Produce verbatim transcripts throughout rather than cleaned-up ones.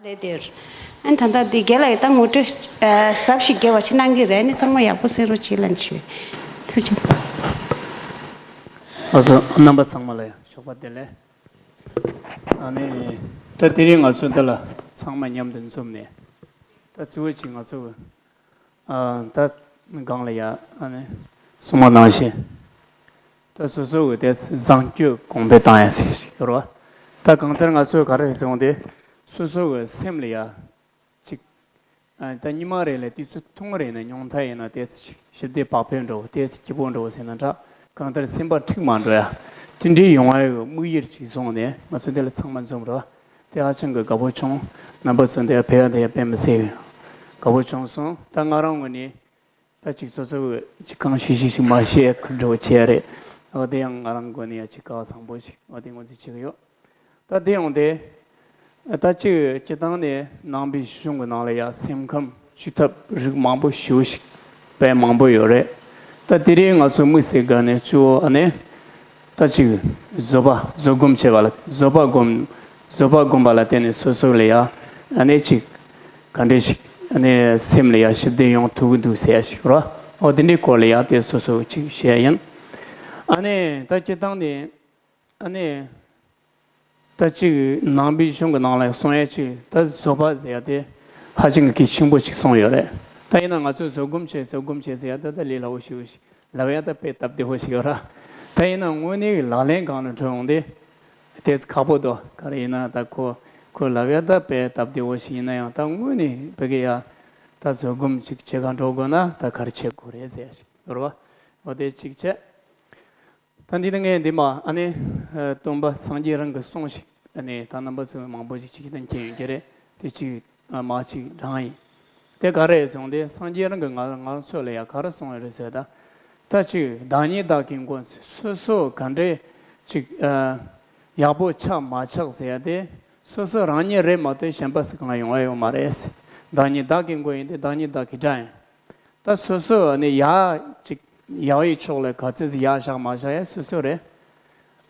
ལས་དེར། ཨན་ད་ལྟ་འདི་རྒན་ལགས་ད་ངོ་སྤྲོད་ཨ་ཟབ་ཞིག་རྒྱས་པ་ཞིག་གནང་གི་རེད། ཨ་ནི་ཚང་མ་ཡག་པོ་གསན་རོགས་བྱེད་ལབ་ནས་ཞུ། ཐུགས་རྗེ་ཆེ། ཨ་ཚོ་རྣམ་པ་ཚང་མ་ལ་ཡང་ཞོགས་པ་བདེ་ལེགས། ཨ་ནི་ད་དེ་རིང་ང་ཚོ་འདི་ལ་ཚང་མ་མཉམ་དུ་འཛོམས་ནས་ད་གཙོ་བོ་གཅིག་ང་ཚོ་ཨ་ད་སྒང་ལ་ཡ་ཨ་ནི་གསུང་བ་ནང་བཞིན་ད་སོ་སོ་གི་དེ་བཟང་སྤྱོད་གོང་འཕེལ་བཏང་ཡ་ཟེར་ཞིག་ཡོད་རེད་བ། ད་གང་ལྟར་ང་ཚོས་ག་རེ་ཟེར་འོང་དེ་སོ་སོ་གི་སེམས་ལ་ཡ་གཅིག་ཨ་ད་ཉི་མ་རེ་ལ་དུས་ཚོད་ཐུང་ངུ་རེ་ནས་ཉུང་མཐའ་ཡིན་ན་དེ་ཚོ་ཞི་བདེ་བག་ཕེབས་འགྲོ་དེ་ཚོ་སྐྱིད་པོ་འགྲོ་ཟེར་ན་འདྲ། གང་ལྟར་སེམས་པ་འཁྲུག་མ་འགྲོ་ཡ། དེ་འདྲའི་ཡོང་བ་ཡོད་དམིགས་ཡུལ་ཅིག་བཟུང་ནས་ང་ཚོ་འདི་ལ་ཚང་མ་འཛོམས་རོགས། དེ་ཧ་ཅང་གི་དགའ་པོ་བྱུང་། རྣམ་པ་ཚོ་འདི་ཕེབས་ཡ་དེ་ཡ་དཔེ་མི་སྲིད་དགའ་པོ་བྱུང་སོང་། ད་ང་རང་ངོས་ནས་ད་ཅིག་སོ་སོ་ཅིག་གང་ཤེས་ཤེས་ཤིག་མ་བཤད་ཁུར་འགྲོ་བྱས་རེད། འོ་དེ་ཡང་ང་རང་ངོས་ནས་ཡ་ཅིག་སྐལ་བ་བཟང་པོ་ཞིག་འོ་དེ་ངོས་འཛིན་བྱེད་ཀྱི་ཡོད། ད་དེ་ཡོང་དེ། ད་ཅིག་སྤྱི་བཏང་ནས་ནང་པའི་གཞུང་གི་ནང་ལ་ཡ་སེམས་ཁམས་བཅོས་ཐབས་རིགས་མང་པོ་ཞེ་པོ་ཞིག་དཔེ་མང་པོ་ཡོད་རེད། ད་དེ་རིང་ང་ཚོ་དམིགས་བསལ་སྒང་ནས་གཙོ་བོ་ཨ་ནི། ད་ཅིག་བཟོད་པ་བཟོད་སྒོམ་བྱེད་པ་ལ་བཟོད་པ་སྒོམ། བཟོད་པ་སྒོམ་པ་ལ་བརྟེན་ནས་སོ་སོ་ལ་ཡ་ཨ་ནི་ཅིག་ག་འདྲས་ཞིག་ཨ་ནི་སེམས་ལ་ཡ་ཞི་བདེ་ཡོང་ཐུབ་ཀྱི་འདུག་ཟེར་ཡ་ཞིག་རོ། འོ་དེ་འདྲའི་སྐོར་ལ་ཡ་དེ་སོ་སོ་ཅིག་བཤད་ཡ་ཡིན། ཨ་ནི་ད་སྤྱི་བཏང་ནས། ཨ་ནི། ད་ཅིག་ནང་པའི་གཞུང་གི་ནང་ལ་གསུང་ཡ་ཅིག་ད་བཟོད་པ་ཟེར་ཡ་དེ་ཧ་ཅང་གི་གལ་ཆེན་པོ་ཅིག་གསུངས་ཡོད་རེད། ད་ཡིན་ན་ང་ཚོས་བཟོད་སྒོམ་བྱེད་བཟོད་སྒོམ་བྱེད་ཟེར་ཡ་ད་ད་ལས་སླ་བོ་ཞིག་ལབ་ཡ་ད་དཔེ་སྟབས་བདེ་བོ་ཞིག་ཡོད་ར། ད་ཡིན་ན་དངོས་གནས་ཀྱི་ལག་ལེན་སྒང་ལ་འགྲོ་ཡོང་དུས་དེ་ཁག་པོ་འདུག་ག་རེ་ཡིན་ན་ད་ཁོ་ཁོ་ལབ་ཡ་ད་དཔེ་སྟབས་བདེ་བོ་ཞིག་ཡིན་ན་ཡང་ད་དངོས་གནས་བོད་སྐད་ཡ་ད་བཟོད་སྒོམ་ཅིག་བྱེད་ག་འགྲོ་དགོས་ན་ད་ག་རེ་བྱེད་དགོས་རེད་ཟེར་ཡ་ཞིག་ཡོད་ར་བ། འོ་དེ་གཅིག་བྱས། ད་འདི་ནི་ངས་འདི་མ་ཨ་ནི། སྟོན་པ་སངས་རྒྱས་རང་གི་གསུང་ཞིག་ཨ་ནི་ད་རྣམ་པ་ཚོས་མང་པོ་ཞིག་ཅིག་གིས་ད་མཁྱེན་ཡོད་ཀྱི་རེད། དེ་ཅིག་མ་ཅིག་རང་ཡིན། དེ་ག་རེ་ཟེར་དེ་སངས་རྒྱས་རང་གིས་ང་ང་ཚོ་ལ་ཡ་ག་རེ་གསུངས་ཡོད་རེད་ཟེར་ད། ད་ཅིག་བདག་ཉིད་བདག་གི་མགོན་སོ་སོ་ག་འདྲས་ཅིག་ཡག་པོ་ཆགས་མ་ཆགས་ཟེར་ཡ་དེ་སོ་སོ་རང་ཉིད་རེད་མ་གཏོགས་གཞན་པ་སུ་གང་ཡོང་བ་ཡོད་མ་རེད། བདག་ཉིད་བདག་གི་མགོན་ཡིན་ཏེ་བདག་ཉིད་བདག་གི་དགྲ་ཡིན། ད་སོ་སོ་ནི་ཡག་ཅིག་ཡག་ཡི་ཕྱོགས་ལ་ག་ཚོད་ཡག་བཞག་མ་བཞག་ཡ་སོ་སོ་རེད།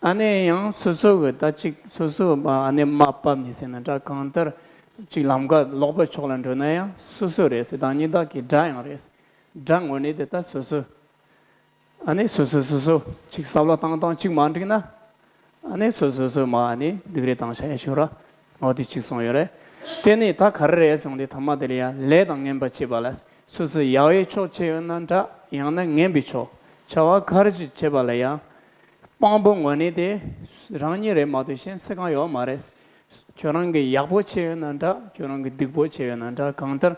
ཨ་ནི་ཡང་སོ་སོ་གི་ད་ཅིག་སོ་སོ་མ་ཨ་ནི་མ་བབས་ནི་ཟེར་ན་འདྲ་གང་ལྟར་ཅིག་ལམ་ཀ་ལོག་པའི་ཕྱོགས་ལ་འགྲོ་ན་ཡང་སོ་སོ་རེད་ཟེར། བདག་ཉིད་བདག་གི་དགྲ་ཡང་རེད། དགྲ་ངོ་ནས་དེ་ད་སོ་སོ། ཨ་ནི་སོ་སོ་སོ་སོ་ཅིག་བསམ་བློ་བཏང་སྟངས་གཅིག་མ་འགྲིག་ན། ཨ་ནི་སོ་སོ་སོ་མ་ཨ་ནི་སྡུག་རེ་བཏང་བྱ་ཡ་ཤོར་ར། འོ་དེ་གཅིག་གསུངས་ཡོད་རེད། དེ་ནི་ད་ག་རེ་རེད་གསུངས་དེ་ཐ་མ་དེ་ལ་ཡ་ལས་དང་ངན་པ་བྱེད་པ་ལ་སོ་སོ་ཡག་ཡའི་ཕྱོགས་བྱས་ཡོད་ན་འདྲ་ཡང་ན་ངན་པའི་ཕྱོགས་བྱ་བ་ག་རེ་ཅིག་བྱེད་པ་ལ་ཡ། དཔང་པོ་ངོ་ནས་དེ་རང་ཉིད་རེད་མ་གཏོགས་གཞན་སུ་གང་ཡོད་མ་རེད། ཁྱོད་རང་གིས་ཡག་པོ་བྱས་ཡོད་ན་འདྲ་ཁྱོད་རང་གིས་སྡིག་པོ་བྱས་ཡོད་ན་འདྲ་གང་ལྟར་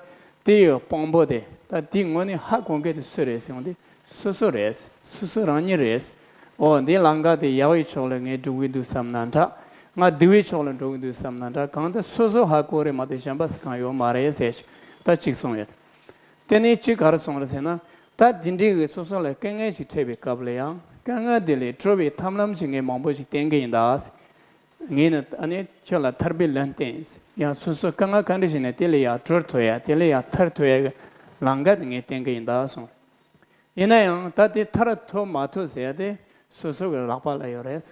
དེ་ཡི་དཔང་པོ་དེ་ད་དེ་ངོ་ནས་ཧ་གོ་མཁན་དེ་སུ་རེད་ཟེར་ཡོང་དུས། སོ་སོ་རེད། སོ་སོ་རང་ཉིད་རེད། འོ་འདི་ལམ་ཀ་དེ་ཡག་པའི་ཕྱོགས་ལ་ངས་འགྲོ་གི་འདུག་བསམ་ན་འདྲ། ང་སྡུག་པའི་ཕྱོགས་ལ་འགྲོ་གི་འདུག་བསམ་ན་འདྲ་གང་ལྟར་སོ་སོ་ཧ་གོ་རེད་མ་གཏོགས་གཞན་པ་སུ་གང་ཡོད་མ་རེད་ཟེར་ཞིག་ད་གཅིག་གསུངས་ཡོད། དེ་ནས་གཅིག་ག་རེ་གསུངས་རེད་ཟེར་ན། ད་དེ་འདྲའི་གི་སོ་སོ་ལ་དཀའ་ངལ་ཞིག་འཕྲད་པའི་སྐབས་ལ་ཡང་དཀའ་ངལ་དེ་ལས་གྲོལ་བའི་ཐབས་ལམ་ཞིག་ངས་མང་པོ་ཞིག་བསྟན་གི་ཡིན་ད། ངས་ནི་ཨ་ནི་ཁྱོད་ལ་ཐར་པའི་ལམ་བསྟན་ཡང་སོ་སོ་དཀའ་ངལ་ག་འདྲ་ཞིག་ནས་དེ་ལས་ཡང་གྲོལ་ཐུབ་ཡ་དེ་ལས་ཡང་ཐར་ཐུབ་ཡ་གི་ལམ་ཀ་དེ་ངས་བསྟན་གི་ཡིན་ད་གསུངས། ཡིན་ན་ཡང་ད་དེ་ཐར་ཐུབ་མ་ཐུབ་ཟེར་ཡ་དེ་སོ་སོ་གི་ལག་པ་ལ་ཡོད་རེད།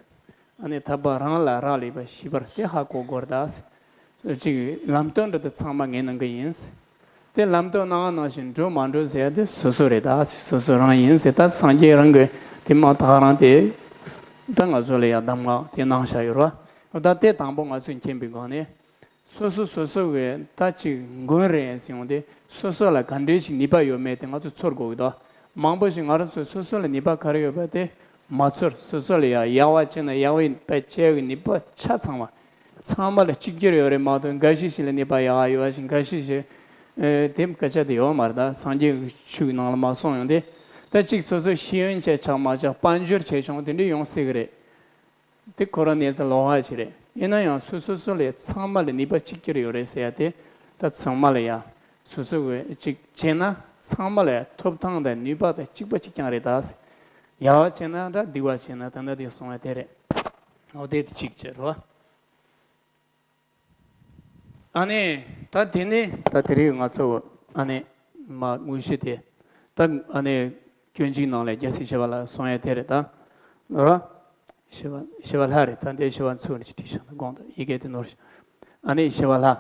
ཨ་ནི་ཐར་པ་རང་ལ་རག་ལས་པ་ཤེས་པར་དེ་ཧ་གོ་དགོས་རེད་ད། གཅིག་ལམ་སྟོན་འདྲ་དེ་ཚང་མ་ངས་གནང་གི་ཡིན། དེ་ལམ་སྟོན་གནང་བ་ནང་བཞིན་འགྲོ་མ་འགྲོ་ཟེར་ཡ་དེ་སོ་སོ་རེད་ད། སོ་སོ་རང་ཡིན་ཟེར་ད་སངས་རྒྱས་རང་གི་དེ་མ་ཐག་རང་དེ་ད་ང་ཚོ་ལ་ཡ་གདམས་ངག་དེ་གནང་བཞག་ཡོད་རེད་བ། ད་དེ་དང་པོ་ང་ཚོས་མཁྱེན་པའི་སྒང་ནས། སོ་སོ་སོ་སོ་གི་ད་ཅིག་མགོན་རེད་ཟེར་ཡོང་དུས་སོ་སོ་ལ་ག་འདྲའི་ཞིག་ནུས་པ་ཡོད་མེད་དེ་ང་ཚོ་ཚོར་དགོས་ཀྱི་འདུག་མང་པོ་ཞིག་ང་རང་ཚོ་སོ་སོ་ལ་ནུས་པ་ག་རེ་ཡོད་པ་དེ་མ་ཚོར། སོ་སོ་ལ་ཡ་ཡག་པ་བྱས་ན་ཡག་པའི་དཔེ་བྱེད་ཀྱི་ནུས་པ་ཆ་ཚང་བ་ཚང་མ་ལ་གཅིག་གྱུར་ཡོད་རེད་མ་གཏོགས་འགའ་ཞིག་ཞིག་ལ་ནུས་པ་ཡག་ཡོད་པ་ཞིག་འགའ་ཞིག་ཞིག་ཨེ་དེ་སྐད་ཆ་དེ་ཡོད་མ་རེད། ད་སངས་རྒྱས་ཀྱི་ཆོས་ཀྱི་ནང་ལ་མ་གསུངས་ཡོང་དུས་ད་ཅིག་སོ་སོ་ཤེས་ཡོན་ཆེ་ཆགས་མ་ཆགས་དཔལ་འབྱོར་ཆེ་ཆུང་དེ་འདྲ་ཡོང་སྲིད་ཀྱི་རེད། དེ་ཁོ་རང་གནས་ཚུལ་ལོགས་ཀ་ཞིག་རེད། ཡིན་ན་ཡང་སོ་སོ་སོ་ལས་ཚང་མ་ལ་ནུས་པ་གཅིག་གྱུར་ཡོད་རེད་ཟེར་ཡ་དེ་ད་ཚང་མ་ལ་ཡ་སོ་སོ་གི་གཅིག་བྱས་ན་ཚང་མ་ལ་ཡ་ཐོབ་ཐང་དང་ནུས་པ་དང་གཅིག་པ་གཅིག་རྐྱང་རེད་ད། ཡག་པ་བྱས་ན་འདྲ་སྡིག་པ་བྱས་ན་ད་ལྟ་དེ་གསུང་བ་དེ་རེད། འོ་དེ་དེ་གཅིག་བྱས་རོ། ཨ་ནི། ད་དེ་ནི་ད་དེ་རིང་ང་ཚོ་ཨ་ནི་མ་དངོས་གཞི་དེ་ད་ཨ་ནི་སྐྱོན་གཅིག་ནང་ལས་རྒྱལ་སྲས་ཞི་བ་ལྷ་གསུང་ཡ་དེ་རེད་ད། རོ། ཞི་བ་ཞི་བ་ལྷ་རེད་ད། འདི་ཞི་བ་འཚོ་རེ་ཅིག་བྲིས་ཤག་ད་དགོངས་ད་ཡི་གེ་དེ་ནོར་ཤག་ཨ་ནི་ཞི་བ་ལྷ།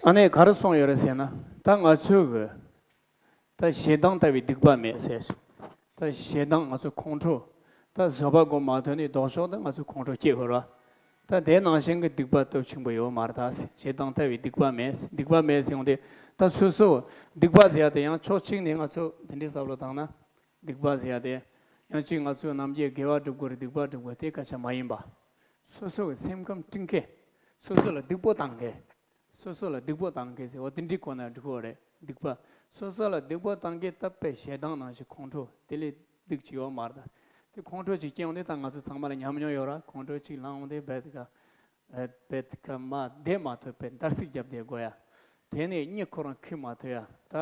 ཨ་ནི་ག་རེ་གསུངས་ཡོད་རེད་ཟེར་ན། ད་ང་ཚོའི་གི་ད་ཞེ་སྡང་ལྟ་བུའི་སྡིག་པ་མེད་ཟེར། ད་ཞེ་སྡང་ང་ཚོ་ཁོང་ཁྲོ། ད་བཟོད་པ་སྒོམ་མ་ཐུབ་ནས་ལྡོག་ཕྱོགས་དུ་ང་ཚོ་ཁོང་ཁྲོ་སྐྱེ་དགོས་ར། ད་དེ་ནང་བཞིན་གྱི་སྡིག་པ་སྟོབས་ཆེན་པོ་ཡོད་མ་རེད། ད་ཞེ་སྡང་ལྟ་བུའི་སྡིག་པ་མེད། སྡིག་པ་མེད་ཟེར་ཡོང་དུས་ད་སོ་སོ་སྡིག་པ་ཟེར་ཡ་དེ་ཡང་ཕྱོགས་གཅིག་ནས་ང་ཚོ་དེ་འདྲའི་བསམ་བློ་བཏང་ན། སྡིག་པ་ཟེར་ཡ་དེ་ཡང་གཅིག་ང་ཚོས་ནམ་རྒྱུན་དགེ་བ་སྒྲུབ་དགོས་རེད། སྡིག་པ་སྒྲུབ་དགོས་དེ་སྐད་ཆ་མ་ཡིན་པ། སོ་སོ་གི་སེམས་ཁམས་སྐྲུན་མཁན། སོ་སོ་ལ་སྡིག་པོ་བཏང་མཁན། སོ་སོ་ལ་སྡིག་པོ་བཏང་མཁན་ཟེར་བ་དེ་འདྲའི་སྐོར་ན་འགྲིག་གི་རེད། སྡིག་པ། སོ་སོ་ལ་སྡིག་པོ་བཏང་མཁན་ད་དཔེ་ཞེ་སྡང་ནང་བཞིན་ཁོང་ཁྲོ་དེ་ལས་སྡིག་ཅིག་ཡོད་མ་རེད། དེ་ཁོང་ཁྲོ་ཅིག་སྐྱེ་ཡོང་དུས་ད་ང་ཚོ་ཚང་མ་ལ་ཉམས་མྱོང་ཡོད་ར། ཁོང་ཁྲོ་ཅིག་ལངས་ཡོང་དུས་རྦད་དེ་ག་རྦད་དེ་ག་མ་བསྡད་མ་ཐུབ་པའི་འདར་སིག་བརྒྱབ་བསྡད་དགོས་ཡ། དེ་ནས་གཉིད་ཁོ་རང་ཁུག་མ་ཐུབ་ཡ། ད་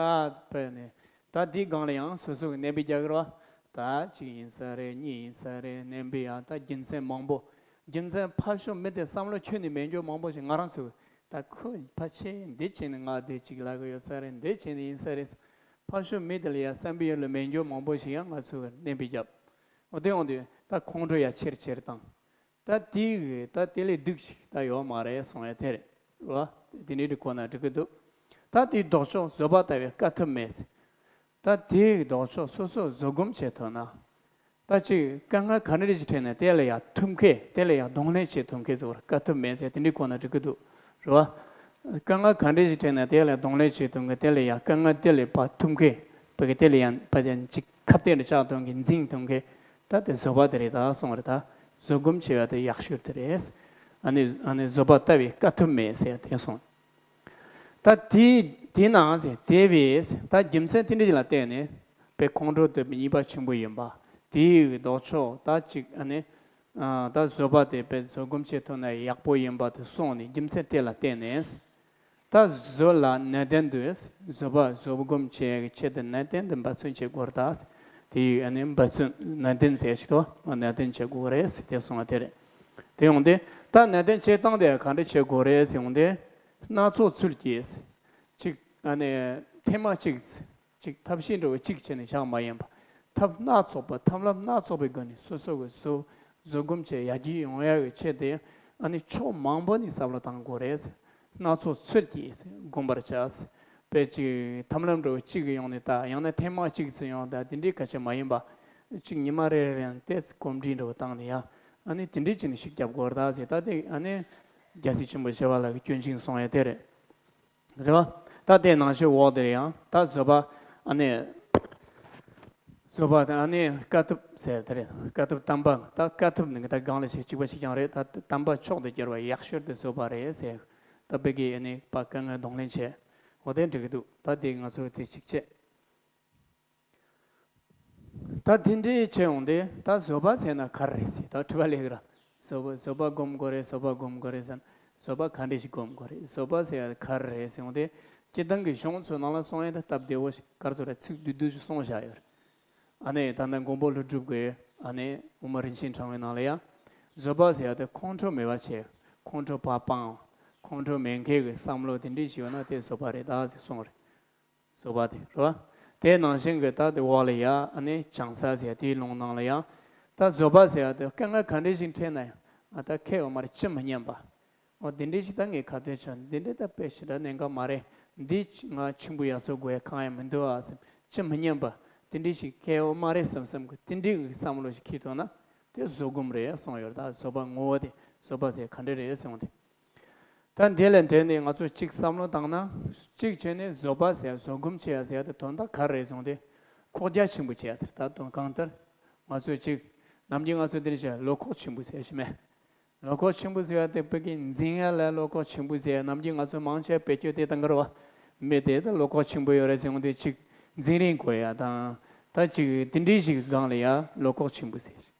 དཔེ་ནས་ད་འདིའི་སྒང་ལ་ཡང་སོ་སོ་གི་ནན་པའི་རྒྱག་གི་ར། ད་གཅིག་ཡིན་ས་རེད། གཉིས་ཡིན་ས་རེད། ནན་པའི་ཡང་ད་རྒྱུ་མཚན་མང་པོ། རྒྱུ་མཚན་ཕར་ཕྱོགས་མི་དེ་བསམ་བློ་ཁྱོན་ནས་མེད་འགྱོ་མང་པོ་ཞིག་ང་རང་ཚོ་ད་ཁོ་ཕལ་ཆེར་འདི་བྱས་ནས་ང་དེ་གཅིག་ལབ་གི་ཡོད་ས་རེད། འདི་བྱས་ནས་ཡིན་ས་རེད། ཕར་ཕྱོགས་མི་དེ་ལ་ཡ་བསམ་པའི་ཡུལ་ལ་མེད་འགྱོ་མང་པོ་ཞིག་ཡང་ང་ཚོ་གི་ནན་པའི་རྒྱབ། འོ་དེ་ཡོང་དུས་ད་ཁོང་ཁྲོ་ཡ་ཆེར་ཆེར་བཏང་། ད་དེ་གི་ད་དེ་ལས་སྡུག་ཅིག་ད་ཡོད་མ་རེད་གསུང་ཡ་དེ་རེད། རེད་བ། དེ་འདྲའི་གོ་ན་འགྲིག་གི་འདུག་ད་དེའི་ལྡོག་ཕྱོགས་བཟོད་པ་ལྟ་བུའི་དཀའ་ཐུབ་མེད་ཟེར། ད་དེའི་ལྡོག་ཕྱོགས་སོ་སོ་བཟོད་སྒོམ་བྱེད་ཐུབ་ན། ད་ཅིག་དཀའ་ངལ་ག་འདྲ་ཞིག་འཕྲད་ནས་དེ་ལ་ཡང་ཐུབ་མཁན། དེ་ལ་ཡང་གདོང་ལེན་བྱེད་ཐུབ་མཁན་ཟེར་བ་དཀའ་ཐུབ་མེད་ཟེར། དེ་འདྲའི་གོ་ན་འགྲིག་གི་འདུག་རེད་བ། དཀའ་ངལ་ག་འདྲ་ཞིག་འཕྲད་ནས་དེ་ལ་གདོང་ལེན་བྱེད་ཐུབ་མཁན། དེ་ལ་ཡང་དཀའ་ངལ་དེ་ལས་ཕར་ཐུབ་མཁན། བོད་ཀྱི་དེ་ལ་ཡང་ཕར་ཅིག་ཁ་གཏད་དུ་བཅག་ཐུབ་མཁན། འཛིང་ཐུབ་མཁན། ད་དེ་བཟོད་པ་དེ་རེད་ད་གསུངས་རེད། ད་བཟོད་སྒོམ་བྱེད་ཡ་དེ་ཡག་ཤོས་དེ་རེད། ཨ་ནི་ཨ་ནི་བཟོད་པ་ལྟ་བུའི་དཀའ་ཐུབ་མེད་ཟེར་དེ་གསུངས། ད་དེ་དེ་ནང་ཟེར་དེ་བས་ད་རྒྱུ་མཚན་དེ་འདྲ་ཞིག་ལ་བརྟེན་ནས་དཔེ་ཁོང་ཁྲོ་དེ་ཉེས་པ་ཆེན་པོ་ཡིན་པ། དེའི་ལྡོག་ཕྱོགས་ད་ཅིག་ཨ་ནི་ད་བཟོད་པ་དེ་དཔེ་བཟོད་སྒོམ་བྱེད་ཐུབ་ན་ཡག་པོ་ཡིན་པ་དེ་གསུངས་ནས་རྒྱུ་མཚན་དེ་ལ་བརྟེན་ནས། ད་བཟོད་ལ་ནན་ཏན་དུ། བཟོད་པ་བཟོད་སྒོམ་བྱེད་ཀྱི་ཆེད་དུ་ནན་ཏན་དུ་འབད་བརྩོན་བྱེད་དགོས་རེད་ད། དེ་ཡི་ཨ་ནི་འབད་བརྩོན་ནན་ཏན་ཟེར་ཞིག་ཏུ་ནན་ཏན་བྱེད་དགོས་རེད་ཟེར་དེ་གསུངས་པ་དེ་རེད། དེ་ཡོང་དུས་ད་ནན་ཏན་བྱེད་སྟངས་དེ་ག་འདྲ་བྱེད་དགོས་རེད་ཟེར་ཡོང་དུས། སྣ་ཚོགས་ཚུལ་གྱིས། གཅིག་ཨ་ནི་ཐེངས་མ་གཅིག་གཅིག་ཐབས་ཤེས་འདྲ་བོ་གཅིག་བྱས་ནས་བཞག་མ་ཡིན་པ། ཐབས་སྣ་ཚོགས་པ། ཐབས་ལམ་སྣ་ཚོགས་པའི་སྒོ་ནས་སོ་སོ་གི་བཟོད་བཟོད་སྒོམ་བྱེད་ཡར་རྒྱས་ཡོང་ཡག་གི་ཆེད་དུ། ཨ་ནི་ཕྱོགས་མང་པོ་ནས་བསམ་བློ་བཏང་དགོས་རེད། སྣ་ཚོགས་ཚུལ་གྱིས་བསྒོམ་པར་བྱ། དཔེ་ཅིག་ཐབས་ལམ་འདྲ་བོ་གཅིག་གི་ཡོང་ནས་ད་ཡང་ན་ཐེངས་མ་གཅིག་ཙམ་ཡོང་ད་དེ་འདྲའི་སྐད་ཆ་མ་ཡིན་པ། གཅིག་ཉི་མ་རེ་རེ་ཡང་ཏོག་ཙམ་གོམས་འདྲིས་འདྲ་བོ་བཏང་ནས་ཡ། ཨ་ནི་དེ་འདྲའི་བྱས་ནས་ཤུགས་རྒྱབ་དགོས་རེད་ད་ཟེར། ད་དེ་ཨ་ནི་རྒྱལ་སྲས་ཆེན་པོ་ཞི་བ་ལྷ་གི་སྐྱོན་ཅན་གསུང་ཡ་དེ་རེད། རེད་བ། ད་དེ་ནང་བཞིན་འོག་དེར་ཡང་ད་བཟོད་པ། ཨ་ནི། བཟོད་པ་དང་ཨ་ནི་དཀའ་ཐུབ་ཟེར་དེ་རེད། དཀའ་ཐུབ་དམ་པ། ད་དཀའ་ཐུབ་ནི་ད་སྒང་ལ་བྱེད་གཅིག་པ་གཅིག་རྐྱང་རེད། ད་དམ་པ་མཆོག་ཏུ་གྱུར་པ་ཡག་ཤོས་དེ་བཟོད་པ་རེད་ཟེར། ད་བོད་ཀྱི་ཨ་ནི་ཕར་དཀའ་ངལ་གདོང་ལེན་བྱས། འོ་དེ་འགྲིག་གི་འདུག་ད་དེ་ང་ཚོ་དེ་གཅིག་བྱས། ད་དེ་འདྲའི་བྱས་ཡོང་དུས་ད་བཟོད་པ་ཟེར་ན་ག་རེ་རེད་ཟེར་ད་དྲི་བ་སླེབས་ཀྱི་ར། བཟོད་པ་བཟོད་པ་སྒོམ་དགོས་རེད། བཟོད་པ་སྒོམ་དགོས་རེད་ཟེར་ན། བཟོད་པ་ག་འདྲ་ཞིག་སྒོམ་དགོས་རེད། བཟོད་པ་ཟེར་ཡ་ག་རེ་རེད་ཟེར་ཡོང་དུས། སྤྱིར་བཏང་གི་གཞུང་ཚོའི་ནང་ལ་གསུང་ཡ་ད་སྟབས་བདེ་བོ་ཞིག་ག་རེ་ཟེར་ར་ཚིག་བསྡུས་བསྡུས་ཤིག་གསུངས་བཞག་ཡོད་རེད། ཨ་ནི་ད་ལྟ་མགོན་པོ་ཀླུ་སྒྲུབ་ཀྱི་ཨ་ནི་དབུ་མ་རིན་ཆེན་ཕྲེང་བའི་ནང་ལ་ཡང་། བཟོད་པ་ཟེར་ཡ་དེ་ཁོང་ཁྲོ་མེད་པ་བྱས། ཁོང་ཁྲོ་ཕར་སྤངས། ཁོང་ཁྲོ་མེད་མཁན་གྱི་བསམ་བློ་དེ་འདྲ་ཞིག་ཡོད་ན་དེ་བཟོད་པ་རེད་ད་ཟེར་གསུངས་རེད། བཟོད་པ་དེ་རེད་བ། དེ་ནང་བཞིན་གྱི་ད་དེ་འོག་ལ་ཡ་ཨ་ནི་བྱང་ས་ཟེར་དེའི་ལུང་ནང་ལ་ཡང་། ད་བཟོད་པ་ཟེར་ཡ་དེ་དཀའ་ངལ་ག་འདྲ་ཞིག་འཕྲད་ན་ཡང་ཨ་ད་ཁེ་འོ་མར་ཅི་མི་སྙམ་པ། འོ་དེ་འདྲ་ཞིག་ད་ངས་ག་དུས་ཆོག་འདི་འདྲ་ད་དཔེ་ཞེ་དྲག་གནད་འགག་མ་རེད། འདི་ང་ཆེན་པོ་ཡག་བཟོ་དགོས་ཡ་གང་ཡང་མི་འདུག་ཨ་སེམས་ཅི་མི་སྙམ་པ། དེ་འདྲ་ཞིག་ཁེ་འོ་མ་རེད་བསམ་བསམ་གི་དེ་འདྲའི་བསམ་བློ་ཞིག་འཁྱེར་ཐུབ་ན་དེ་བཟོད་སྒོམ་རེད་གསུངས་ཡོད་རེད། ད་བཟོད་པ་ངོ་བོ་དེ་བཟོད་པ་ཟེར་ག་འདྲ་རེད་གསུངས་ཏེ། ད་འདི་ལས་འབྲེལ་ནས་ང་ཚོས་གཅིག་བསམ་བློ་བཏང་ན། གཅིག་བྱས་ནས་བཟོད་པ་ཟེར་བཟོད་སྒོམ་བྱེད་ཡ་ཟེར་ཡ་དེ་དོན་དག་ག་རེ་རེད་གསུངས་ཏེ། ཁོག་རྒྱ་ཆེན་པོ་བྱེད་ཡ་དེ་ད་དོན་གང་ལྟར། ང་ཚོས་གཅིག་ནམ་རྒྱུན་ང་ཚོས་འདི་འདྲ་བྱས་བློ་ཁོག་ཆེན་པོ་ཟེར་ཞིག་མེད། བློ་ཁོག་ཆེན་པོ་ཟེར་བ་དེ་བོད་ཀྱི་འཛིང་ཡ་ལ་བློ་ཁོག་ཆེན་པོ་ཟེར་ཡ་ནམ་རྒྱུན་ང་ཚོས་མང་ཆེ་བ་བེད་སྤྱོད་དེ་བཏང་གི་རེད་བ། མི་དེ་ད་བློ་ཁོག་ཆེན་པོ་ཡོད་རེད་ཟེར་འོང་དུས་གཅིག་འཛིང་རིང་དགོས་ཡ་དང་། ད་གཅིག་དེ་འདྲའི་ཞིག་གི་སྒང་ལ་ཡ་བློ་ཁོག་ཆེན་པོ་ཟེར་ཞིག་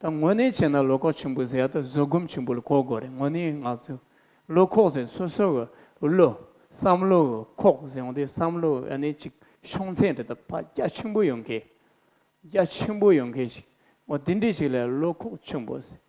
ད་དངོས་གནས་བྱས་ན་བློ་ཁོག་ཆེན་པོ་ཟེར་ཡ་ད་བཟོད་སྒོམ་ཆེན་པོ་ལ་གོ་དགོས་རེད། དངོས་གནས་ང་ཚོ་བློ་ཁོག་ཟེར་སོ་སོ་གི་བློ་བསམ་བློ་གི་ཁོག་ཟེར་འོང་དུས་བསམ་བློ་ཨ་ནི་གཅིག་ཤོང་ཚད་དེ་ད་ཕར་རྒྱ་ཆེན་པོ་ཡོང་མཁན། རྒྱ་ཆེན་པོ་ཡོང་མཁན་ཞིག་འོ་དེ་འདྲའི་ཞིག་ལ་བློ་ཁོག་ཆེན་པོ་ཟེར།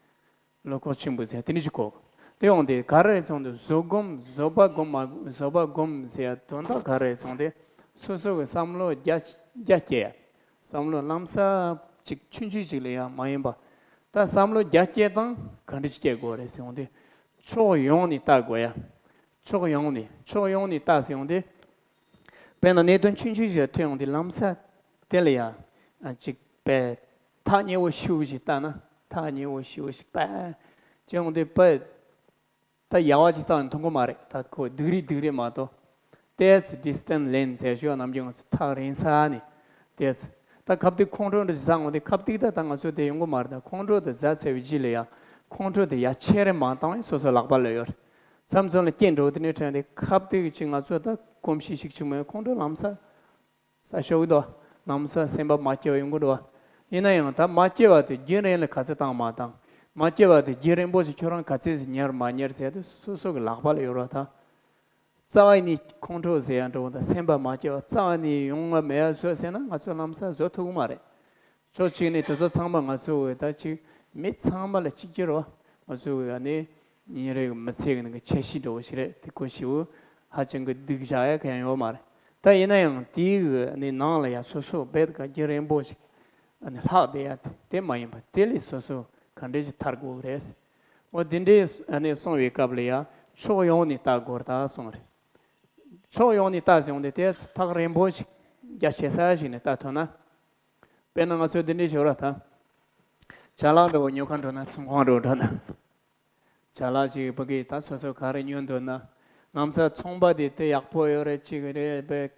བློ་ཁོག་ཆེན་པོ་ཟེར་དེ་འདྲ་ཞིག་གོ། དེ་ཡོང་དུས་ག་རེ་སོང་དུས་བཟོད་སྒོམ་བཟོད་པ་སྒོམ་མ་བཟོད་པ་སྒོམ་ཟེར་དོན་དག་ག་རེ་སོང་དུས་སོ་སོ་གི་བསམ་བློ་རྒྱ་རྒྱ་སྐྱེད་ཡ། བསམ་བློ་ལམ་སང་ཅིག་ཆུང་ཆུང་ཅིག་ལ་ཡང་མ་ཡིན་པ། ད་བསམ་བློ་རྒྱ་སྐྱེད་སྟངས་ག་འདྲ་ཞིག་སྐྱེད་དགོས་རེད་ཟེར་ཡོང་དུས་ཕྱོགས་ཡོངས་ནས་ལྟ་དགོས་ཡ། ཕྱོགས་ཡོངས་ནས་ཕྱོགས་ཡོངས་ནས་བལྟས་ཡོང་དུས། དཔེར་ན་གནད་དོན་ཆུང་ཆུང་ཞིག་འཕྲད་ཡོང་དུས་ལམ་སང་དེ་ལ་ཡང་ཅིག་པས་ཐག་ཉེ་བོ་ཞེ་པོ་ཞིག་བལྟས་ན། ཐག་ཉེ་བོ་ཞེ་པོ་ཞིག་པས་ཅི་ཡོང་དུས་པས། ད་ཡལ་བ་ཅིག་རྩ་བ་ནས་མཐོང་གི་མ་རེད། ད་ཁོ་སྡུག་རུས་སྡུག་རུས་མ་གཏོགས། ཏོག་ཙམ་ཌི་སི་ཊན་སི་ལེན་ཟེར་ཞོར་ནམ་རྒྱུན་ང་ཚོ་ཐག་རིང་ས་ནས། ཏོག་ཙམ་ད་ཁ་ཐུག་ཁོང་ཁྲོ་འདྲ་ཞིག་ཟ་འོང་དུས་ཁ་ཐུག་ད་ད་ང་ཚོ་དེ་ཡོང་གི་མ་རེད། ད་ཁོང་ཁྲོ་དེ་ཟ་ཚར་བའི་རྗེས་ལ་ཡང་ཁོང་ཁྲོ་དེ་ཡར་ཆེ་རུ་མ་བཏང་བས་སོ་སོ་ལག་པ་ལ་ཡོད་རེད། མཚམས་མཚམས་ལ་སྐྱེ་འགྲོ་དེ་ནས་དྲན་དུས་ཁ་ཐུག་ཅིག་ང་ཚོ་ད་གོམས་གཤིས་ཤིག་བྱུང་མེད། ཁོང་ཁྲོ་ལམ་སང་ཟ་ཆོག་གི་འདུག། ལམ་སང་སེམས་པ་མ་སྐྱིད་པ་ཡོང་གི་འདུག། ཡིན་ན་ཡང་ད་མ་སྐྱིད་པ་དེ་རྒྱུན་རིང་ལ་ག་ཚོད་བཏང་མ་བཏང་། མ་སྐྱིད་པ་དེ་རྒྱུན་རིང་པོ་ཞིག་ཁྱོད་རང་ག་ཚོད་ཞིག་ཉར་མ་ཉར་ཟེར་དེ་སོ་སོ་གི་ལག་པ་ལ་ཡོད་རེད། ད་རྩ་བ་ནས་ཁོང་ཁྲོ་ཟེར་ཡ་འདྲ་བོ་དང་སེམས་པ་མ་སྐྱིད་པ་རྩ་བ་ནས་ཡོང་བ་མེད་ཡ་བཟོས་ཟེར་ན་ང་ཚོ་ལམ་སང་བཟོ་ཐུབ་ཀྱི་མ་རེད། ཕྱོགས་གཅིག་ནས་དེ་ཚོ་ཚང་མ་ང་ཚོ་བོད་ད་ཅིག་མི་ཚང་མ་ལ་གཅིག་གྱུར་བ་ང་ཚོ་བོད་ནི་ཉིན་རེའི་མི་ཚེ་གི་ནང་གི་འཆར་གཞི་འདྲ་བོ་ཞིག་རེད། དེ་ཁོ་ཞེ་པོ་ཧ་ཅང་གི་སྡུག་བཞག་ཡ་གང་ཡང་ཡོད་མ་རེད། ད་ཡིན་ན་ཡང་དེའི་གི་ནི་ནང་ལ་ཡ་སོ་སོ་རྦད་དེ་ག་རྒྱུན་རིང་པོ་ཞིག་ཨ་ནི་ལྷག་བསྡད་ཡ་དེ་དེ་མ་ཡིན་པ་དེ་ལས་སོ་སོ་ག་འདྲ་ཞིག་ཐར་དགོས་རེད། འོ་དེ་འདྲའི་ཨ་ནི་གསུང་བའི་སྐབས་ལ་ཡ་ཕྱོགས་ཡོངས་ནས་ལྟ་དགོས་རེད་ད་གསུངས་རེད། ཕྱོགས་ཡོངས་ནས་ལྟ་ཟེར་ཡོང་དུས་དེ་ཐག་རིང་པོ་ཞིག་རྒྱ་ཆེ་ས་ཞིག་ནས་ལྟ་ཐུབ་ན། དཔེར་ན་ང་ཚོ་འདི་འདྲའི་ཞོར་ལ་ད། ཅ་ལག་འདྲ་བོ་ཉོ་ག་འགྲོ་ན་ཚོང་ཁང་འགྲོ་འགྲོ་ན། ཅ་ལག་ཅིག་ཕ་གི་ད་སོ་སོ་ག་རེ་ཉོ་འདོད་ན། ལམ་སང་ཚོང་པ་དེ་དེ་ཡག་པོ་ཡོད་རེད་ཅིག་རེད་པས།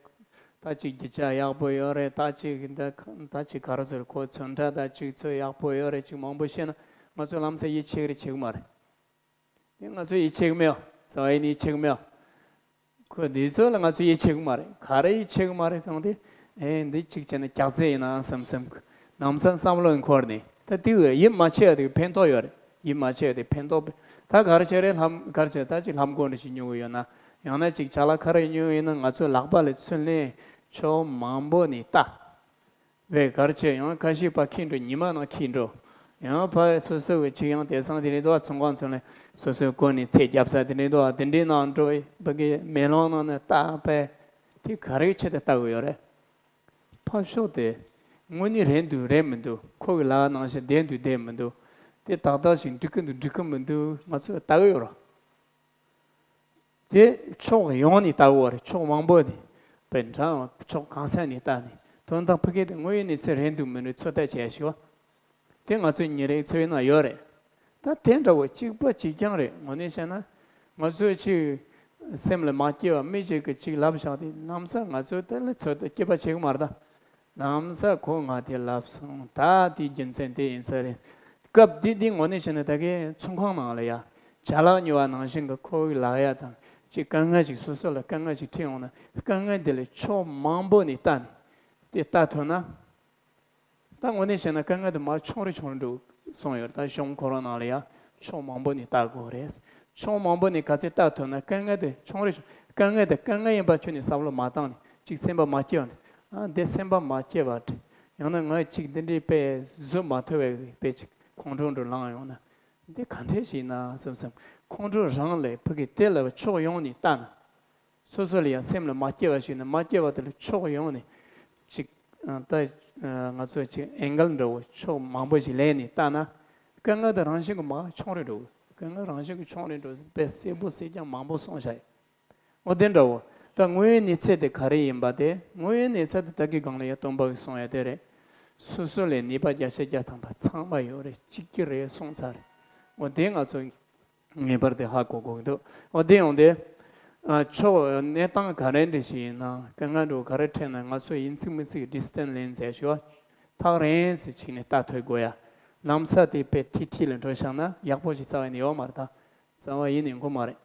ད་ཅིག་རྒྱུ་ཆ་ཡག་པོ་ཡོད་རེད། ད་ཅིག་ད་ད་ཅིག་ག་རེ་ཟེར་ཁོ་ཚོན་ཁྲ་ད་ཅིག་ཚོ་ཡག་པོ་ཡོད་རེད་ཅིག་མང་པོ་བཤད་ན་ང་ཚོ་ལམ་སང་ཡིད་ཆེས་རེ་བྱེད་གི་མ་རེད། དེ་ང་ཚོ་ཡིད་ཆེས་གི་མེད། རྩ་བ་ཡིན་ཡིད་ཆེས་གི་མེད། ཁོ་འདི་ཚོ་ལ་ང་ཚོ་ཡིད་ཆེས་གི་མ་རེད། ག་རེ་ཡིད་ཆེས་གི་མ་རེད་སོང་དེ། ཨེ་འདི་གཅིག་བྱས་ན་ཀྱག་ཙེ་ཡིན་ན་བསམ་བསམ་གི་ནམ་སང་བསམ་བློ་འཁོར་ནས་ད་དེ་བས་ཡིད་མ་ཆེས་ཡ་དེ་ཕན་ཐོགས་ཡོད་རེད། ཡིད་མ་ཆེས་ཡ་དེ་ཕན་ཐོགས་པས། ད་ག་རེ་བྱས་རེད། ལྷམ་ག་རེ་བྱས་ད་ཅིག་ལྷམ་གོན་རེ་ཞིག་ཉོ་གི་ཡོད་ན། ཡང་ན་ཅིག་ཅ་ལག་ག་རེ་ཉོ་ཡིན་ན་ང་ཚོ་ལག་པ་ལ་ཚུར་ལེན་ཕྱོགས་མང་པོ་ནས་ལྟ། བས་གར་བྱས་ཡང་ཁ་ཤས་ཕར་འཁྱེར་འགྲོ། ཉི་མ་ནང་འཁྱེར་འགྲོ། ཡང་ཕར་སོ་སོ་གི་ཆིག་ཡང་དེང་སང་དེ་རིང་དུ་ཚོང་ཁང་ཚོ་ནས་སོ་སོའི་སྒོ་ནས་ཚེ་རྒྱབ་ས་དེ་རིང་དུ་དེ་འདྲའི་ནང་འགྲོ་བའི་བུ་གའི་མེ་ལོང་ནང་ནས་ལྟ་བས་དེ་ག་རེའི་ཆེད་དུ་ལྟ་དགོས་ཡོད་རེད། ཕར་ཕྱོགས་དེ་དངོས་གནས་རེད་འདུག་རེད་མི་འདུག་ཁོ་གི་ལག་ནང་བཞིན་བསྡད་འདུག་བསྡད་མི་འདུག་དེ་ཏག་ཏག་ཞིག་འགྲིག་གི་འདུག་འགྲིག་གི་མི་འདུག་ང་ཚོས་ལྟ་གི་ཡོད་རེད། དེ་ཕྱོགས་ཡོངས་ནས་ལྟ་དགོས་རེད། ཕྱོགས་མང་པོ་ནས་དཔེ་འདྲ་ཕྱོགས་གང་ས་ནས་ལྟ་ནས་དོན་དག་ཕ་གི་དེ་དངོས་ཡོད་གནས་ཚུལ་རེད་འདུག་མི་འདུག་ཚོད་ལྟ་བྱས་ཤིག་བ། དེ་ང་ཚོའི་ཉིན་རེའི་འཚོ་བའི་ནང་ཡོད་རེད། ད་དེ་འདྲ་བོ་གཅིག་པ་གཅིག་རྐྱང་རེད། དངོས་གནས་བཤད་ན་ང་ཚོས་ཅིག་སེམས་ལ་མ་སྐྱེ་བ་མི་གཅིག་གིས་ཅིག་ལབ་བཞག་དེ་ལམ་སང་ང་ཚོས་དེ་ལ་ཚོད་ལྟ་སྐྱེ་བ་བྱེད་གི་མ་རེད་ད། ལམ་སང་ཁོ་ང་དེ་ལབ་སོང་། ད་དེའི་རྒྱུ་མཚན་དེ་ཡིན་ས་རེད། སྐབས་དེ་དེ་དངོས་གནས་བྱས་ན་ད་གའི་ཚོང་ཁང་ནང་ལ་ཡ་ཅ་ལག་ཉོ་བ་ནང་བཞིན་གྱི་ཁོ་གི་ལག་ཡ་དང་ཅིག་དཀའ་ངལ་ཅིག་སོ་སོ་ལ་དཀའ་ངལ་ཅིག་འཕྲད་ཡོང་ན་དཀའ་ངལ་དེ་ལ་ཕྱོགས་མང་པོ་ནས་ལྟ་ནས་དེ་ལྟ་ཐུབ་ན། ད་དངོས་གནས་བྱས་ན་དཀའ་ངལ་དེ་མར་ཆུང་རུ་ཆུང་རུ་འགྲོ་སོང་ཡོད། ད་གཞུང་ཁོ་རང་ནང་ལ་ཡ་ཕྱོགས་མང་པོ་ནས་ལྟ་དགོས་རེད། ཕྱོགས་མང་པོ་ནས་ག་ཚད་ལྟ་ཐུབ་ན་དཀའ་ངལ་དེ་ཆུང་རུ་ཆུང་། དཀའ་ངལ་དེ་དཀའ་ངལ་ཡིན་པ་ཁྱོན་ནས་བསམ་བློ་མ་བཏང་ནས་ཅིག་སེམས་པ་མ་སྐྱིད་པ་ནས། ཨ་འདི་སེམས་པ་མ་སྐྱིད་པ་རེད། ཡང་ན་ང་ཅིག་འདི་འདྲའི་དཔེ་བཟོ་མ་ཐུབ་པའི་དཔེ་ཅིག་ཁོང་ཁྲོ་འདྲ་ལངས་ཡོང་ན་འདི་ག་འདྲས་ཞིག་ཡིན་ན་བསམ་བསམ་ཁོང་ཁྲོ་རང་ལས་ཕ་གི་དེ་ལ་ཕྱོགས་ཡོངས་ནས་ལྟ་ན། སོ་སོ་ལ་ཡང་སེམས་ལ་མ་སྐྱེ་བ་ཞིག་ནི་མ་སྐྱེ་བ་དེ་ལ་ཕྱོགས་ཡོངས་ནས་ཅིག་ད་ང་ཚོ་ཅིག་ཨེང་གལ་འདྲ་བོ་ཕྱོགས་མང་པོ་ཞིག་ལེན་ནས་ལྟ་ན། དཀའ་ངལ་དེ་རང་བཞིན་གྱིས་མར་ཆུང་རུ་འགྲོ། དཀའ་ངལ་རང་བཞིན་གྱིས་ཆུང་རུ་འགྲོ་དཔེ་གསལ་པོ་གསལ་རྐྱང་མང་པོ་གསུངས་བཞག་ཡོད། འོ་དེ་འདྲ་བོ། ད་དངོས་ཡོད་གནས་ཚུལ་དེ་ག་རེ་ཡིན་པ་དེ་དངོས་ཡོད་གནས་ཚུལ་དེ་ད་གི་སྒང་ལ་ཡང་སྟོན་པ་གིས་གསུངས་ཡ་དེ་རེད། སོ་སོ་ལ་ནུས་པ་བརྒྱ་ཆ་བརྒྱ་ཐམ་པ་ཚང་མ་ཡོད་རེད། གཅིག་གི་རེད་གསུངས་ཚར་རེད། འོ་དེ་ང་ཚོ་ངེས་པར་དུ་ཧ་གོ་དགོས་ཀྱི་འདུག་འོ་དེ་ཡོང་དེ། ཨ་ཕྱོགས་གནས་སྟངས་ག་རེ་འདྲ་ཞིག་ཡིན་ན་དཀའ་ངལ་འདྲ་བོ་ག་རེ་འཕྲད་ན་ང་ཚོ་ཡིན་ཚིག་མིན་ཚིག་ཌི་སི་ཊན་སི་ལེན་ཟེར་ཞུ་བ། ཐག་རིང་ཙམ་ཅིག་ནས་ལྟ་ཐུབ་དགོས་ཡ། ལམ་སང་དེ་དཔེ་ཁྲིག་ཁྲིག་ལ་འགྲོ་བཞག་ན་ཡག་པོ་ཞིག་རྩ་བ་ནས་ཡོད་མ་རེད་ད། རྩ་བ་ཡིན་ནས་ཡོང་གི་མ་རེད།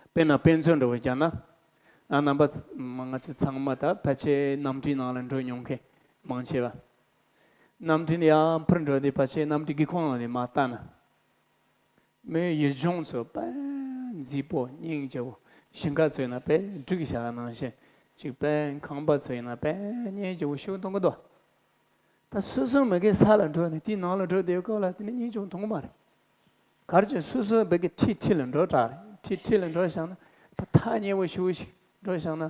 དཔེར་ན་དཔེ་མཚོན་འདྲ་བོ་བརྒྱབ་ན། ཨ་རྣམ་པ་ཚ་ང་ཚོ་ཚང་མ་ད་ཕལ་ཆེར་གནམ་གྲུའི་ནང་ལ་འགྲོ་མྱོང་མཁན་མང་ཆེ་བ། གནམ་གྲུ་ནས་ཡར་འཕུར་འགྲོ་དུས་ཕལ་ཆེར་གནམ་གྲུའི་སྒེའུ་ཁུང་ནང་ནས་མར་ལྟ་ན། མོའི་ཡུལ་ལྗོངས་ཚོ་དཔེ་མཛེས་པོ་སྙིང་རྗེ་བོ། ཞིང་ཁ་ཚོ་ཡིན་ན་དཔེ་འབྲུག་བཞག་ནང་བཞིན་ཅིག་དཔེ་ཁང་པ་ཚོ་ཡིན་ན་དཔེ་སྙིང་རྗེ་བོ་ཞིག་མཐོང་གི་འདུག་ད་སོ་སོ་མི་དགེ་ས་ལ་འགྲོ་ནས་དེའི་ནང་ལ་འགྲོ་བསྡད་སྐབས་ལ་དེ་ནི་སྙིང་རྗེ་བོ་མཐོང་གི་མ་རེད། གར་ཅིག་སོ་སོ་བོད་ཀྱི་ཁྲིད་ཁྲིད་ལ་འགྲོ་དྲག་རེད། ཁྲིད་ཁྲིད་ལ་འགྲོ་བཞག་ན་ད་ཐག་ཉེ་བོ་ཞེ་པོ་ཞིག་འགྲོ་བཞག་ན་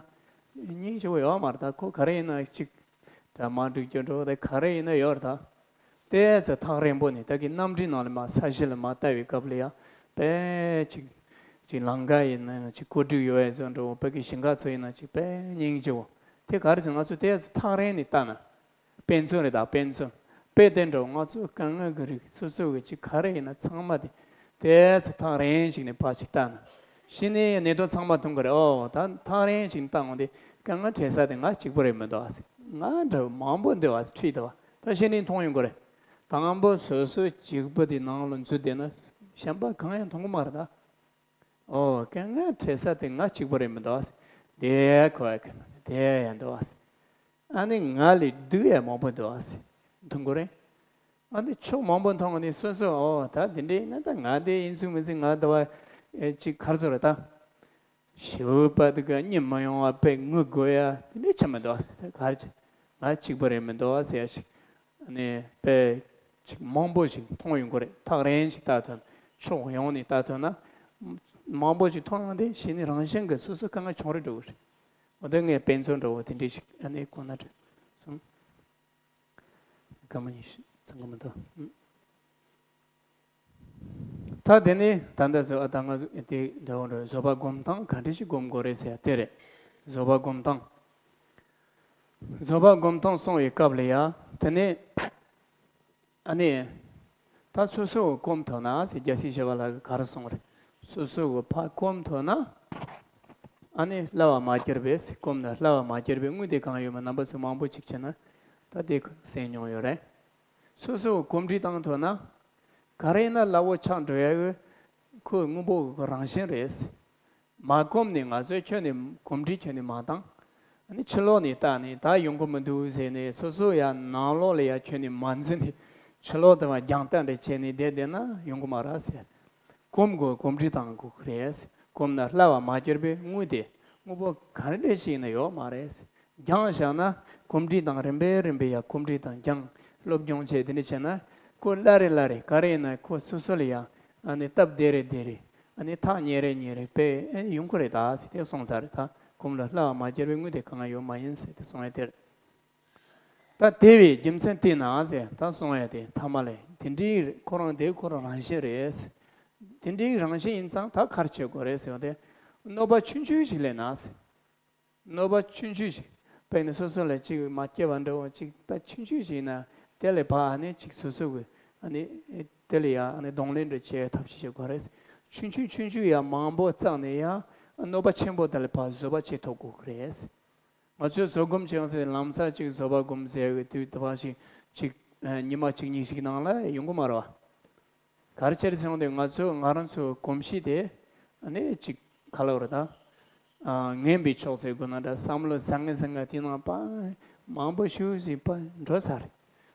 སྙིང་རྗེ་བོ་ཡོད་མ་རེད། ད་ཁོ་ག་རེ་ཡིན་ན་ཅིག་དྲ་མ་འགྲིག་རྒྱུ་འགྲོ་དེ་ག་རེ་ཡིན་ན་ཡོད་རེད་ད། ཏོག་ཙམ་ཐག་རིང་པོ་ནས་ད་གི་གནམ་གྲུའི་ནང་ལ་མར་ས་གཞི་ལ་མར་ལྟ་བའི་སྐབས་ལ་ཡང་དཔེ་ཅིག་ གི་ལང་ཀ་ཡིན་ན་ཅིག་གོ་སྒྲིག་ཡོད་པའི་བཟོ་འདྲ་བོ། བོད་ཀྱི་ཞིང་ཁ་ཚོ་ཡིན་ན་ཅིག་དཔེ་སྙིང་རྗེ་བོ། དེ་ག་རེ་ཟེར། ང་ཚོ་དེ་ཐག་རིང་ནས་ལྟ་ན། དཔེ་མཚོན་རེད་ད། དཔེ་མཚོན། དཔེ་དེ་འདྲ་བོ་ང་ཚོ་དཀའ་ངལ་གྱི་རིགས་སོ་སོ་གི་ཅིག་ག་རེ་ཡིན་ན་ཚང་མ་དེ་དེ་ཚོ་ཐག་རིང་ཞིག་ནས་ཕར་ཅིག་ལྟ་ན། གཞི་ནས་གནད་དོན་ཚང་མ་མཐོང་གི་རེད། ཨོ་ད་ཐག་རིང་ཞིག་ནས་ལྟ་འོང་དུས་དཀའ་ངལ་འཕྲད་ས་དེ་ང་གཅིག་པུ་རེད་མི་འདུག་ཨ་ཟེར། ང་འདྲ་བོ་མང་པོ་འདུག་ཨ་ཟེར། ཁྲིད་འདུག་ཨ། ད་གཞི་ནས་མཐོང་ཡོང་གི་རེད། དང་པོ་སོ་སོ་གཅིག་པུ་དེ་ནང་ལ་འཛུལ་བསྡད་ན་གཞན་པ་གང་ཡང་མཐོང་གི་མ་རེད་ད། ཨོ་དཀའ་ངལ་འཕྲད་ས་དེ་ང་གཅིག་པུ་རེད་མི་འདུག་ཨ་ཟེར། དེ་ཁོ་ཡ་གི་དེ་ཡ་འདུག་ཨ་ཟེར། ཨ་ནི་ང་ལས་སྡུག་ཡ་མང་པོ་འདུག་ཨ་ཟེར། མཐོང་གི་རེད། ཨ་ནི་ཕྱོགས་མང་པོ་མཐོང་ནས་སོ་སོ་ཨོ་ད་དེ་འདྲ་ཡིན་ན་ད་ང་དེ་ཡིན་ཚུལ་མིན་ཚུལ། ང་ད་བ་ཨེ་ཅིག་ག་རེ་ཟེར་རེད་ད། ཞེ་པོ་དེ་ག་གཉིད་མ་ཡོང་བ་དཔེ་ངུ་དགོས་ཡ་དེ་འདྲ་ཆགས་མི་འདུག་ཨ་ཟེར། ད་ག་རེ་བྱེད། ང་གཅིག་པུ་རེད་མི་འདུག་ཨ་ཟེར་ཡ་ཞིག་ཨ་ནི་དཔེ་ཅིག་མང་པོ་ཞིག་མཐོང་ཡོང་གི་རེད། ཐག་རིང་ཞིག་ལྟ་ཐུབ་ན། ཕྱོགས་ཡོངས་ནས་ལྟ་ཐུབ་ན། མང་པོ་ཞིག་མཐོང་ཡོང་དུས་གཞི་ནས་རང་བཞིན་གྱིས་སོ་སོ་དཀའ་ངལ་བྱུང་རེ་འགྲོ་གི་རེད། འོ་ད་ངས་དཔེ་མཚོན་འདྲ་བོ་དེ་འདྲ་ཞིག་ཨ་ནི་གོ་ན་འདྲ་སོང་། སྐར་མ་ཉི་ཤུ་ཚང་གི་མི་འདུག་ད་དེ་ནས་ད་ལྟ་བཟོ་ཨ་ད་ང་དེ་འདྲ་བོ་འདྲ་བོ་བཟོད་པ་སྒོམ་སྟངས་ག་འདྲ་ཞིག་སྒོམ་དགོས་རེད་ཟེར་ཡ་དེ་རེད། བཟོད་པ་སྒོམ་སྟངས། བཟོད་པ་སྒོམ་སྟངས་གསུང་བའི་སྐབས་ལ་ཡ་དེ་ནས་ཨ་ནི་ད་སོ་སོ་གོམས་ཐུབ་ན་ཟེར། རྒྱལ་སྲས་ཆོས་པ་ལགས་ཀྱིས་ག་རེ་གསུངས་རེད། སོ་སོ་གི་ཕར་གོམས་ཐུབ་ན། ཨ་ནི་བསླུ་བ་མ་གྱུར་པའི་གོམས་ན་བསླུ་བ་མ་གྱུར་པའི་དངོས་དེ་གང་ཡོད་མ། རྣམ་པ་ཚོས་མང་པོ་ཅིག་བྱས་ན་ད་དེ་གསན་མྱོང་ཡོད་རེད། སོ་སོ་གོམས་འདྲིས་བཏང་ཐུབ་ན། ག་རེ་ཡིན་ན་སླ་བོ་ཆགས་འགྲོ་ཡ་ཡོད། ཁོའི་དངོས་པོ་གི་རང་བཞིན་རེད། མ་གོམས་ནས་ང་ཚོས་ཁྱོན་ནས་གོམས་འདྲིས་ཁྱོན་ནས་མ་བཏང་། ཨ་ནི་ཕྱི་ལོགས་ནས་བལྟས་ནས་ད་ཡོང་གི་མི་འདུག་ཟེར་ནས་སོ་སོ་ཡང་ནང་ལོགས་ལ་ཡང་ཁྱོན་ནས་མ་འཛུལ་ནས་ཕྱི་ལོགས་དེ་མར་རྒྱང་ལྟ་འདྲ་བྱས་ནས་བསྡད་བསྡད་ན་ཡོང་གི་མ་རེད་ཟེར། གོམས་དགོས། གོམས་འདྲིས་བཏང་དགོས་ཀྱི་རེད། གོམས་ན་བསླུ་བ་མ་གྱུར་པའི་དངོས་དེ། དངོས་པོ་ག་རེ་འདྲ་ཞིག་ཡིན་ན་ཡོད་མ་རེད། སྦྱངས་བཞག་ན་གོམས་འདྲིས་དང་རིམ་པས་རིམ་པས་ཡར་གོམས་འདྲིས་དང་སྦྱངས། སློབ་སྦྱོང་བྱས་དེ་འདྲ་བྱས་ན་ཁོ་སླར་རེ་སླར་རེ་ག་རེ་ཡིན་ན་ཁོ་སོ་སོ་ལ་ཡང་ཨ་ནི་སྟབས་བདེ་རེ་བདེ་རེ། ཨ་ནི་ཐག་ཉེ་རེ་ཉེ་རེ་དཔེ་ཨེ་ཡོང་གི་རེད་ད་ཟེར་དེ་གསུངས་ཚར་རེད་ད། གོམས་ལ་བསླུ་བ་མ་གྱུར་པའི་དངོས་དེ་གང་ཡང་ཡོད་མ་ཡིན་ཟེར་དེ་གསུངས་ཡ་དེ་རེད། ད་དེ་བས་རྒྱུ་མཚན་དེས་ན་ཟེར་ད་གསུངས་ཡ་དེ་ཐ་མ་ལས་དེ་འདྲའི་ཁོ་རང་དེ་ཁོ་རང་རང་བཞིན་རེད། དེ་འདྲའི་རང་བཞིན་ཡིན་ཙང་ད་ག་རེ་བྱེད་དགོས་རེད་ཟེར་བ་དེ། གནོད་པ་ཆུང་ཆུང་ཞིག་སླེབས་ན་ཟེར། གནོད་པ་ཆུང་ཆུང་ཞིག་དཔེར་ན་སོ་སོ་ལ་ཅིག་མ་སྐྱིད་པ་འདྲ་བོ་ཅིག་ད་ཆུང་ཆུང་ཞིག་ཡིན་ན་དེ་ལས་ཕར་ཨ་ནི་ཅིག་སོ་སོ་གི་ཨ་ནི་དེ་ལ་ཡང་ཨ་ནི་གདོང་ལེན་འདྲ་བྱེད་ཐབས་ཤེས་བྱེད་དགོས་རེད། ཆུང་ཆུང་ཆུང་ཆུང་ཡང་མང་པོ་བརྩམས་ནས་ཡང་གནོད་པ་ཆེན་པོ་དེ་ལས་ཕར་བཟོད་པ་བྱེད་ཐུབ་དགོས་ཀྱི་རེད། ང་ཚོས་བཟོད་སྒོམ་བྱེད་ཡོང་ཟེར་ལམ་སང་ཅིག་བཟོད་པ་སྒོམ་ཟེར་བའི་དུས་དེ་བ་ཞིག་ཅིག་ཉི་མ་གཅིག་གཉིས་ཤིག་ནང་ལ་ཡོང་གི་མ་རེད་བ། ག་རེ་བྱས་ཟེར་ཡོང་དུས་ང་ཚོ་ང་རང་ཚོའི་གོམས་གཤིས་དེ་ཨ་ནི་ཅིག་ག་ལབ་རེད་ད། ངན་པའི་ཕྱོགས་ཟེར་དགོས་ན་འདྲ། བསམ་བློ་བཟང་ངན་ཟེར་ང་དེ་ནང་པ་མང་པོ་ཞིག་ཟིན་པ་འགྲོ་ཚར་རེད།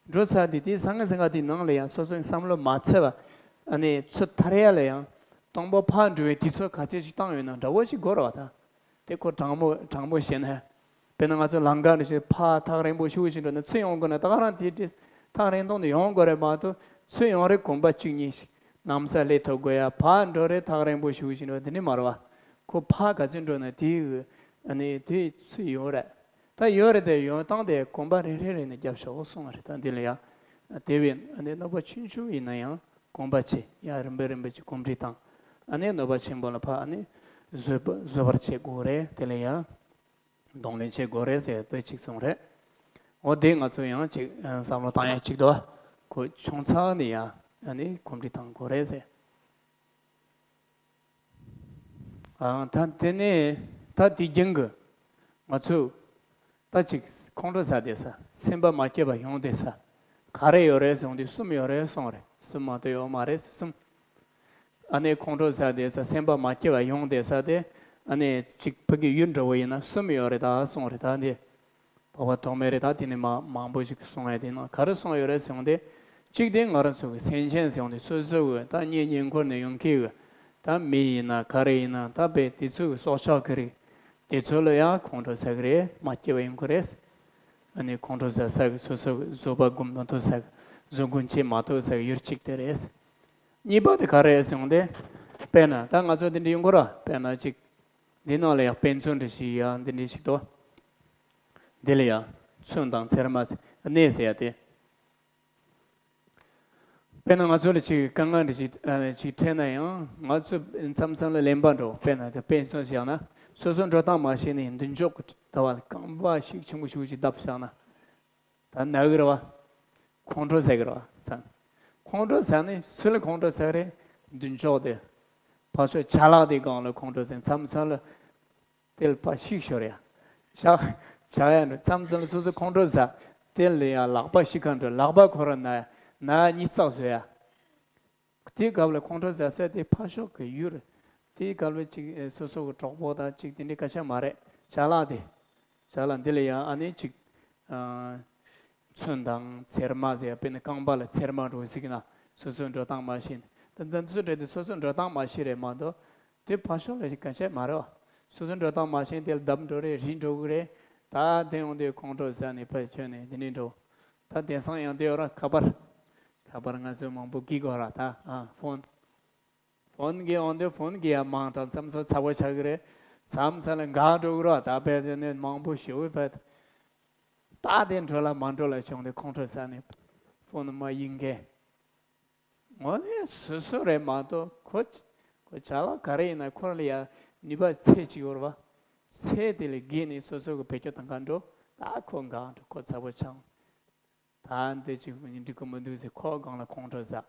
འགྲོ་ཚར་དུས་དེ་བཟང་ངན་ཟེར་ང་དེ་ནང་ལ་ཡང་སོ་སོའི་བསམ་བློ་མ་ཚོས་པ་ཨ་ནི་ཚུར་ཐར་ཡ་ལ་ཡང་དང་པོ་ཕར་འགྲོ་བའི་དུས་ཚོད་ག་ཚད་ཅིག་བཏང་ཡོད་ན་འདྲ་བོ་ཞིག་དགོས་རེད་བ་ད། དེ་ཁོ་དྲང་མོ་དྲང་མོ་བཤད་ན། དཔེར་ན་ང་ཚོ་ལམ་ཁ་འདྲ་ཞིག་ཕར་ཐག་རིང་པོ་ཞིག་ཕྱིན་འགྲོ་ན་ཚུར་ཡོང་དགོས་ན་ད་ག་རང་དེ་དེ་ཐག་རིང་ཐུང་དུ་ཡོང་དགོས་རེད་མ་གཏོགས་ཚུར་ཡོང་རེ་གོམ་པ་གཅིག་གཉིས་ཤིག་གནམ་ས་སླེབས་ཐུབ་དགོས་ཡ། ཕར་འགྲོ་རེ་ཐག་རིང་པོ་ཞིག་ཕྱིན་འགྲོ་དེ་ནི་མ་རེད་བ། ཁོ་ཕར་ག་ཚོད་འགྲོ་ན་དེའི་ཨ་ནི་དེ་ཚུར་ཡོང་རེད། ད་ཡོད་རེད་དེ་ཡོང་སྟངས་དེ་གོམ་པ་རེ་རེ་རེ་ནས་རྒྱབ་ཤོག་གསུངས་རེད། ད་འདི་ལ་ཡ་དེ་བས་ཨ་ནི་གནོད་པ་ཆུང་ཆུང་ཡིན་ན་ཡང་གོམ་པ་ཆེ་ཡ་རིམ་པས་རིམ་པས་ཀྱི་གོམས་འདྲིས་དང་ཨ་ནི་གནོད་པ་ཆེན་པོ་ལ་ཕར་ཨ་ནི་བཟོད་པ་བཟོད་པར་བྱེད་དགོས་རེད། དེ་ལ་ཡ། གདོང་ལེན་བྱེད་དགོས་རེད་ཟེར་དེ་གཅིག་གསུངས་རེད། འོ་དེ་ང་ཚོ་ཡང་གཅིག་བསམ་བློ་བཏང་ཡ་གཅིག་འདུག་ཁོ་ཆུང་ཙག་ནས་ཡང་ཨ་ནི་གོམས་འདྲིས་བཏང་དགོས་རེད་ཟེར། ཨ་ད་དེ་ནས་ད་དེ་རྒྱུན་གྱི་ང་ཚོ་ད་ཅིག་ཁོང་ཁྲོ་ཟ་བསྡད་ས། སེམས་པ་མ་སྐྱིད་པ་ཡོང་བསྡད་ས་ག་རེ་ཡོད་རེད་ཟེར་འོང་དུས་གསུམ་ཡོད་རེད་གསུངས་རེད། གསུམ་མ་གཏོགས་ཡོད་མ་རེད་གསུམ། ཨ་ནི་ཁོང་ཁྲོ་ཟ་བསྡད་ས་སེམས་པ་མ་སྐྱིད་པ་ཡོང་བསྡད་ས་དེ་ཨ་ནི་ཅིག་ཕ་གི་ཡུལ་འདྲ་བོ་ཡིན་ན་གསུམ་ཡོད་རེད་ད་གསུངས་རེད། ད་འདི་འཕགས་པ་ཐོགས་མེད་རེད། ད་དེ་ནི་མ་མང་པོ་ཞིག་གསུངས་ཡ་དེ་ན་ག་རེ་གསུངས་ཡོད་རེད་ཟེར་འོང་དེ་གཅིག་དེ་ང་རང་ཚོ་གི་སེམས་ཅན་ཟེར་འོང་དེ་སོ་སོ་གི་ད་གཉེན་ཉེ་འཁོར་ནས་ཡོང་མཁན་གི་ད་མི་ཡིན་ན་ག་རེ་ཡིན་ན་ད་དཔེ་དེ་ཚོ་གི་སྲོག་ཆགས་གི་རིགས་དེ་ཚོ་ལ་ཡང་ཁོང་ཁྲོ་ཟ་གི་རེད། མ་སྐྱིད་པ་ཡོང་གི་རེད། ཨ་ནི་ཁོང་ཁྲོ་ཟ་ས་གི་སོ་སོ་གི་བཟོད་པ་སྒོམ་མ་ཐུབ་ས་གི་བཟོད་སྒོམ་བྱེད་མ་ཐུབ་ས་གི་ཡུལ་གཅིག་དེ་རེད། གཉིས་པ་དེ་ག་རེ་ཟེར་འོང་དེ། དཔེར་ན་ད་ང་ཚོ་འདི་འདྲ་ཡོང་གི་ར། དཔེར་ན་ཅིག་འདི་ནང་ལ་ཡང་དཔེ་མཚོན་འདྲ་ཞིག་ཡང་འདི་འདྲ་ཞིག་འདུག་འདི་ལ་ཡང་ཚོན་དང་ཚེར་མ་ཟེར་གནས་ཟེར་ཡ་དེ། དཔེར་ན་ང་ཚོ་ལ་ཅིག་དཀའ་ངལ་འདྲ་ཞིག་ཨ་ཅིག་འཕྲད་ན་ཡང་། ང་ཚོ་མཚམས་མཚམས་ལ་གླེན་པ་འདྲ་བོ། དཔེར་ན་དེ་དཔེ་མཚོན་བཞག་ན། སོ་སོ་འགྲོ་སྟངས་མ་ཤེས་ནས་མདུན་ཅོག་གི་ད་བར་རྐང་པ་ཤུགས་ཆེན་པོ་ཞིག་ཅིག་བརྡབས་བཞག་ན། ད་ན་གི་རེད་བ། ཁོང་ཁྲོ་ཟ་གི་རེད་བ་ཟེར། ཁོང་ཁྲོ་ཟ་ནས་སུ་ལ་ཁོང་ཁྲོ་ཟ་གི་རེད། མདུན་ཅོག་དེ། ཕར་ཕྱོགས་ཅ་ལག་དེའི་སྒང་ལ་ཁོང་ཁྲོ་ཟ། མཚམས་མཚམས་ལ་དེ་ལ་ཕར་ཤིག་ཤོར་ཡ། བཞག་བཞག་ཡ་འགྲོ། མཚམས་མཚམས་ལ་སོ་སོ་ཁོང་ཁྲོ་ཟ། དེ་ལ་ཡ་ལག་པ་ཤིག་ག་འགྲོ། ལག་པ་ཁོ་རང་ན་ན་གཉིད་ཙག་བཟོ་ཡ། དེའི་སྐབས་ལ་ཁོང་ཁྲོ་ཟ་ས་དེ་ཕར་ཕྱོགས་ཀྱི་ཡུལ། དེའི་སྐབས་ལ་ཅིག་ཨེ་སོ་སོ་གི་གྲོགས་པོ་དང་ཅིག་དེ་འདྲའི་སྐད་ཆ་མ་རེད། ཅ་ལག་དེ། ཅ་ལག་འདི་ལ་ཡང་ཨ་ནི་ཅིག་ཨ་ཚོན་དང་ཚེར་མ་ཟེར་ཡ། དཔེར་ན་རྐང་པ་ལ་ཚེར་མ་འགྲོ་ཟིག་ན། སོ་སོའི་འགྲོ་སྟངས་མ་ཤེས་ནས། ད་ལྟ་འདི་ཚོ་འདྲ་དེ་སོ་སོའི་འགྲོ་སྟངས་མ་ཤེས་རེད་མ་གཏོགས། དེ་ཕར་ཕྱོགས་ལ་སྐད་ཆ་མ་རེད་བ། སོ་སོའི་འགྲོ་སྟངས་མ་ཤེས། དེ་ལ་བརྡབ་འགྲོ་རེད། རིལ་འགྲོ་གི་རེད། ད་དེ་ཡོང་དུས་ཁོང་ཁྲོ་ཟ་ནས་ཕར་ཁྱོན་ནས་དེ་འདྲ་འགྲོ། ད་དེང་སང་ཡང་དེ་ཡོད་ར། ཁ་པར། ཁ་པར་ང་ཚོས་མང་པོ་གི་གོ་ར། ད་ཨ་ཕོན། ཕོན་གི་འོང་དུས་ཕོན་གི་ཡ་མང་དྲགས་མཚམས་མཚམས་ཚ་པོ་ཆགས་ཀྱི་རེད། མཚམས་མཚམས་ལ་འགག་འགྲོ་གི་རེད། ད་དཔེ་དེ་ནས་མང་པོ་ཞེ་པོ་བས། ད་དེ་འགྲོ་ལ་མ་འགྲོ་ལ་བྱུང་དུས་ཁོང་ཁྲོ་ཟ་ནས་ཕོན་མ་ཡིན་མཁན། དངོས་གནས་སོ་སོ་རེད་མ་གཏོགས། ཁོ་ཁོ་ཅ་ལག་ག་རེ་ཡིན་ན་ཁོ་ལ་ཡ་ནུས་པ་ཚད་ཅིག་ཡོད་རེད་བ། ཚད་དེ་ལས་བརྒལ་ནས་སོ་སོ་གི་བེད་སྤྱོད་གཏོང་ག་འགྲོ། ད་ཁོ་འགག་འགྲོ། ཁོ་ཚ་པོ་ཆགས། ད་འདི་ཅིག་འགྲིག་གི་མི་འདུག་ཟེར་ཁོ་སྒང་ལ་ཁོང་ཁྲོ་ཟ།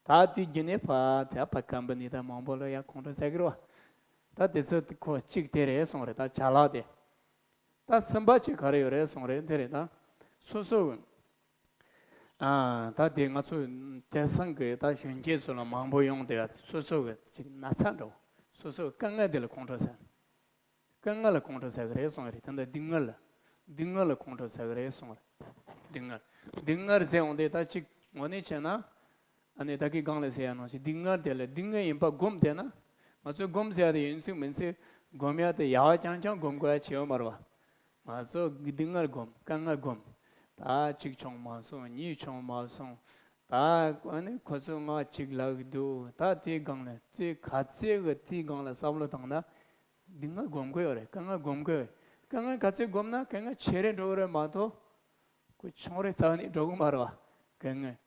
ད་དུས་རྒྱུན་ནས་ཕ་དེ་ཕ་ཀམ་པ་ནི་ད་མང་པོ་ལ་ཡ་ཁོང་ཁྲོ་ཟ་གི་རེད་བ། ད་དེ་ཚོ་ཁོ་གཅིག་དེ་རེད་སོང་རེད། ད་ཅ་ལག་དེ། ད་གསུམ་པ་གཅིག་ག་རེ་ཡོད་རེད་སོང་རེད། དེ་རེད། ད་སོ་སོ་གི་ཨ་ད་དེ་ང་ཚོ་དེང་སང་གི་ད་གཞོན་སྐྱེས་ཚོ་ལ་མང་པོ་ཡོང་བསྡད་ཡ་སོ་སོ་གི་ཅིག་ན་ཚ་འདྲ་བོ། སོ་སོ་གི་དཀའ་ངལ་དེ་ལ་ཁོང་ཁྲོ་ཟ། དཀའ་ངལ་ལ་ཁོང་ཁྲོ་ཟ་གི་རེད་སོང་རེད། ད་ལྟ་སྡུག་བསྔལ་ལ། སྡུག་བསྔལ་ལ་ཁོང་ཁྲོ་ཟ་གི་རེད་སོང་རེད། སྡུག་བསྔལ། སྡུག་བསྔལ་ཟེར་འོང་དེ་ད་ཅིག་དངོས་གནས་བྱས་ན། ཨ་ནི་ད་གིན་སྒང་ལ་ཟེར་ཡ་ནང་བཞིན་སྡུག་བསྔལ་དེ་ལ་སྡུག་བསྔལ་ཡིན་པ་སྒོམ་བསྡད་ན། ང་ཚོས་སྒོམ་ཟེར་ཡ་དེ་ཡིན་ཚུལ་མིན་ཚུལ་སྒོམ་ཡ་དེ་ཡག་པ་རྐྱང་རྐྱང་སྒོམ་དགོས་ཡ་ཅིག་ཡོད་མ་རེད་བ། ང་ཚོ་སྡུག་བསྔལ་སྒོམ། དཀའ་ངལ་སྒོམ། ད་གཅིག་བྱུང་མ་སོང་། གཉིས་བྱུང་མ་སོང་། ད་ཨ་ནི་ཁོ་ཚོ་ང་གཅིག་ལབ་ཀྱི་འདུག་ད་དེའི་སྒང་ལ་ཚེ་ག་ཚད་གི་དེའི་སྒང་ལ་བསམ་བློ་བཏང་ན། སྡུག་བསྔལ་སྒོམ་དགོས་ཡོད་རེད། དཀའ་ངལ་སྒོམ་དགོས་ཡོད། དཀའ་ངལ་ག་ཚོད་སྒོམ་ན་དཀའ་ངལ་ཆེ་རེ་འགྲོ་གི་རེད་མ་གཏོགས། ཁོ་ཆུང་རེ་རྩ་བ་ནས་འགྲོ་གི་མ་རེད་བ། དཀའ་ངལ།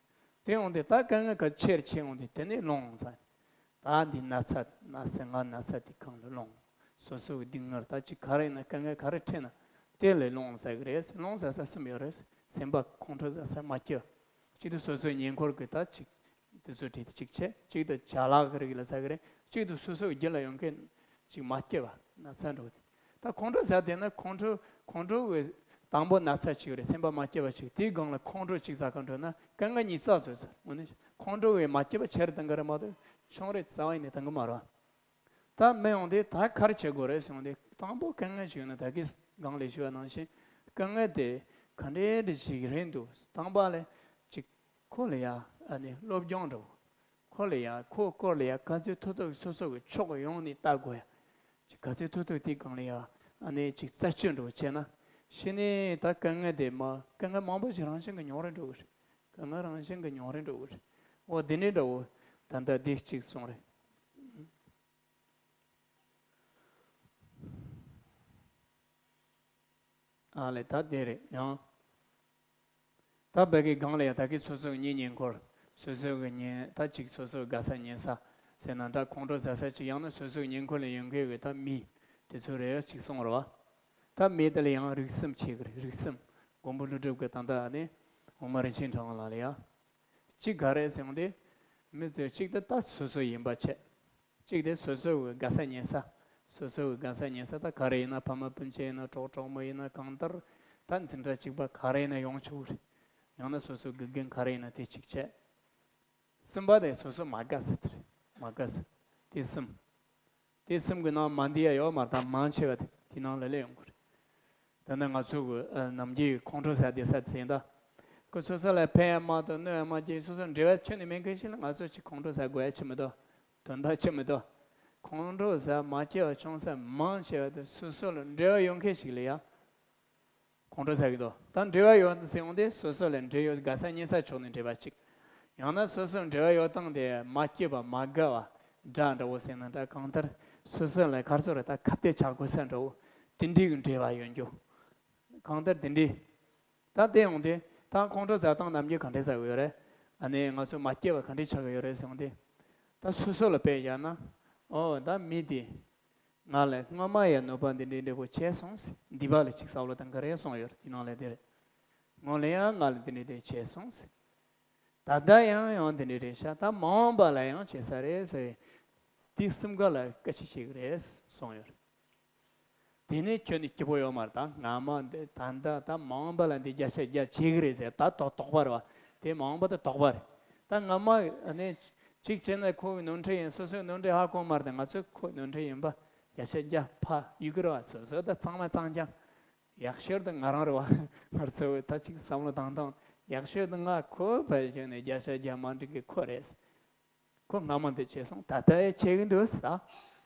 དེ་འོང་དེ་ད་དཀའ་ངལ་ག་ཆེ་རེ་ཆེ་འོང་དེ་དེ་ནས་ལོངས་ཟེར། ད་འདི་ན་ཚ་ན་ཚ་ང་ན་ཚ་དེ་གང་ལ་ལོངས། སོ་སོ་གི་སྡུག་བསྔལ་ད་ཅིག་ག་རེ་ཡིན་ན་དཀའ་ངལ་ག་རེ་འཕྲད་ན་དེ་ལས་ལོངས་ཟེར་གི་རེད། ལོངས་ཟེར་ས་གསུམ་ཡོད་རེད། སེམས་པ་ཁོང་ཁྲོ་ཟ་ས་མ་སྐྱེ། གཅིག་ཏུ་སོ་སོའི་ཉེ་འཁོར་གི་ད་ཅིག་དེ་ཚོ་བྲིས་ཏེ་གཅིག་བྱས། གཅིག་ཏུ་ཅ་ལག་གི་རིགས་ལ་ཟ་གི་རེད། གཅིག་ཏུ་སོ་སོའི་རྒྱུད་ལ་ཡོང་མཁན་ཅིག་མ་སྐྱེ་བ་ན་ཚ་འགྲོ་དེ། ད་ཁོང་ཁྲོ་ཟ་དེ་ན་ཁོང་ཁྲོ་ཁོང་ཁྲོ་བའི་དང་པོ་ན་ཚ་ཅིག་རེད། སེམས་པ་མ་སྐྱེ་བ་ཅིག་དེའི་སྒང་ལ་ཁོང་ཁྲོ་ཅིག་ཟ་ག་འགྲོ་ན་དཀའ་ངལ་གཉིས་ཙག་བཟོས་ས། དངོས་གནས་ཁོང་ཁྲོ་བའི་མ་སྐྱེ་བ་ཆེར་བཏང་གི་རེད་མ་གཏོགས་ཆུང་རེ་རྩ་བ་ཡིན་ནས་བཏང་གི་མ་རེད། ད་མི་ཡོང་དེ་ད་ག་རེ་བྱེད་དགོས་རེད་ཟེར་ཡོང་དེ། དང་པོ་དཀའ་ངལ་ཞིག་ཡོད་ན་ད་གིན་སྒང་ལ་ཞུས་པ་ནང་བཞིན་དཀའ་ངལ་དེ་ག་འདྲའི་འདྲ་ཞིག་རེད་འདུག་དང་པོ་ལ་ཅིག་ཁོ་ལ་ཡ་ཨ་ནི་སློབ་སྦྱོང་འགྲོ། ཁོ་ལ་ཡ་ཁོ་སྐོར་ལ་ཡ་ག་ཚོད་ཐུབ་ཐུབ་སོ་སོ་གི་ཕྱོགས་ཡོངས་ནས་ལྟ་དགོས་ཡ། ཅིག་ག་ཚོད་ཐུབ་ཐུབ་དེའི་སྒང་ལ་ཡ་ཨ་ནི་ཅིག་རྩད་གཅོད་འགྲོ་བྱས་ན། གཞི་ནས་ད་དཀའ་ངལ་དེ་མ་དཀའ་ངལ་མང་པོ་ཞིག་རང་བཞིན་གྱི་མྱོང་རེ་འགྲོ་གི་རེད། དཀའ་ངལ་རང་བཞིན་གྱི་མྱོང་རེ་འགྲོ་གི་རེད། འོ་དེ་ནས་འདྲ་བོ་ད་ལྟ་འདི་གཅིག་སོང་རེད། ཨ་ལས་ད་དེ་རེད་ཡང་། ད་བོད་ཀྱི་སྒང་ལ་ཡང་ད་གིན་སོ་སོའི་གཉེན་ཉེ་འཁོར། སོ་སོའི་གི་གཉེན་ད་ཅིག་སོ་སོའི་དགའ་ས་ཉེ་ས་ཟེར་ན་འདྲ། ཁོང་ཁྲོ་ཟ་ས་ཅིག་ཡང་ན་སོ་སོའི་ཉེ་འཁོར་ལ་ཡོང་མཁན་གི་ད་མི་དེ་ཚོ་རེ་ཅིག་སོང་རེད་བ། ད་མི་དེ་ལ་ཡང་རིགས་གསུམ་ཕྱེ་གི་རེད། རིགས་གསུམ། མགོན་པོ་ཀླུ་སྒྲུབ་ཀྱི་ད་ལྟ་ཨ་ནི་འོག་མ་རིན་ཆེན་ཕྲེང་བ་ལགས་ལ་ཡ། གཅིག་ག་རེ་ཟེར་ཡོང་དུས། མི་ཚོས་གཅིག་དེ་ད་སོ་སོ་ཡིན་པ་བྱས། གཅིག་དེ་སོ་སོའི་དགའ་ས་ཉེ་ས། སོ་སོའི་དགའ་ས་ཉེ་ས་ད་ག་རེ་ཡིན་ན། ཕ་མ་སྤུན་མཆེད་ཡིན་ན། གྲོགས་གྲོགས་མོ་ཡིན་ན། གང་ལྟར་ད་འཛིན་གྲྭ་གཅིག་པ་ག་རེ་ཡིན་ན་ཡོང་ཆོག་གི་རེད། ཡང་ན་སོ་སོའི་དགེ་རྒན་ག་རེ་ཡིན་ན་དེ་གཅིག་བྱས། གསུམ་པ་དེ་སོ་སོ་མ་དགའ་ས་དེ་རེད། མ་དགའ་ས། དེ་གསུམ། དེ་གསུམ་གྱི་ནང་མ་འདི་ཡ་ཡོད་མ་རེད། ད་མང་ཆེ་བ་དེ་དེ་ནང་ལ་ལས་ཡོང་གི་རེད། ད་ནི་ང་ཚོ་གི་ཨ་ནམ་རྒྱུན་ཁོང་ཁྲོ་ཟ་བསྡད་ས་དེ་ཡིན་ད། ཁོ་སོ་སོ་ལ་ཕན་ཡང་མ་ཐོགས། གནོད་ཡང་མ་སྐྱེལ། སོ་སོ་འབྲེལ་བ་ཁྱོན་ནས་མེད་མཁན་ཞིག་ལ་ང་ཚོ་ཅིག་ཁོང་ཁྲོ་ཟ་དགོས་ཡ་ཅི་མི་འདུག་དོན་དག་ཅི་མི་འདུག་ཁོང་ཁྲོ་ཟ་མ་སྐྱེལ་བ་བྱུང་ས་མང་ཆེ་བ་དེ་སོ་སོ་ལ་འབྲེལ་བ་ཡོད་མཁན་ཞིག་ལ་ཡ་ཁོང་ཁྲོ་ཟ་གི་འདུག་ད་འབྲེལ་བ་ཡོད་ཟེར་ཡོང་དུས་སོ་སོ་ལ་འབྲེལ་ཡོད་དགའ་ས་ཉེ་ས་ཕྱོགས་ནས་འབྲེལ་བ་གཅིག་ཡང་ན་སོ་སོའི་འབྲེལ་བ་ཡོད་སྟངས་དེ་མ་སྐྱིད་པ་མ་དགའ་བ་འདྲ་འདྲ་བོ་ཟེར་ན་འདྲ། གང་ལྟར་སོ་སོ་ལ་ག་རེ་ཟེར་རེད། ད་ཁ་གཏད་བྱ་དགོས་ས་འདྲ་བོ་དེ་འདྲའི་གི་འབྲེལ་བ་ཡོད་རྒྱུ། གང་ལྟར་དེ་འདྲའི། ད་དེ་ཡོང་དུས་ད་ཁོང་ཁྲོ་ཟ་སྟངས་ནམ་རྒྱུན་ག་འདྲ་ཟ་གི་ཡོད་རེད། ཨ་ནི་ང་ཚོ་མ་སྐྱེས་པ་ག་འདྲས་ཆགས་ཀྱི་ཡོད་རེད་ཟེར་བ་དེ། ད་སོ་སོ་ལ་དཔེ་བཞག་ན། ཨོ་ད་མི་དེ་ང་ལ་སྔ་མ་ཡང་གནོད་པ་འདི་འདྲས་འདྲས་པོ་བྱས་སོང་ཟེར། འདི་པ་ལ་ཅིག་བསམ་བློ་བཏང་གི་རེད་གསུངས་ཡོད་རེད། དེ་ནང་ལ་དེ་རེད། སྔོན་ལ་ཡང་ང་ལ་འདི་འདྲས་འདྲས་བྱས་སོང་ཟེར། ད་ལྟ་ཡང་ཡང་འདི་འདྲས་རེད་ཤག་ད་མ་འོངས་པ་ལ་ཡང་བྱེད་ས་རེད་ཟེར། དེ་གསུམ་ཀ་ལ་སྐད་ཆ་བཤད་ཀྱི་རེད་གསུངས་ཡོད་རེད། དེ་ནས་ཁྱོད་ནི་སྐྱིད་པོ་ཡོད་མ་རེད། ད་སྔ་མ་འདི་ད་ལྟ་ད་མ་འོངས་པ་ལ་འདི་བརྒྱ་ཆ་བརྒྱ་བྱེད་ཀྱི་རེད་ཟེར། ད་དོགས་དོགས་པ་རེད་བ། དེ་མ་འོངས་པ་དེ་དོགས་པ་རེད། ད་སྔ་མ་ནི་གཅིག་བྱས་ན་ཁོའི་ནོར་འཁྲུལ་ཡིན། སོ་སོའི་ནོར་འཁྲུལ་ཧ་གོ་མ་རེད། ད་ང་ཚོས་ཁོའི་ནོར་འཁྲུལ་ཡིན་པ་བརྒྱ་ཆ་བརྒྱ་ཕ་ཡུལ་གི་རེད་བ། སོ་སོ་ད་ཚང་མ་གཙང་རྐྱང་ཡག་ཤོས་དེ་ང་རང་རེད་བ། ང་ཚོས་ད་ཅིག་བསམ་བློ་བཏང་སྟངས་ཡག་ཤོས་དེ་ང་ཁོ་བས་ཁྱོད་ནི་བརྒྱ་ཆ་བརྒྱ་མ་འགྲིག་གི་ཁོ་རེད། ཁོ་སྔ་མ་འདི་བྱས་སོང་། ད་ལྟ་ཡང་བྱེད་ཀྱི་འདུག་ཟེར།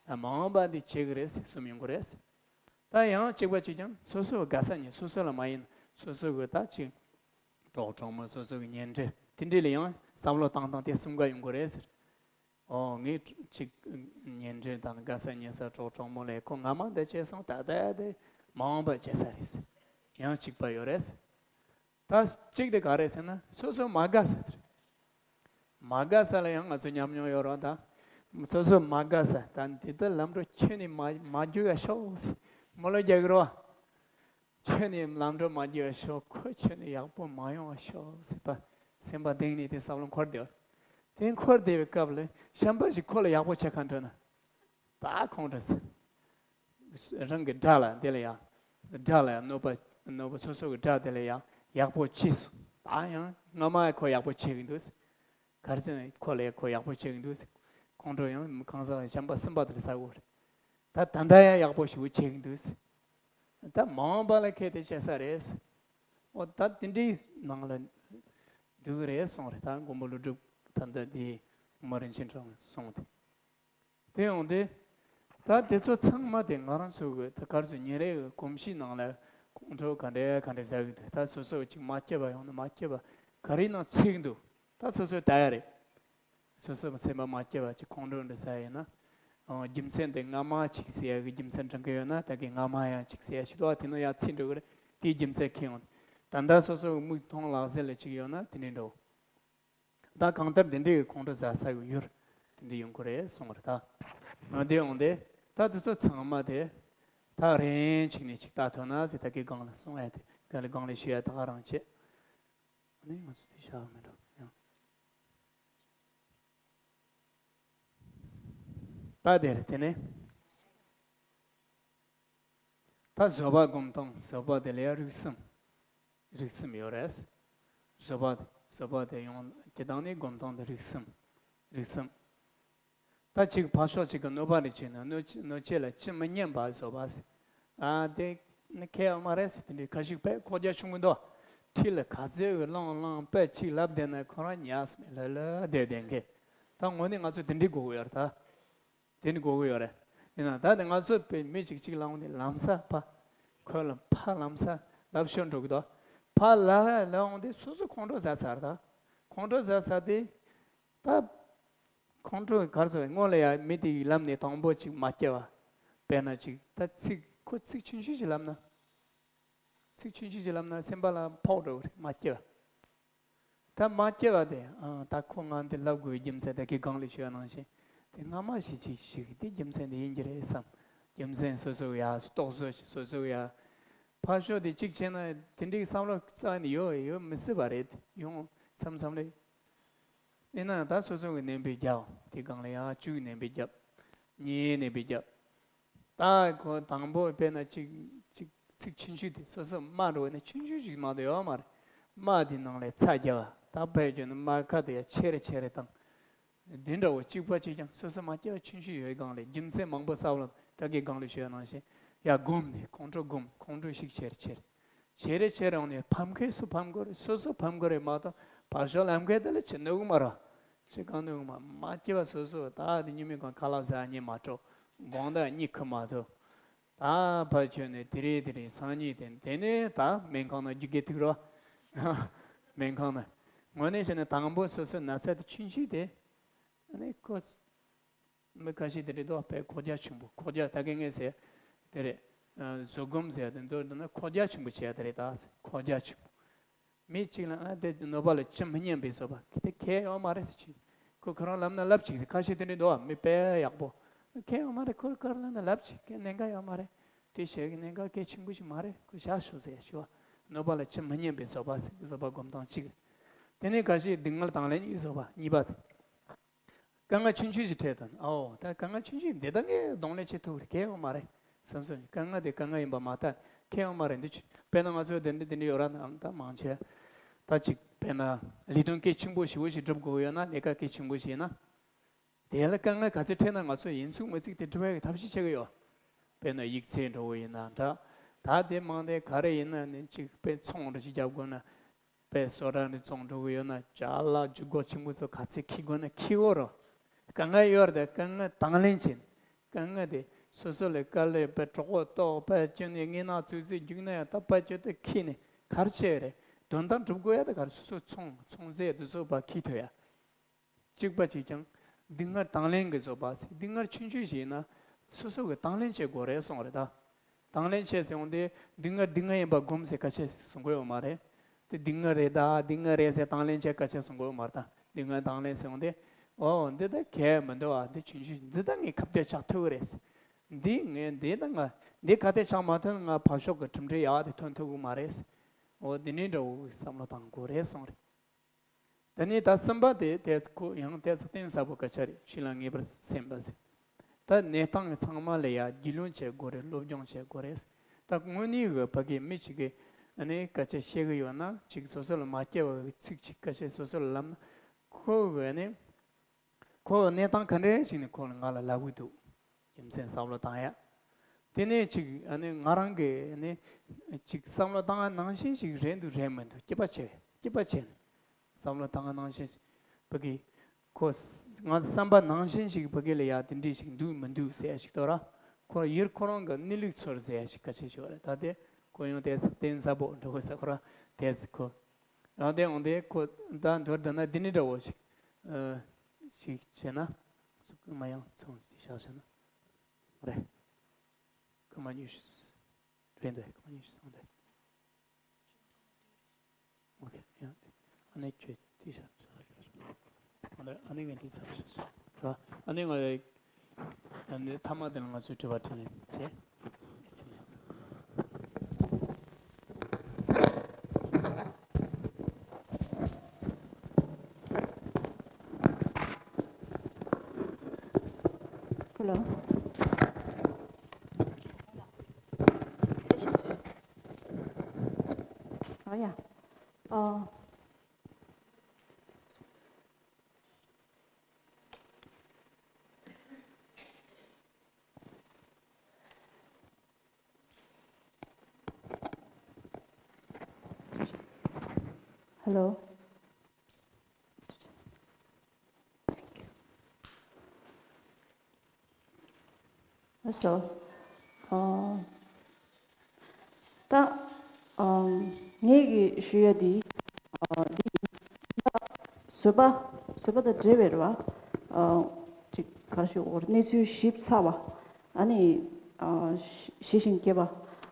ད་མ་འོངས་པ་འདི་བྱེད་ཀྱི་རེད་ཟེར་གསུམ་ཡོང་གི་རེད། ད་ཡང་གཅིག་པ་གཅིག་ཀྱང་སོ་སོའི་དགའ་ས་ཉིད། སོ་སོ་ལ་མ་ཡིན། སོ་སོ་གི་ད་ཅིག་གྲོགས་གྲོགས་མོ། སོ་སོ་གི་ཉེ་འབྲེལ་དེ་འདྲས་ལ་ཡང་བསམ་བློ་བཏང་སྟངས་དེ་གསུམ་ཀ་ཡོང་གི་རེད་ཟེར། ཨོ་ངས་ཅིག་ཉེ་འབྲེལ་དང་དགའ་ས་ཉེ་ས་གྲོགས་གྲོགས་མོ་ལ་ཁོ་སྔ་མ་འདི་བྱས་སོང་། ད་ལྟ་དེ་མ་འོངས་པ་བྱེད་ས་རེད་ཟེར། ཡང་གཅིག་པ་ཡོད་རེད་ཟེར། ད་གཅིག་དེ་ག་རེ་ཟེར་ན་སོ་སོ་མ་དགའ་ས་དེ་རེད། མ་དགའ་ས་ལ་ཡང་ང་ཚོ་ཉམས་མྱོང་ཡོད་རེད་བ། ད་སོ་སོ་མ་དགའ་ས་ད་འདི་ལྟར་ལམ་འགྲོ་ཁྱོད་ནི་མ་མ་རྒྱུག་ཡ་ཤོག་ཟེར་མོ་ལོ་རྒྱག་གི་རེད་བ། ཁྱོད་ནི་ལམ་འགྲོ་མ་རྒྱུག་ཡ་ཤོག་ཁོ་ཁྱོད་ནི་ཡག་པོ་མ་ཡོང་བ་ཤོག་ཟེར་བ། སེམས་པ་གཏིང་ནས་དེ་བསམ་བློ་འཁོར་བསྡད་པ། དེ་འཁོར་བསྡད་པའི་སྐབས་ལ་གཞན་པ་ཞིག་ཁོ་ལ་ཡག་པོ་བྱེད་མཁན་འགྲོ་ན། ད་ཁོང་ཁྲོ་ཟ། རང་གི་དགྲ་ལ་དེ་ལ་ཡ། དགྲ་ལ་ཡ་གནོད་པ་གནོད་པ་སོ་སོ་གི་དགྲ་དེ་ལ་ཡ་ཡག་པོ་བྱས་སོང་། ད་ཡང་སྔ་མ་ཁོ་ཡག་པོ་བྱེད་ཀྱི་འདུག་ག་རེ་ཟེར་ན་ཁོ་ལ་ཡ་ཁོ་ཡག་པོ་བྱེད་ཀྱི་འདུག་ཁོང་ཁྲོ་ཡང་གང་ཟག་གཞན་པ་གསུམ་པ་དེ་ལ་ཟ་དགོས་རེད། ད་ད་ལྟ་ཡང་ཡག་པོ་ཞིག་བྱེད་ཀྱི་འདུག་ད་མ་འོངས་པ་ལ་ཁེ་དེ་བྱེད་ས་རེད། འོ་ད་དེ་འདྲའི་ནང་ལ་འདུག་གི་རེད་གསུངས་རེད། ད་མགོན་པོ་ཀླུ་སྒྲུབ་ད་ལྟ་དེ་མི་རིན་ཆེན་གྲོང་གསུངས་ཏེ། དེ་ཡོང་དུས། ད་དེ་ཚོ་ཚང་མ་དེ་ང་རང་ཚོ་གི་ད་ག་རེ་ཟེར་ཉིན་རེའི་གོམས་གཤིས་ནང་ལ་ཁོང་ཁྲོ་ག་འདྲ་ག་འདྲ་ཟ་གི་འདུག་ད་སོ་སོ་ཅིག་མ་སྐྱིད་པ་ཡོང་ན་མ་སྐྱིད་པ་ག་རེ་ནང་ཚིག་འདུག་ད་སོ་སོས་ལྟ་ཡ་རེད། སོ་སོ་སེམས་པ་མ་སྐྱིད་པ་ཅིག་ཁོང་ཁྲོ་འདྲ་ཟ་ཡིན་ན། ཨང་རྒྱུ་མཚན་དེ་སྔ་མ་ཅིག་ཟེར་ཡ་གི་རྒྱུ་མཚན་འདྲ་གི་ཡོད་ན། ད་གི་སྔ་མ་ཡང་ཅིག་ཟེར་ཡ་ཞིག་འདུག་ཨ། དེ་ནང་ཡང་ཚིག་འགྲོ་གི་རེད། དེའི་རྒྱུ་མཚན་ཁེ་ཡོང་། ད་ལྟ་སོ་སོ་གི་མིག་མཐོང་ལག་ཟིན་ལ་ཅིག་ཡོད་ན་དེ་འདྲ་འགྲོ། ད་གང་ལྟར་འདི་འདྲའི་ཁོང་ཁྲོ་ཟ་ས་གི་ཡུལ་དེ་འདྲ་ཡོང་གི་རེད་གསུངས་པ་རེད་ད། འོ་དེ་འོང་དེ། ད་དེ་ཚོ་ཚང་མ་དེ། ད་རིང་ཅིག་ནས་ཅིག་ལྟ་ཐུབ་ན་ཟེར། ད་གི་སྒང་ལ་གསུང་ཡ་དེ་ག་ལ་སྒང་ལ་ཞུ་ཡ་ད་ག་རང་བྱེད། ཨ་ནི་ང་ཚོ་དེ་བཞག་མི་འགྲོ་ཡང་། ད་དེ་རེད་དེ་ནས། ད་བཟོད་པ་སྒོམ་སྟངས། བཟོད་པ་དེ་ལ་ཡང་རིགས་གསུམ། རིགས་གསུམ་ཡོད་རེད། བཟོད་པ་བཟོད་པ་དེ་ཡོང་སྤྱི་བཏང་ནས་སྒོམ་སྟངས་དེ་རིགས་གསུམ། རིགས་གསུམ། ད་གཅིག་ཕར་ཕྱོགས་གཅིག་གི་གནོད་པ་རེ་བྱས་ན་གནོད་བྱེད་གནོད་བྱེད་ལ་ཅི་མི་སྙམ་པ་བཟོད་པ་ཟེར། ཨ་དེ་ནི་ཁེ་ཡོད་མ་རེད་ཟེར། དེ་འདྲའི་ཁ་ཤས་དཔེ་ཁོག་རྒྱ་ཆུང་གི་འདུག་འཁྲིས་ལ་ག་ཚོད་གི་བླངས་བླངས་དཔེ་གཅིག་ལབ་བསྡད་ན་ཁོ་རང་ཉལ་སོང་ལ་ལ་བསྡད་བསྡད་མཁན། ད་དངོས་གནས་ང་ཚོ་དེ་འདྲའི་དགོས་ཀྱི་ཡོད་རེད་ད། དེ་ནི་དགོས་ཀྱི་ཡོད་རེད། ཡིན་ནའང་ད་ནི་ང་ཚོ་དཔེ་མི་གཅིག་གཅིག་ལབ་འོང་དུས་ལམ་སང་ཕར། ཁོ་ལ་ཕར་ལམ་སང་ལབ་ཤོར་འགྲོ་གི་འདུག་ཕར་ལབ་ལབ་འོང་དུས་སོ་སོ་ཁོང་ཁྲོ་ཟ་ཚར་ད། ཁོང་ཁྲོ་ཟ་ཚར་དུས། ད། ཁོང་ཁྲོ་ག་རེ་ཟེར། སྔོན་ལ་ཡང་མི་དེ་ཡི་ལམ་ནས་དང་པོ་ཅིག་མ་སྐྱེ་བ། དཔེར་ན་ཅིག་ད་ཚིག་ཁོ་ཚིག་ཆུང་ཆུང་ཞིག་ལབ་ན། ཚིག་ཆུང་ཆུང་ཞིག་ལབ་ན་སེམས་པ་ལ་ཕོག་འགྲོ་གི་རེད། མ་སྐྱེ་བ། ད་མ་སྐྱེ་བ་དེ་ཨ་ད་ཁོ་ང་འདི་ལབ་དགོས་པའི་རྒྱུ་མཚན་ད་གི་སྒང་ལ་ཞུས་པ་ནང་བཞིན། དེ་སྔ་མ་ཞིག་ཅིག་ཞིག་དེ་རྒྱུ་མཚན་དེ་ཡིན་གྱི་རེད་བསམ། རྒྱུ་མཚན་སོ་སོ་ཡ་རྟོག་བཟོ་ཞིག་སོ་སོ་ཡ། ཕར་ཕྱོགས་དེ་གཅིག་བྱས་ན་དེ་འདྲའི་བསམ་བློ་རྩ་ནས་ཡོད་ཡོད་མི་སྲིད་པ་རེད། ཡོང་མཚམས་མཚམས་རེད། ཡིན་ནའང་ད་སོ་སོ་གི་ནན་པའི་རྒྱབ་དེ་སྒང་ལ་ཡང་བཅུ་གི་ནན་པའི་རྒྱབ། གཉིས་ནན་པའི་རྒྱབ། ད་ཁོ་དང་པོ་དཔེར་ན་གཅིག་གཅིག་ཚིག་ཆུང་ཆུང་དེ་སོ་སོ་སྨྲ་འགྲོ་བ་ནི་ཆུང་ཆུང་ཞིག་མ་གཏོགས་ཡོད་མ་རེད། སྨྲ་དེ་ནང་ལས་ཚ་རྒྱབ་པ། ད་དཔེ་བརྗོད་ན་སྨྲ་ཁ་དེ་ཡང་ཆེ་རེ་ཆེ་རེ་བཏང་། འདི་འདྲ་བོ་གཅིག་པ་གཅིག་རྐྱང་སོ་སོ་མ་སྐྱེ་བ་ཆུང་ཆུང་ཡོད་སྒང་ལས་རྒྱུ་མཚན་མང་པོ་བསམ་བློ་ད་གི་སྒང་ལ་ཞུས་པ་ནང་བཞིན་ཡར་བསྒོམས་ནས་ཁོང་ཁྲོ་བསྒོམས། ཁོང་ཁྲོ་ཞིག་ཆེར་ཆེར། ཆེ་རེ་ཆེ་རེ་འོང་ནས་ཕམ་མཁན་སུ་ཕམ་དགོས་རེད། སོ་སོ་ཕམ་དགོས་རེད་མ་གཏོགས་ཕར་ཕྱོགས་ལམ་ཁ་དེ་ལ་ཆེ་གནོད་གི་མ་རེད། ཆེ་གང་གནོད་གི་མ། མ་སྐྱེ་བ་སོ་སོ་ད་དེ་ཉི་མའི་གང་ཁ་ལག་ཟ་གཉིད་མ་འཕྲོ། དགོང་དག་གཉིད་ཁུག་མ་ཐུབ། ད་ཕར་ཁྱོད་ནས་དེ་རེད་དེ་རེད་སང་ཉིན་དེ་དེ་ནས་ད་སྨན་ཁང་ནང་རྒྱུག་གི་ཐུག་རོགས། སྨན་ཁང་ནང་། དངོས་གནས་བྱས་ན་དང་པོ་སོ་སོའི་ན་ཚ་དེ་ཆུང་ཆུང་དེ། ཨ་ནི་ཁོ། མི་ཁ་ཤས་དེ་འདྲ་འདུག་དཔེ་ཁོག་རྒྱ་ཆེན་པོ། ཁོག་རྒྱ་ད་གིན་ངས་ཟེར། དེ་རེད། ཨ་བཟོད་སྒོམ་ཟེར་དེ་འདུག་འདི་ན་ཁོག་རྒྱ་ཆེན་པོ་བྱས་དེ་རེད་ད། ཁོག་རྒྱ་ཆེན་པོ། མི་གཅིག་ལ་ཨ་དེ་གནོད་པ་ལ་ཇི་མི་སྙམ་པའི་བཟོད་པ་དེ་ཁྱད་ཡོད་མ་རེད་ཟེར་གྱི། ཁོ་ཁོ་རང་ལབ་ན་ལབ་ཅིག་ཟེར། ཁ་ཤས་དེ་འདྲ་འདུག་བ། མི་དཔེ་ཡག་པོ། ཁྱད་ཡོད་མ་རེད། ཁོ་ཁོ་རང་ལབ་ན་ལབ་ཅིག་ཁྱད་ཉེན་ཁ་ཡོད་མ་རེད། དེ་བྱེད་ཀྱི་ཉེན་ཁ་གལ་ཆེན་པོ་ཞིག་མ་རེད། ཁོ་བཞག་ཤོག་ཟེར་ཞུ་བ། གནོད་པ་ལ་ཇི་མི་སྙམ་པའི་བཟོད་པ་ཟེར་གྱི་བཟོད་པ་སྒོམ་སྟངས་གཅིག་དེ་ནས་ཁ་ཤས་སྡུག་བསྔལ་དང་ལེན་གྱི་བཟོད་པ་གཉིས་པ་དེ། དཀའ་ངལ་ཆུང་ཆུང་ཞིག་འཕྲད་དང་། ཨའོ་ད་དཀའ་ངལ་ཆུང་ཆུང་འདི་ད་ངས་གདོང་ལེན་བྱེད་ཐུབ་རེད། གལ་ཡོད་མ་རེད་བསམ་སོང་། དཀའ་ངལ་དེ་དཀའ་ངལ་ཡིན་པ་མ་ཐག་གལ་ཡོད་མ་རེད། འདི་ཆུ་དཔེར་ན་ང་ཚོ་དེ་འདྲ་དེ་འདྲ་ཡོད་ར། ནང་ད་མང་ཆེ་ད་ཅིག་དཔེར་ན་ལས་དོན་གལ་ཆེན་པོ་ཞེ་པོ་ཞིག་སྒྲུབ་དགོས་ཡོད་ན། ལས་ཀ་གལ་ཆེན་པོ་ཞིག་ཡིན་ན། དེ་ལ་དཀའ་ངལ་ག་ཚོད་འཕྲད་ན་ང་ཚོ་ཡིན་ཚུལ་མི་ཚིག་དེ་སྒྲུབ་ཡག་གི་ཐབས་ཤེས་བྱེད་ཀྱི་ཡོད། དཔེར་ན་ཡིག་ཚད་འགྲོ་བོ་ཡིན་ན་འདྲ། ད་དེ་མང་དེ་ག་རེ་ཡིན་ན་ནི་ཅིག་དཔེ་ཚོང་འདྲ་ཞིག་རྒྱག་དགོས་ན། དཔེ་བཟོ་གྲྭ་ནས་བཙོང་འགྲོ་གི་ཡོད་ན། ཅ་ལག་ཇུས་འགོད་ཆེན་པོ་ཚོ་ག་ཚད་འཁྱེར་དགོས་ན་འཁྱེར་འོ་རོ། དཀའ་ངལ་ཡོད་རེད། དཀའ་ངལ་དང་ལེན་བྱེད། དཀའ་ངལ་དེ་སོ་སོ་ལས་ཀ་ལས་དཔེ་གྲོད་ཁོག་ལྟོགས། དཔེ་ཅི་ནས་ངན་ན་ཚོད་ཚོད་རྒྱུག་ན་ཡང་ད་དཔེ་ཅི་ལྟ་འཁྱེར་ནས་ག་རེ་བྱས་རེད། དོན་དག་འགྲུབ་དགོས་ཡ་ད་ག་རེ། སོ་སོ་ཚོང་ཚོང་རྫས་དེ་ཚོ་ཕར་འཁྱེར་ཐུབ་ཡ། གཅིག་པ་གཅིག་རྐྱང་། སྡུག་བསྔལ་དང་ལེན་གྱི་བཟོད་པ་ཟེར། སྡུག་བསྔལ་ཆུང་ཆུང་ཞིག་ཡིན་ན་སོ་སོ་གིས་དང་ལེན་བྱེད་དགོས་རེད་གསུངས་རེད་ད། དང་ལེན་བྱེད་ཟེར་འོང་དུས་སྡུག་བསྔལ་སྡུག་བསྔལ་ཡིན་པ་སྒོམ་ཟེར་སྐད་ཆ་གསུང་གི་ཡོད་མ་རེད། དེ་སྡུག་བསྔལ་རེད་ད་སྡུག་བསྔལ་རེད་ཟེར་དང་ལེན་བྱེད་སྐད་ཆ་གསུང་གི་ཡོད་མ་རེད་ད། སྡུག་བསྔལ་དང་ལེན་ཟེར་འོང་དུས། ཨོ་འདི་ད་གལ་མི་འདུག་ཨ། འདི་ཆུང་ཆུང་འདི་ད་ངས་ཁ་གཏད་གཅོག་ཐུབ་ཀྱི་རེད། འདི་ངས་འདི་ད་ང་འདི་ཁ་གཏད་གཅོག་མ་ཐུབ་ན་ང་ཕར་ཕྱོགས་ཀྱི་གྲུབ་འབྲས་ཡག་དེ་ཐོན་ཐུབ་ཀྱི་མ་རེད། ཨོ་འདི་ནི་འདྲ་བོ་བསམ་བློ་བཏང་དགོས་རེད་གསུངས་རེད། དེ་ནས་ད་གསུམ་པ་དེ་དེ་ཁོ་ཡང་དེ་ཚོ་གཏིང་ཟབ་པོ་སྐད་ཆ་རེད། ཆོས་ལ་ངེས་པར་སེམས་པ་ཟེར། ད་གནས་སྟངས་ཚང་མ་ལ་ཡ་རྒྱུས་ལོན་བྱེད་དགོས་རེད། སློབ་སྦྱོང་བྱེད་དགོས་རེད། ད་དངོས་གནས་གི་ཕ་གི་མི་གཅིག་གིས་ཨ་ནི་སྐད་ཆ་བཤད་གི་ཡོད་ན་ཅིག་སོ་སོ་ལ་མ་སྐྱེ་བ་གི་ཚིག་ཅིག་སྐད་ཆ་སོ་སོ་ལ་ལབ་ན། ཁོ་གི་ཨ་ནི་ཁོ་གནས་སྟངས་ག་འདྲ་ཞིག་ནས་ཁོ་ལ་ང་ལ་ལབ་གི་འདུག་རྒྱུ་མཚན་བསམ་བློ་བཏང་ཡ། དེ་ནས་ཅིག་ཨ་ནི་ང་རང་གི་ཨ་ནི་ཅིག་བསམ་བློ་བཏང་ཡ་ནང་བཞིན་ཞིག་རེད་འདུག་རེད་མི་འདུག་སྐྱིད་པ་བྱས་སྐྱིད་པ་བྱས་ནས་བསམ་བློ་བཏང་ཡ་ནང་བཞིན་ཞིག་ཕ་གི་ཁོ་ང་བསམ་པ་ནང་བཞིན་ཞིག་ཕ་གི་ལ་ཡ་དེ་འདྲས་ཞིག་འདུག་མི་འདུག་ཟེར་ཡ་ཞིག་དོ་ར། ཁོ་ཡུལ་ཁོ་རང་གི་གནས་ལུགས་ཚོར་ཟེར་ཡ་ཞིག་སྐད་ཆ་ཞིག་ཡོད་རེད། ད་དེ་ཁོ་ཡང་དེ་ཚོ་གཏིང་ཟབ་པོ་འགྲོ་གི་ཟེར། ཁོ་རང་དེ་ཚོ་ཁོ་ཡང་དེ་འོང་དེ་ཁོ་ད་མདོར་བསྡུ་ན་འདི་ནི་འདྲ་བོ་ཞིག་ཨ་ཞིག་བྱས་ན། སྐར་མ་ཡང་ཚང་དེ་བཞག་བྱས་ན། རེད། སྐར་མ་ཉི་ཤུ་རེད་འདུག་སྐར་མ་ཉི་ཤུ་སོང་འདུག་ཨོ་ཁེ་ཡང་། ཨ་ནི་ཁྱོད་དེ་བཞག་བཞག་རེད། ཨ་ནི་ཨ་ནི་ངས་འདི་ཚར་བཞག་བཞག་ར། ཨ་ནི་ང་ཨ་ནི་མཐའ་མ་དེ་ལ་ང་ཚོས་དྲི་བ་དྲིས་ལན་བྱེད། Hello. Oh yeah. Oh. Hello. ལགས་སོ། ཨ། ད། ཨམ། ངེད་ཀྱི་ཞུ་ཡ་འདི། ཨ། འདི་ཡིན། ད་བཟོད་པ། བཟོད་པ་དང་འབྲེལ་བའི་རེད་བ། ཨ། ཅིག་ག་རེ་ཞུ་དགོས་རེད། གནས་ཚུལ་ཞིབ་ཚགས་པ། ཨ་ནི། ཨ། ཞི་ཞི་ཞིང་སྐྱེས་པ།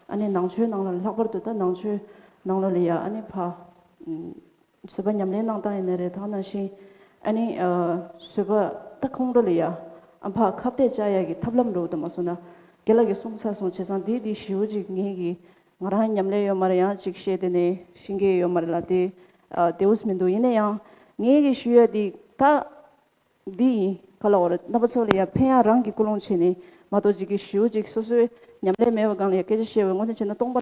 ཨ་ནི་ནང་ཆོས་ནང་ལ་ལྷག་པར་དུ་ད་ནང་ཆོས་ནང་ལོགས་ལ་ཡ་ཨ་ནི་ཕ། ཨམ། བཟོད་པ་ཉམས་ལེན་གནང་སྟངས་ཡིན་ནའི་རེད། ད་ག་ནང་བཞིན་ཨ་ནི་ཨ་བཟོད་པ་ད་ཁོང་ཁྲོ་ལ་ཡ་ཨ་ཕ་ཁ་གཏད་བཅག་ཡ་གི་ཐབས་ལམ་འགྲོ་དུ་མ་སོང་ན། རྒན་ལགས་ཀྱིས་གསུངས་ཚར་སོང་། བྱས་ཙང་འདི་འདི་ཞེ་པོ་ཅིག་ངེད་ཀྱི་ང་རང་ཉམས་ལེན་ཡོད་མ་རེད། ཡང་ཅིག་བཤད་དེ་ནས་ཤེས་ཀྱི་ཡོད་མ་རེད་ལ། དེ་ཨ་དེ་འུས་མི་འདུག་ཡིན་ན་ཡང་ངེད་ཀྱི་ཞུ་ཡ་འདི་ད་འདི་ཡིན། ག་ལ་འོ་རེད། རྣམ་པ་ཚོ་ལ་ཡ་ཕན་ཡ་རང་གི་ཀུན་སློང་བྱས་ནས་མ་གཏོགས་ཅིག་གི་ཞེ་པོ་ཅིག་སོ་སོའི་ཉམས་ལེན་མེད་པ་སྒང་ལ་ཡ་སྐད་ཆ་བཤད་པའི་དངོས་གནས་བྱས་ན་སྟོང་པ།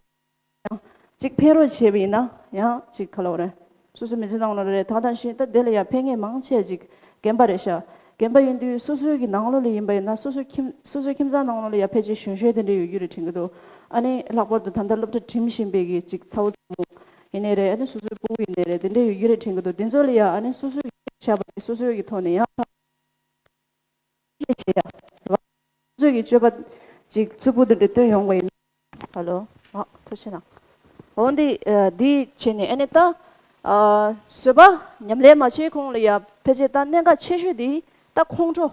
ཡང་གཅིག་ཕན་རོགས་བྱས་པ་ཡིན་ན་ཡང་གཅིག་ག་ལ་འོ་རེད། སོ་སོ་མི་ཚེ་ནང་ལོགས་རེད། ད་ག་ནང་བཞིན་ད་དེ་ལ་ཡང་ཕན་ངེས་མང་ཆེ་ཅིག་རྒན་པ་རེད་ཤག་རྒན་པ་ཡིན་དུས་སོ་སོའི་གི་ནང་ལོགས་ལ་ཡིན་པ་ཡིན་ན་སོ་སོའི་ཁྱིམ་སོ་སོའི་ཁྱིམ་ཚང་ནང་ལོགས་ལ་ཡང་ཕལ་ཆེར་གཞོན་གཞོན་དེ་འདྲ་ཡོད་རྒྱུ་རེད་དྲན་གི་འདུག་ཨ་ནི་ལྷག་པར་དུ་ད་ལྟ་སློབ་གྲྭ་འགྲིམ་བཞིན་པའི་གི་ཅིག་ཚ་བོ་ཚ་མོ་ཡིན་ནའི་རེད། ཨ་ནི་སོ་སོའི་སྤུ་གུ་ཡིན་ནའི་རེད། དེ་འདྲ་ཡོད་རྒྱུ་རེད་དྲན་གི་འདུག་དེ་ཚོ་ལ་ཡང་ཨ་ནི་སོ་སོའི་གི་བྱས་པ་དེ་སོ་སོའི་གི་ཐོག་ནས་ཡང་། ཤེས་བྱེད་ཡ། རེད་བ། ཚོས་ཀྱི་སྤྱོད་པ་ཅིག་རྩུབ་པོ་འདི་འདྲ་སྟོན་ཡོང་བ་ཡིན། ཧ་ལོ། ཨ། ཐུགས་རྗེ་གནང་། འོ་འདི་ཨ་འདི་བྱས་ནས་ཨ་ནི་ད་ཨ་བཟོད་པ་ཉམས་ལེན་མ་བྱས་གོང་ལ་ཡ་ཕལ་ཆེར་ད་གནད་འགག་ཆེ་ཤོས་འདི་ད་ཁོང་ཁྲོ།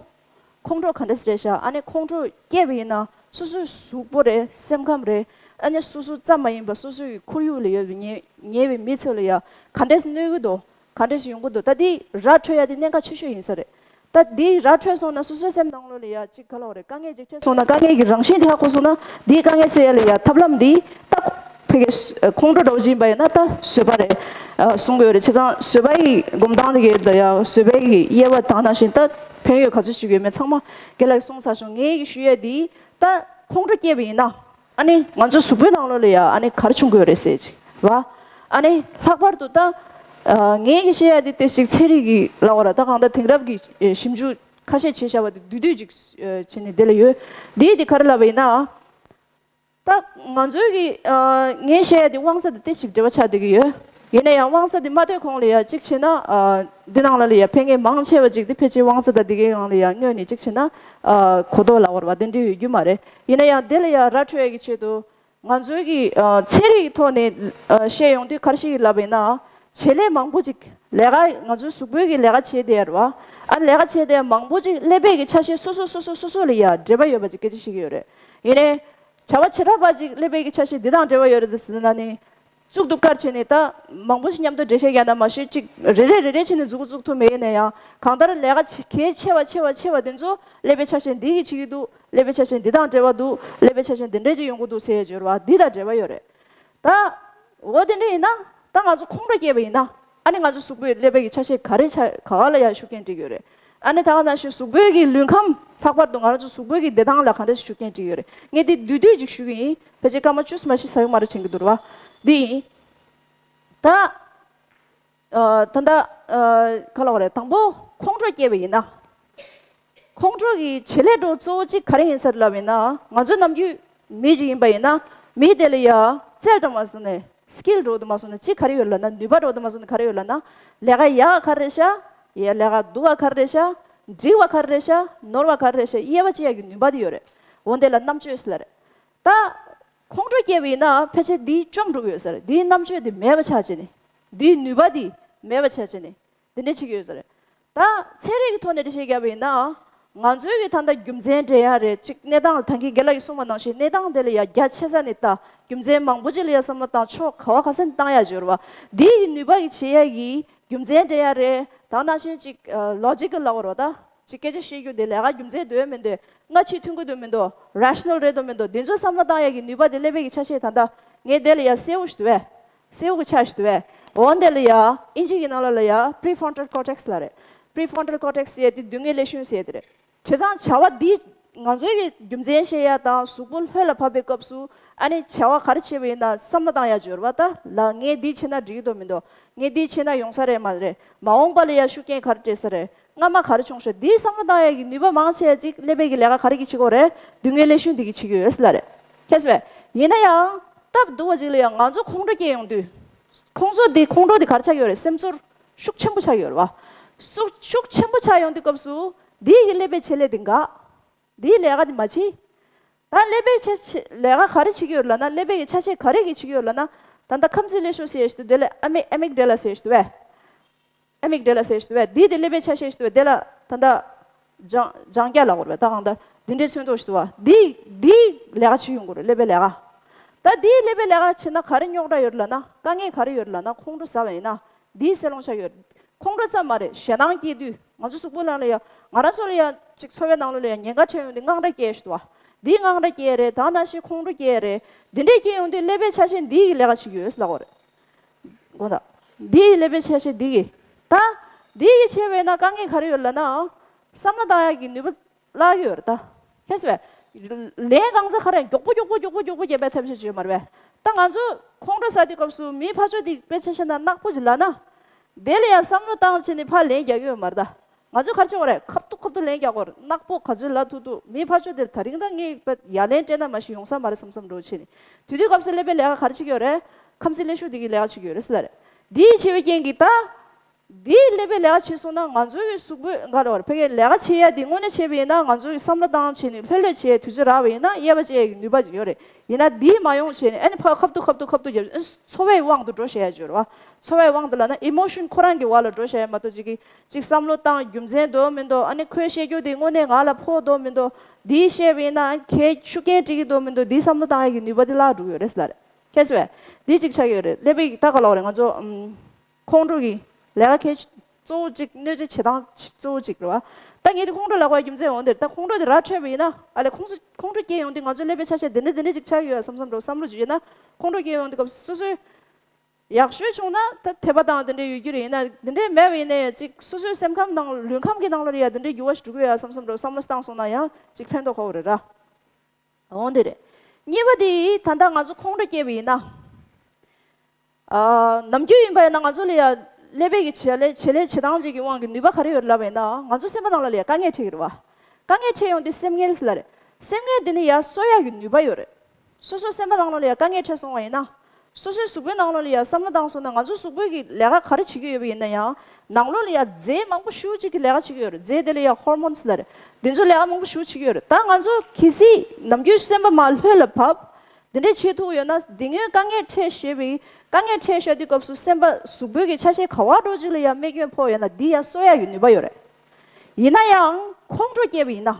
ཁོང་ཁྲོ་ག་འདྲ་སེ་རེད་ཤག་ཨ་ནི་ཁོང་ཁྲོ་སྐྱེས་པ་ཡིན་ན་སོ་སོའི་གཟུགས་པོ་རེད། སེམས་ཁམས་རེད། ཨ་ནི་སོ་སོ་ཙམ་མ་ཡིན་པར་སོ་སོའི་ཁོར་ཡུག་ལ་ཡོད་པའི་ཉེ་ཉེ་བའི་མི་ཚོ་ལ་ཡ་ག་འདྲས་གནོད་ཀྱི་འདུག་ག་འདྲས་ཡོང་གི་འདུག་ད་འདི་ར་འཕྲོད་ཡ་དེ་གནད་འགག་ཆེ་ཤོས་ཡིན་ས་རེད། ད་འདི་ར་འཕྲོད་སོང་ན་སོ་སོའི་སེམས་ནང་ལོགས་ལ་ཡ་གཅིག་ག་ལབ་རེད། དཀའ་ངལ་ཅིག་འཕྲད་སོང་ན་དཀའ་ངལ་གྱི་རང་བཞིན་དེ་ཧ་གོ་སོང་ན་འདིའི་དཀའ་ངལ་སེལ་ཡ་ལ་ཡ་ཐབས་ལམ་འདི་ད་ཕ་གི་ཁོང་ཁྲོ་འདྲ་བོ་ཅིག་ཡིན་པ་ཡིན་ན་ད་བཟོད་པ་རེད་གསུང་གི་ཡོད་རེད། བྱས་ཙང་བཟོད་པ་ཡི་སྒོམ་སྟངས་དེ་གའི་ད་ཡ་བཟོད་པའི་གི་དབྱེ་བ་དང་ནང་བཞིན་ད་ཕན་ཡོན་ག་ཚོད་ཞིག་ཡོད་མེད་ཚང་མ་རྒན་ལགས་ཀྱིས་གསུངས་ཚར་སོང་། ངས་གི་ཞུ་ཡ་འདི་ད་ཁོང་ཁྲོ་སྐྱེས་པ་ཡིན་ན། ཨ་ནི་ང་ཚོ་གཟུགས་པོའི་ནང་ལོགས་ལ་ཡ་ཨ་ནི་ག་རེ་བྱུང་གི་ཡོད་རེད་ཟེར་ཅིག་ར། ཨ་ནི་ལྷག་པར་དུ་ད་ཨ་ངས་ཀྱི་བཤད་ཡ་དེ་ཏོག་ཙམ་ཚན་རིག་གི་ལབ་དགོས་ར། ད་གང་ལྟར་དེང་རབས་ཀྱི་ཨེ་ཞིབ་འཇུག་ཁ་ཤས་བྱས་བཞག་པ་དེ་བསྡུས་བསྡུས་ཅིག་ཨེ་བྱས་ནས་དེ་ལ་ཡོད། དེ་དེ་ག་རེ་ལབ་པ་ཡིན་ན། ད་ང་ཚོའི་གི་ཨ་ངས་བཤད་ཡ་དེ་དབང་རྩ་དེ་ཏོག་ཙམ་འབྲེལ་བ་ཆགས་བསྡད་ཀྱི་ཡོད། ཡིན་ན་ཡང་དབང་རྩ་དེ་མ་ལྟོས་གོང་ལ་ཡ་གཅིག་བྱས་ན་ཨ་འདི་ནང་ལ་ལ་ཡ་ཕན་ངེས་མང་ཆེ་བ་ཅིག་དེ་ཕལ་ཆེར་དབང་རྩ་དང་དེ་གའི་ནང་ལ་ཡ་སྔོན་ནས་གཅིག་བྱས་ན་ཨ་གོ་རྟོགས་ལབ་དགོས་ར་བ་དེ་འདྲ་ཡོད་རྒྱུ་མ་རེད། ཡིན་ན་ཡང་དེ་ལ་ཡ་ར་འཕྲོད་ཡ་གི་ཆེད་དུ། ང་ཚོའི་གི་ཨ་ཚན་རིག་གི་ཐོག་ནས་ཨ་བཤད་ཡོང་དུས་ག་རེ་ཞིག་ལབ་པ་ཡིན་ན། བྱེད་ལས་མང་པོ་ཅིག་ལས་ཀ་ང་ཚོའི་གཟུགས་པོའི་གི་ལས་ཀ་བྱེད་བསྡད་ཡ་རེད་བ། ཨ་ལས་ཀ་བྱེད་བསྡད་ཡ་མང་པོ་ཅིག་ཀླད་པའི་གི་ཆ་ཤས་སོ་སོ་སོ་སོ་སོ་སོ་ལ་ཡ་འབྲེལ་བ་ཡོད་པ་ཅིག་སྐད་ཆ་བཤད་ཀྱི་ཡོད་རེད། ཡིན་ནའི་བྱ་བ་བྱེ་བྲག་པ་ཅིག་ཀླད་པའི་གི་ཆ་ཤས་འདི་དང་འབྲེལ་བ་ཡོད་རེད་ཟེར་ན་ནི། གཙུག་ཏུ་བཀར་བྱས་ནས་ད་མང་པོ་ཞིག་མཉམ་དུ་འགྲེལ་བཤད་རྒྱག་ན་མ་གཞི་གཅིག་རེ་རེ་རེ་རེ་བྱས་ནས་མཛུབ་གུ་བཙུགས་ཐུབ་མེད་ཡིན་ན་ཡང་གང་ལྟར་ལས་ཀ་ཆེ་གལ་ཆེ་བ་ཆེ་བ་ཆེ་བ་དེ་ཚོ་ཀླད་པའི་ཆ་ཤས་འདི་གིས་བྱེད་ཀྱི་འདུག་ཀླད་པའི་ཆ་ཤས་འདི་དང་འབྲེལ་བ་འདུག་ཀླད་པའི་ཆ་ཤས་འདི་འདྲས་ཅིག་ཡོང་གི་འདུག་ཟེར་ཡ་ཡོད་རེད་བ། འདི་དང་འབྲེལ་བ་ཡོད་རེད། ད་འོ་དེ་འདྲ་ཡིན་ན་ད་ང་ཚོ་ཁོང་ཁྲོ་སྐྱེས་པ་ཡིན་ན་ཨ་ནི་ང་ཚོ་གཟུགས་པོའི་ཀླད་པའི་གི་ཆ་ཤས་ག་རེ་ཆ་ག་བ་ལ་ཡང་ཤུགས་རྐྱེན་སྤྲད་ཀྱི་ཡོད་རེད། ཨ་ནི་ད་ག་ནང་བཞིན་གཟུགས་པོའི་གི་ལུས་ཁམས་ལྷག་པར་དུ་ང་ཚོ་གཟུགས་པོའི་གི་བདེ་ཐང་ལ་ག་འདྲ་ཞིག་ཤུགས་རྐྱེན་སྤྲད་ཀྱི་ཡོད་རེད། ངས་འདི་བསྡུས་བསྡུས་ཅིག་ཞུ་གི་ཡིན། ཕལ་ཆེར་སྐར་མ་བཅུ་ཙམ་མ་ཞིག་ཟ་ཡོང་མ་རེད་དྲན་གྱི་འདུག་ར་བ། འདི་ཡིན། ད་ཨ་ད་ལྟ་ཨ་ག་ལབ་དགོས་རེད། དང་པོ་ཁོང་ཁྲོ་སྐྱེས་པ་ཡིན་ན། ཁོང་ཁྲོ་གི་བྱེད་ལས་འདྲ་བོ་གཙོ་བོ་གཅིག་ག་རེ་ཡིན་ཟེར་ལབ་ཡིན་ན། ང་ཚོ་ནམ་རྒྱུན་མི་ཅིག་ཡིན་པ་ཡིན་ན་མི་དེ་ལ་ཡ་རྩལ་འདྲ་མ་སོང་ནས་སི་ཀིལ་འདྲ་བོ་དུ་མ་སོང་ནས་གཅིག་ག་རེ་ཡོད་ལབ་ན། ནུས་པ་འདྲ་བོ་དུ་མ་སོང་ནས་ག་རེ་ཡོད་ལབ་ན། ལས་ཀ་ཡག་ག་རེ་རེད་ཤག་ཡ་ལས་ཀ་སྡུག་ག་ག་རེ་རེད་ཤག་འགྲིག་པ་ག་རེ་རེད་ཤག་ནོར་བ་ག་རེ་རེད་ཤག་དབྱེ་བ་འབྱེད་ཡ་གི་ནུས་པ་དེ་ཡོད་རེད། འོ་དེ་ལ་རྣམ་དཔྱོད་ཟེར་ལབ་རེད། ད་ཁོང་ཁྲོ་སྐྱེས་པ་ཡིན་ན་ཕལ་ཆེར་འདིའི་བཅོམ་འགྲོ་གི་ཡོད་ས་རེད། འདིའི་རྣམ་དཔྱོད་འདི་མེད་པ་ཆགས་བྱས་ནས། འདིའི་ནུས་པ་འདི་མེད་པ་ཆགས་བྱས་ནས་འདི་འདྲ་བྱེད་ཀྱི་ཡོད་ས་རེད། ད་ཚན་རིག་གི་ཐོག་ནས་འགྲེལ་བཤད་བརྒྱབ་པ་ཡིན་ན། ང་ཚོའི་གི་ད་ལྟ་རྒྱུ་མཚན་འདྲེན་ཡ་རེད། གཅིག་གནས་སྟངས་ལ་ད་གིན་རྒན་ལགས་ཀྱིས་གསུངས་པ་ནང་བཞིན་གནས་སྟངས་དེ་ལ་ཡ་རྒྱ་ཆེ་ས་ནས་ལྟ། རྒྱུ་མཚན་མང་པོ་ཅིག་ལ་ཡ་བསམ་བློ་བཏང་ཕྱོགས་ག་བ་ག་ས་ནས་བཏང་ཡ་འབྱོར་བ། འདིའི་གི་ནུས་པ་གི་བྱེད་ཡ་གི་རྒྱུ་མཚན་འདྲེན་ཡ་རེད། ད་ནང་བཞིན་གཅིག་ལོ་ཇི་ཀལ་ལབ་དགོས་རེད་བ། ད། ཅིག་སྐད་ཆ་བཤད་རྒྱུ་དེ་ལས་ཀ་རྒྱུ་མཚན་འདུག་མི་འདུག་སྔ་ཕྱི་མཐུན་གི་འདུག་མི་འདུག་རེ་ཤ་ནལ་རེད་འདུག་མི་འདུག་འདི་ཚོ་བསམ་བློ་བཏང་ཡག་གི་ནུས་པ་དེ་ཀླད་པའི་གི་ཆ་ཤས་ད་ལྟ་ངའི་དེ་ལ་ཡ་སེའུ་ཞིག་འདུག་བས། སེའུ་གི་ཆ་ཞིག་འདུག་བས། འོ་འདི་ལ་ཡ་ཨིན་ཇི་གི་ནང་ལ་ལ་ཡ་prefrontal cortex་ལ་རེད། prefrontal cortex་ཟེར་དེ་སྡུག་བསྔལ་ཀླད་ཤུན་ཟེར་དེ་རེད། བྱས་ཙང་བྱ་བ་འདི་ང་ཚོའི་གི་རྒྱུ་མཚན་བཤད་ཡ་དང་གཟུགས་པོ་ལྷོད་ལ་བབས་པའི་སྐབས་སུ་ཨ་ནི་བྱ་བ་ག་རེ་བྱས་པ་ཡིན་ན་བསམ་བློ་བཏང་ཡ་འབྱོར་བ། ད་ལ་ངས་འདི་བྱས་ན་འགྲིག་གི་འདུག་མི་འདུག་ངས་འདི་བྱས་ན་ཡོང་ས་རེད་མ་རེད། མ་འོངས་པ་ལ་ཡ་ཤུགས་རྐྱེན་ག་རེ་སྤྲད་ས་རེད། སྔ་མ་ག་རེ་བྱུང་ཤག་འདིའི་བསམ་བློ་བཏང་ཡག་གི་ནུས་པ་མང་ཆེ་བ་ཅིག་ཀླད་པའི་གི་ལས་ཀ་ག་རེ་གིས་བྱེད་ཀྱི་ཡོད་རེད། སྡུག་བསྔལ་ཀླད་ཤུན་འདི་གིས་བྱེད་ཀྱི་ཡོད་ཟེར་ལབ་རེད། ཁྱེད་ཚོས། ཡིན་ན་ཡང་སྟབས་སྡུག་པ་ཅིག་ལ་ཡང་ང་ཚོ་ཁོང་ཁྲོ་སྐྱེ་ཡོང་དུས། ཁོང་ཚོ་འདི་ཁོང་ཁྲོ་འདི་ག་རེ་ཆགས་ཀྱི་ཡོད་རེད། སེམས་ཚོར་ཤུགས་ཆེན་པོ་ཆགས་ཀྱི་ཡོད་རེད་བ། ཤུགས་ཤུགས་ཆེན་པོ་ཆགས་ཡོང་དུས་སྐབས་སུ་འདིའི་གི་ཀླད་པའི་བྱེད་ལས་འདི་འགག་འདིའི་ལས་ཀ་འདི་མ་བྱེད། ད་ཀླད་པའི་ཆེ་ཆེ་ལས་ཀ་ག་རེ་བྱེད་ཀྱི་ཡོད་ལབ་ན། ཀླད་པའི་གི་ཆ་ཤས་ག་རེ་གིས་བྱེད་ཀྱི་ཡོད་ལབ་ན། ད་ལྟ་ཁམས་ཚན་ལས་ཤོག་ཟེར་ཞིག་འདུག་དེ་ལ་ཨ་མི་ཨ་མིག་ཌེ་ལ་ཟེར་ཞིག་འདུག་བས། ཨ་མིག་ཌེ་ལ་ཟེར་ཞིག་འདུག་བས། འདི་དེ་ཀླད་པའི་ཆ་ཤས་ཤིག་འདུག་བས། དེ་ལ་ད་ལྟ་ལྗང་ལྗང་སྐྱ་ལབ་དགོས་རེད་བས། ད་གང་ལྟར་འདི་འདྲའི་ཚོན་མདོག་ཞིག་འདུག་བ། འདི་འདི་ལས་ཀ་བྱེད་ཡོང་དགོས་རེད། ཀླད་པའི་ལས་ཀ། ད་འདིའི་ཀླད་པའི་ལས་ཀ་བྱེད་ན་ག་རེ་རྙོག་དྲ་ཡོད་ལབ་ན། དཀའ་ངལ་ག་རེ་ཡོད་ལབ་ན། ཁོང་ཁྲོ་ཟ་བ་ཡིན་ན། འདིའི་སེ་ལོང་ཆགས་ཡོད། ཁོང་ཁྲོ་ཙམ་མ་རེད། ཞེད་སྣང་སྐྱེ་དུས་ང་ཚོ་གཟུགས་པོ་ནང་ལ་ཡ། ང་རང་ཚོ་ལ་ཡ་ཅིག་འཚོ་བའི་ནང་ལོགས་ལ་ཡ་ཉེན་ཁ་འཕྲད་ཡོང་དུས་དངངས་སྐྲག་སྐྱེ་ཞིག་འདུག་བ། འདིའི་དངངས་སྐྲག་སྐྱེ་རེད། ད་ནང་བཞིན་ཁོང་ཁྲོ་སྐྱེ་རེད། འདི་འདྲས་སྐྱེ་ཡོང་དུས་ཀླད་པའི་ཆ་ཤས་འདིའི་གི་ལས་ཀ་བྱེད་ཀྱི་ཡོད་ཟེར་ལབ་དགོས་རེད། དགོངས་དག་འདིའི་ཀླད་པའི་ཆ་ཤས་འདི་གི། ད་འདི་གི་བྱས་པས་ན་དཀའ་ངལ་ག་རེ་ཡོད་ལབ་ན། བསམ་བློ་བཏང་ཡག་གི་ནུས་པ་བརླག་གི་ཡོད་རེད་ད། ཁྱེད་ཚོས། ལན་གང་ཚ་ག་རེ་མགྱོགས་པོ་མགྱོགས་པོ་མགྱོགས་པོ་མགྱོགས་པོ་རྒྱབ་པའི་ཐབས་ཤེས་བྱེད་ཡོད་མ་རེད་པས། ད་ང་ཚོ་ཁོང་ཁྲོ་ཟ་དུས་སྐབས་སུ་མིའི་ཕར་ཕྱོགས་འདི་དཔེ་ཆ་བཞག་ན་ནག་པོ་ཅིག་ལབ་ན། དེ་ལ་ཡང་བསམ་བློ་བཏང་བྱས་ནས་ཕར་ལན་རྒྱག་གི་ཡོད་མ་རེད་ད། ང་ཚོས་ག་རེ་བྱེད་དགོས་རེད། ཁ་ཐུག་ཁ་ཐུག་ལན་རྒྱག་དགོས་རེད། ནག་པོ་ག་ཚོད་ལབ་ཐུབ་ཐུབ། མིའི་ཕར་ཕྱོགས་དེར་ད་རིང་ད་ངས་ཡ་ལན་སྤྲད་ན་མ་གཞི་ཡོང་ས་མ་རེད་བསམ་བསམ་འདྲ་བོ་བྱས་ནས། དེ་དུས་སྐབས་སུ་ཀླད་པའི་ལས་ཀ་ག་རེ་བྱེད་ཀྱི་ཡོད་རེད། ཁམས་ཚན་ཀླད་ཤུགས་འདི་གི་ལས་ཀ་བྱེད་ཀྱི་ཡོད་རེད་ཟེར་ལབ་རེད། འདིའི་བྱས་པའི་རྐྱེན་གྱིས་ད། འདིའི་ཀླད་པའི་ལས་ཀ་བྱེད་སོང་ན་ང་ཚོའི་གི་གཟུགས་པོའི་འགའ་རེ་བར་ཕ་གིའི་ལས་ཀ་བྱེད་ཡ་འདི་དངོས་གནས་བྱས་པ་ཡིན་ན། ང་ཚོའི་གི་བསམ་བློ་བཏང་བྱས་ནས་ལྷོད་ལྷོད་བྱས་དུས་ཚོད་རག་པ་ཡིན་ན་དབྱེ་བ་འབྱེད་ཡ་གི་ནུས་པ་ཅིག་ཡོད་རེད། ཡིན་ན་འདི་མ་ཡོང་བྱས་ནས་ཨ་ནི་ཕར་ཁ་བསྡུ་ཁ་བསྡུ་ཁ་བསྡུ་རྒྱབ། ཨ་ནི་འཚོ་བའི་དབང་དུ་འགྲོ་བྱས་ཡ་ཅིག་ཡོད་རེད་བ། འཚོ་བའི་དབང་དུ་ལབ་ན་ཨི་མོ་ཤོན་ཁོ་རང་གི་བར་ལ་འགྲོ་བྱས་ཡ་མ་གཏོགས་ཅིག་གི་ཅིག་བསམ་བློ་བཏང་རྒྱུ་མཚན་འདུག་མི་འདུག་ཨ་ནི་ཁོས་བཤད་རྒྱུ་དེ་དངོས་གནས་ང་ལ་ཕོག་འདུག་མི་འདུག་འདིའི་བཤད་པ་ཡིན་ན་ཁྱེད་ཤུགས་རྐྱེན་སྤྲད་ཀྱི་འདུག་མི་འདུག་འདིའི་བསམ་བློ་བཏང་ཡ་གི་ནུས་པ་དེ་བརླག་འགྲོ་གི་ཡོད་རེད་ཟེར་ལབ་རེད། མཁྱེན་སོང་ངས། འདི་གཅིག་ཆགས་ཀྱི་ཡོད་རེད། ཀླད་པའི་ད་ག་ལབ་དགོས་རེད། ང་ཚོ་ཨམ། ཁོང་ཁྲོ་གི་ལས་ཀ་གལ་ཆེ་གཙོ་བོ་གཅིག་གནོད་འཚེ་བྱེད་སྟངས་གཙོ་བོ་གཅིག་རེད་བ། ད་ངས་དེ་ཁོང་ཁྲོ་ལབ་པའི་རྒྱུ་མཚན་འོ་འདིར། ད་ཁོང་ཁྲོ་དེ་ར་འཕྲོད་པ་ཡིན་ན་ཨ་ལས་ཁོང་ཚོ་ཁོང་ཁྲོ་སྐྱེ་ཡོང་དུས་ང་ཚོ་ཀླད་པའི་ཆ་ཤས་འདི་འདྲ་འདི་འདྲ་ཅིག་ཆགས་ཀྱི་ཡོད་བསམ་བསམ་འགྲོ་བསམ་བློ་ཅིག་ཡོད་ན། ཁོང་ཁྲོ་སྐྱེ་ཡོང་དུས་སྐབས་སོ་སོའི་ཡག་ཤོས་བྱུང་ན་ད་དད་པ་དང་དེ་འདྲ་ཡོད་རྒྱུ་རེད། ཡིན་ན་དེ་འདྲ་མེད་པ་ཡིན་ན་ཡང་ཅིག་སོ་སོའི་སེམས་ཁམས་ནང་ལུས་ཁམས་ཀྱི་ནང་ལོགས་ལ་ཡ་དེ་འདྲའི་འགྱུར་བ་ཞིག་འགྲོ་གི་ཡོད་བསམ་བསམ་འགྲོ་བསམ་བློ་བཏང་སོང་ན་ཡང་ཅིག་ཕན་ཐོགས་ཁག་པོ་རེད་ར། འོང་དེ་རེད། གཉིས་པ་དེ་ད་ལྟ་ང་ཚོ་ཁོང་ཁྲོ་སྐྱེས་པ་ཡིན་ན། ཨ། ནམ་རྒྱུན་ཡིན་པ་ཡིན་ན་ང་ཚོ་ལ་ཡ་ཀླད་པའི་གི་བྱེད་ལས་བྱེད་ལས་བྱེད་སྟངས་ཅིག་གི་དབང་གིས་ནུས་པ་ག་རེ་ཡོད་རེད་ལབ་པ་ཡིན་ན། ང་ཚོ་སེམས་པ་ནང་ལ་ལ་ཡ་དཀའ་ངལ་འཕྲད་ཀྱི་རེད་བ། དཀའ་ངལ་འཕྲད་ཡོང་དུས་སེམས་ངལ་ཟེར་ལབ་རེད། སེམས་ངལ་འདི་ནི་ཡ་གསོ་ཡ་གི་ནུས་པ་ཡོད་རེད། སོ་སོའི་སེམས་པ་ནང་ལ་ལ་ཡ་དཀའ་ངལ་འཕྲད་སོང་བ་ཡིན་ན། སོ་སོའི་གཟུགས་པོའི་ནང་ལོགས་ལ་ཡ་བསམ་བློ་བཏང་སོང་ན། ང་ཚོ་གཟུགས་པོའི་གི་ལས་ཀ་ག་རེ་བྱེད་ཀྱི་ཡོད་པ་ཡིན་ན་ཡང་། ནང་ལོགས་ལ་ཡ་རྫས་མང་པོ་ཞེ་པོ་ཅིག་གི་ལས་ཀ་བྱེད་ཀྱི་ཡོད་རེད། རྫས་དེ་ལ་ཡ་ཧོར་མོན་ཟེར་ལབ་རེད། དེ་ཚོ་ལས་ཀ་མང་པོ་ཞེ་པོ་ཅིག་བྱེད་ཀྱི་ཡོད་རེད། ད་ང་ཚོ་གལ་སྲིད་ནམ་རྒྱུན་སེམས་པ་མར་ལྷོད་ལ་བབས། དེ་འདྲས་བྱེད་ཐུབ་ཡོད་ན། དེ་སྔོན་དཀའ་ངལ་འཕྲད་ཤེས་པའི་དཀའ་ངལ་འཕྲད་ཤག་དུས་སྐབས་སུ་སེམས་པ་གཟུགས་པོའི་གི་ཆ་ཤས་ག་བ་འདྲ་ཅིག་ལ་ཡ་རྨས་སྐྱོན་ཕོག་ཡོད་ན་འདི་ཡ་གསོ་ཡ་གི་ནུས་པ་ཡོད་རེད། ཡིན་ན་ཡང་ཁོང་ཁྲོ་སྐྱེས་པ་ཡིན་ན།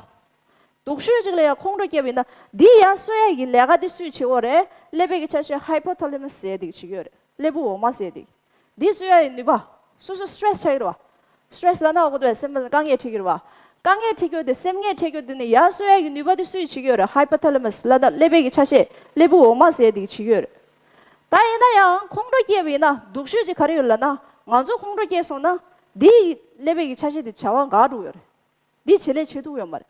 སྡུག་ཤོས་ཅིག་ལ་ཡ་ཁོང་ཁྲོ་སྐྱེས་པ་ཡིན་ན། འདི་ཡ་གསོ་ཡ་གི་ལས་ཀ་འདི་སུས་བྱེད་དགོས་རེད། ཀླད་པའི་གི་ཆ་ཤས་ཧའི་པོ་ཐ་ལེ་མ་སི་ཟེར་ཡ་དེ་གི་བྱེད་ཀྱི་ཡོད་རེད། ཀླད་པ་འོ་མ་ཟེར་ཡ་དེ་གི། འདི་གསོ་ཡ་ཡི་ནུས་པ། སོ་སོ་སི་ཊེ་རེ་སི་ཆགས་ཀྱི་རེད་བ། སི་ཊེ་རེ་སི་ལབ་ན་འོ་གོ་དེ་སེམས་པ་དཀའ་ངལ་འཕྲད་ཀྱི་རེད་བ། དཀའ་ངལ་འཕྲད་ཀྱི་ཡོད་དེ་སེམས་ངལ་འཕྲད་ཀྱི་ཡོད་དེ་ནི་ཡ་གསོ་ཡ་གི་ནུས་པ་དེ་སུས་བྱེད་ཀྱི་ཡོད་རེད། ཧའི་པོ་ཐ་ལེ་མ་སི་ལབ་ན་ཀླད་པའི་གི་ཆ་ཤས་ཀླད་པ་འོ་མ་ཟེར་ཡ་དེ་གི་བྱེད་ཀྱི་ཡོད་རེད། ད་ཡིན་ན་ཡང་ཁོང་ཁྲོ་སྐྱེས་པ་ཡིན་ན་སྡུག་ཤོས་ཅིག་ག་རེ་ཡོད་ལབ་ན། ང་ཚོ་ཁོང་ཁྲོ་སྐྱེས་སོང་ན། འདིའི་ཀླད་པའི་གི་ཆ་ཤས་དེ་བྱ་བ་འགག་འགྲོ་གི་ཡོད་རེད། འདིའི་བྱེད་ལས་བྱེད་ཐུབ་ཡོད་མ་རེད།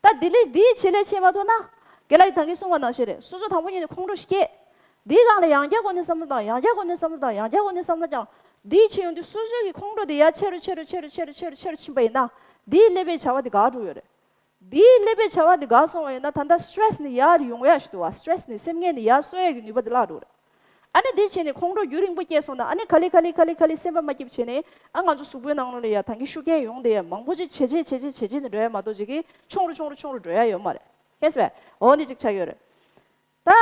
ད་འདི་ལས་འདིའི་བྱེད་ལས་བྱེད་མ་ཐུབ་ན། རྒན་ལགས་ཀྱིས་ད་གིན་གསུངས་པ་ནང་བཞིན་རེད། སོ་སོ་དང་པོ་ཉིད་ནས་ཁོང་ཁྲོ་ཞིག་སྐྱེས། འདིའི་སྒང་ལ་ཡང་བསྐྱར་སྒོ་ནས་བསམ་བློ་བཏང་། ཡང་བསྐྱར་སྒོ་ནས་བསམ་བློ་བཏང་། ཡང་བསྐྱར་སྒོ་ནས་བསམ་བློ་བཏང་། འདིའི་ཕྱིན་ཡོང་དུས་སོ་སོའི་གི་ཁོང་ཁྲོ་དེ་ཡར་ཆེ་རུ་ཆེ་རུ་ཕྱིན་པ་ཡིན་ན། འདིའི་ཀླད་པའི་བྱ་བ་དེ་འགག་འགྲོ་ཡོད་རེད། འདིའི་ཀླད་པའི་བྱ་བ་འདི་འགག་སོང་བ་ཡིན་ན། ད་ལྟ་སི་ཊེ་རེ་སི་ནི་ཡར་ཡོང་ཡ་ཞིག་འདུག་བ། སི་ཊེ་རེ་སི་ནི་སེམས་ངལ་ནི་ཡར་གསོ་ཡ་གི་ནུས་པ་འདི་བརླག་འགྲོ་རེད། ཨ་ནི་འདི་བྱས་ནས་ཁོང་ཁྲོ་རྒྱུན་རིང་པོ་སྐྱེས་སོང་ན། ཨ་ནི་ག་ལེ་ག་ལེ་ག་ལེ་ག་ལེ་སེམས་པ་མ་སྐྱིད་པ་བྱས་ནས། ཨ་ང་ཚོ་གཟུགས་པོའི་ནང་ལོགས་ལ་ཡ་ད་གིན་ཤུགས་རྐྱེན་ཡོང་བསྡད་ཡ་མང་པོ་ཅིག་བྱས་བྱས་བྱས་བྱས་བྱས་བྱས་ནས་འགྲོ་ཡ་མ་གཏོགས་ཅིག་གིས་ཆུང་རུ་ཆུང་རུ་ཆུང་རུ་འགྲོ་ཡ་ཡོད་མ་རེད། ཤེས་སོང་ངས། འོ་འདི་ཅིག་ཆགས་ཡོད་རེད། ད་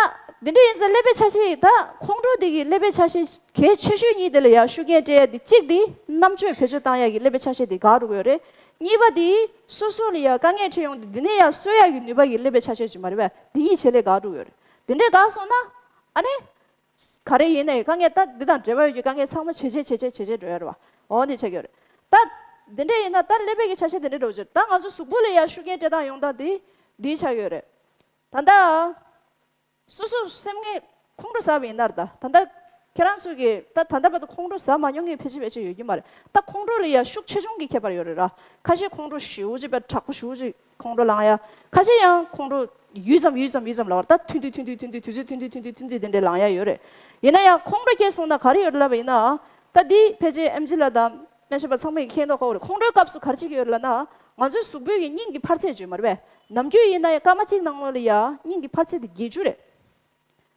འདི་འདྲ་ཡིན་ཙང་ཀླད་པའི་ཆ་ཤས། ད་ཁོང་ཁྲོ་འདི་གི་ཀླད་པའི་ཆ་ཤས་གལ་ཆེ་ཤོས་གཉིས་དེ་ལ་ཡ་ཤུགས་རྐྱེན་སྤྲད་ཡ་དེ། གཅིག་དེ་རྣམ་དཔྱོད་བེད་སྤྱོད་བཏང་ཡ་གི་ཀླད་པའི་ཆ་ཤས་དེ་འགག་འགྲོ་གི་ཡོད་རེད། གཉིས་པ་དེ་སོ་སོ་ལ་ཡ་དཀའ་ངལ་འཕྲད་ཡོང་དུས་འདི་ནས་ཡ་གསོ་ཡ་གི་ནུས་པ་གི་ཀླད་པའི་ཆ་ཤས་ཅིག་མ་རེད་པས། འདི་གཉིས་བྱེད་ལས་འགག་འགྲོ་གི་ཡོད་རེད། འདི་འདྲས་འགག་སོང་ན། ཨ་ནི། ག་རེ་ཡིན་ནའི་དཀའ་ངལ་ད་འདི་དང་འབྲེལ་བ་ཡོད་ཀྱི་དཀའ་ངལ་ཚང་མ་ཇེ་ཆེ་ཇེ་ཆེ་ཇེ་ཆེ་འགྲོ་ཡ་རེད་བ། འོ་འདི་ཆགས་ཀྱི་ཡོད་རེད། ད་འདི་འདྲས་ཡིན་ན་ད་ཀླད་པའི་གི་ཆ་ཤས་འདི་འདྲས་འགྲོ་གི་ཡོད་རེད། ད་ང་ཚོ་གཟུགས་པོ་ལ་ཡ་ཤུགས་རྐྱེན་སྤྲད་སྟངས་ཡོང་སྟངས་འདི་འདི་ཆགས་ཀྱི་ཡོད་རེད། ད་ལྟ་སོ་སོ་སེམས་ངལ་ཁོང་ཁྲོ་ཟ་བ་ཡིན་ན་རེད། ད་ད་ལྟ་ཁྱེད་རང་ཚོ་གི་ད་ད་ལྟ་བར་དུ་ཁོང་ཁྲོ་ཟ་མ་མྱོང་མཁན་ཕལ་ཆེར་ཕལ་ཆེར་ཡོད་ཀྱི་མ་རེད། ད་ཁོང་ཁྲོ་ལ་ཡ་ཤུགས་ཆེ་ཆུང་གི་ཁྱད་པར་ཡོད་རེད་ར། ཁ་ཤས་ཁོང་ཁྲོ་ཞེ་པོ་ཅིག་དཔེ་དྲག་པོ་ཞེ་པོ་ཅིག་ཁོང་ཁྲོ་ལངས་ཡ། ཁ་ཤས་ཡང་ཁོང་ཁྲོ་ཡུད་ཙམ་ཡུད་ཙམ་ཡུད་ཙམ་ལངས་པ་རེད། ད་ཐུང་ཐུང་ཐུང་ཐུང་ཐུང་ཐུང་དུས་ཚོད་ཐུང་ཐུང་ཐུང་ཐུང་ཐུང་ཐུང་དེ་འདྲས་ལངས་ཡ་ཡོད་རེད། ཡིན་ན་ཡང་ཁོང་ཁྲོ་སྐྱེས་སོང་ན་ག་རེ་ཡོད་རེད་ལབ་པ་ཡིན་ན། ད་འདི་ཕལ་ཆེར་ཨེམ་ཆི་ལགས་དང་སྨན་ཞབས་པ་ཚང་མས་མཁྱེན་མདོག་ཁ་པོ་རེད། ཁོང་ཁྲོའི་སྐབས་སུ་ག་རེ་བྱེད་ཀྱི་ཡོད་རེད་ལབ་ན། ང་ཚོའི་གཟུགས་པོའི་གི་སྙིང་གི་འཕར་ཚད་ཅིག་ཡོད་མ་རེད་པས། ནམ་རྒྱུན་ཡིན་ན་ཡང་སྐར་མ་གཅིག་ནང་ལོགས་ལ་ཡ་སྙིང་གི་འཕར་ཚད་དེ་བརྒྱད་ཅུ་རེད།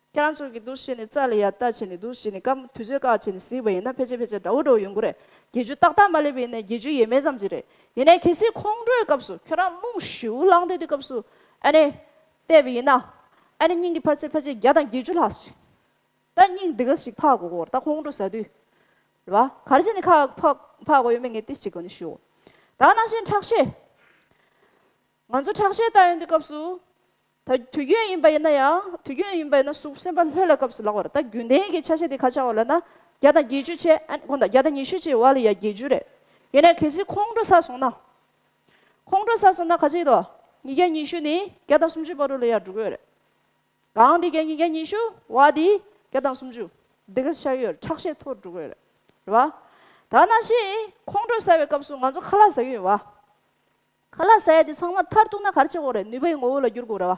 ཁྱེད་རང་ཚོ་གིས་འདུག་སེ་བྱས་ནས་རྩ་ལ་ཡ་ལྟ་བྱས་ནས། འདུག་སེ་བྱས་ནས་སྐར་མ་དུས་ཚོད་བཀག་བྱས་ནས་གཟིགས་པ་ཡིན་ན་ཕལ་ཆེར་ཕལ་ཆེར་འདྲ་བོ་འདྲ་བོ་ཡོང་གི་རེད། བརྒྱད་ཅུ་ཏག་ཏག་མ་སླེབས་པ་ཡིན་ན་བརྒྱད་ཅུ་ཡས་མས་ཙམ་ཅིག་རེད། ཡིན་ནའི་གལ་སྲིད་ཁོང་ཁྲོའི་སྐབས་སུ་ཁྱོད་རང་རླུང་ཞེ་པོ་ལངས་བསྡད་དུས་སྐབས་སུ་ཨ་ནི་བལྟས་པ་ཡིན་ན། ཨ་ནི་སྙིང་གི་འཕར་ཚད་ཕལ་ཆེར་བརྒྱ་དང་བརྒྱད་ཅུ་ལྷག་ཞིག་ད་སྙིང་འདི་ག་ཞིག་འཕར་དགོས་ཀྱི་ཡོད་རེད། ད་ཁོང་ཁྲོ་ཟ་དུས་རེད་བ། ག་རེ་བྱས་ནས་ཁ་འཕར་འཕར་དགོས་ཡོད་མེད་ངས་ཏོག་ཙམ་གོང་ནས་ཞུ། ད་ནང་བཞིན་ཁྲག་ཤེད། ང་ཚོ་ཁྲག་ཤེད་ལྟ་ཡོང་དུས་སྐབས་སུ། ད་དུས་རྒྱུན་ཡིན་པ་ཡིན་ན་ཡང་། དུས་རྒྱུན་ཡིན་པ་ཡིན་ན་གཟུགས་སེམས་པ་ལྷོད་ལ་སྐབས་སུ་ལབ་པ་རེད། ད་རྒྱུན་ལྡན་གྱི་ཆ་ཤས་དེ་ག་ཆགས་པ་ལབ་ན། བརྒྱ་དང་བརྒྱད་ཅུ་བྱས། ཨ་ནི་གོང་དང་བརྒྱ་དང་ཉི་ཤུ་བྱས་བ་ལ་ཡ་བརྒྱད་ཅུ་རེད། ཡིན་ནའི་གལ་སྲིད་ཁོང་ཁྲོ་ཟ་སོང་ན། ཁོང་ཁྲོ་ཟ་སོང་ན་ག་ཅིག་འདུག་ཉིས་བརྒྱ་ཉི་ཤུ་ནས་བརྒྱ་དང་སུམ་ཅུ་བར་དུ་ལ་ཡ་འགྲོ་གི་ཡོད་རེད། གང་དེ་བརྒྱ་ཉིས་བརྒྱ་ཉི་ཤུ་བ་དེ་བརྒྱ་དང་སུམ་ཅུ། འདི་ག་ཆགས་ཡོད། ཁྲག་ཤེད་མཐོ་རུ་འགྲོ་གི་ཡོད་རེད། རེད་བ། ད་ནང་བཞིན་ཁོང་ཁྲོ་ཟ་བའི་སྐབས་སུ་ང་ཚོ་ཁ་ལག་ཟ་གི་ཡོད་བ། ཁ་ལག་ཟ་ཡ་དེ་ཚང་མ་མཐར་གཏུགས་ན་ག་རེ་བྱེད་དགོས་རེད། ནུས་པའི་ངོ་བོ་ལ་འགྱུར་དགོས་རེད་བ།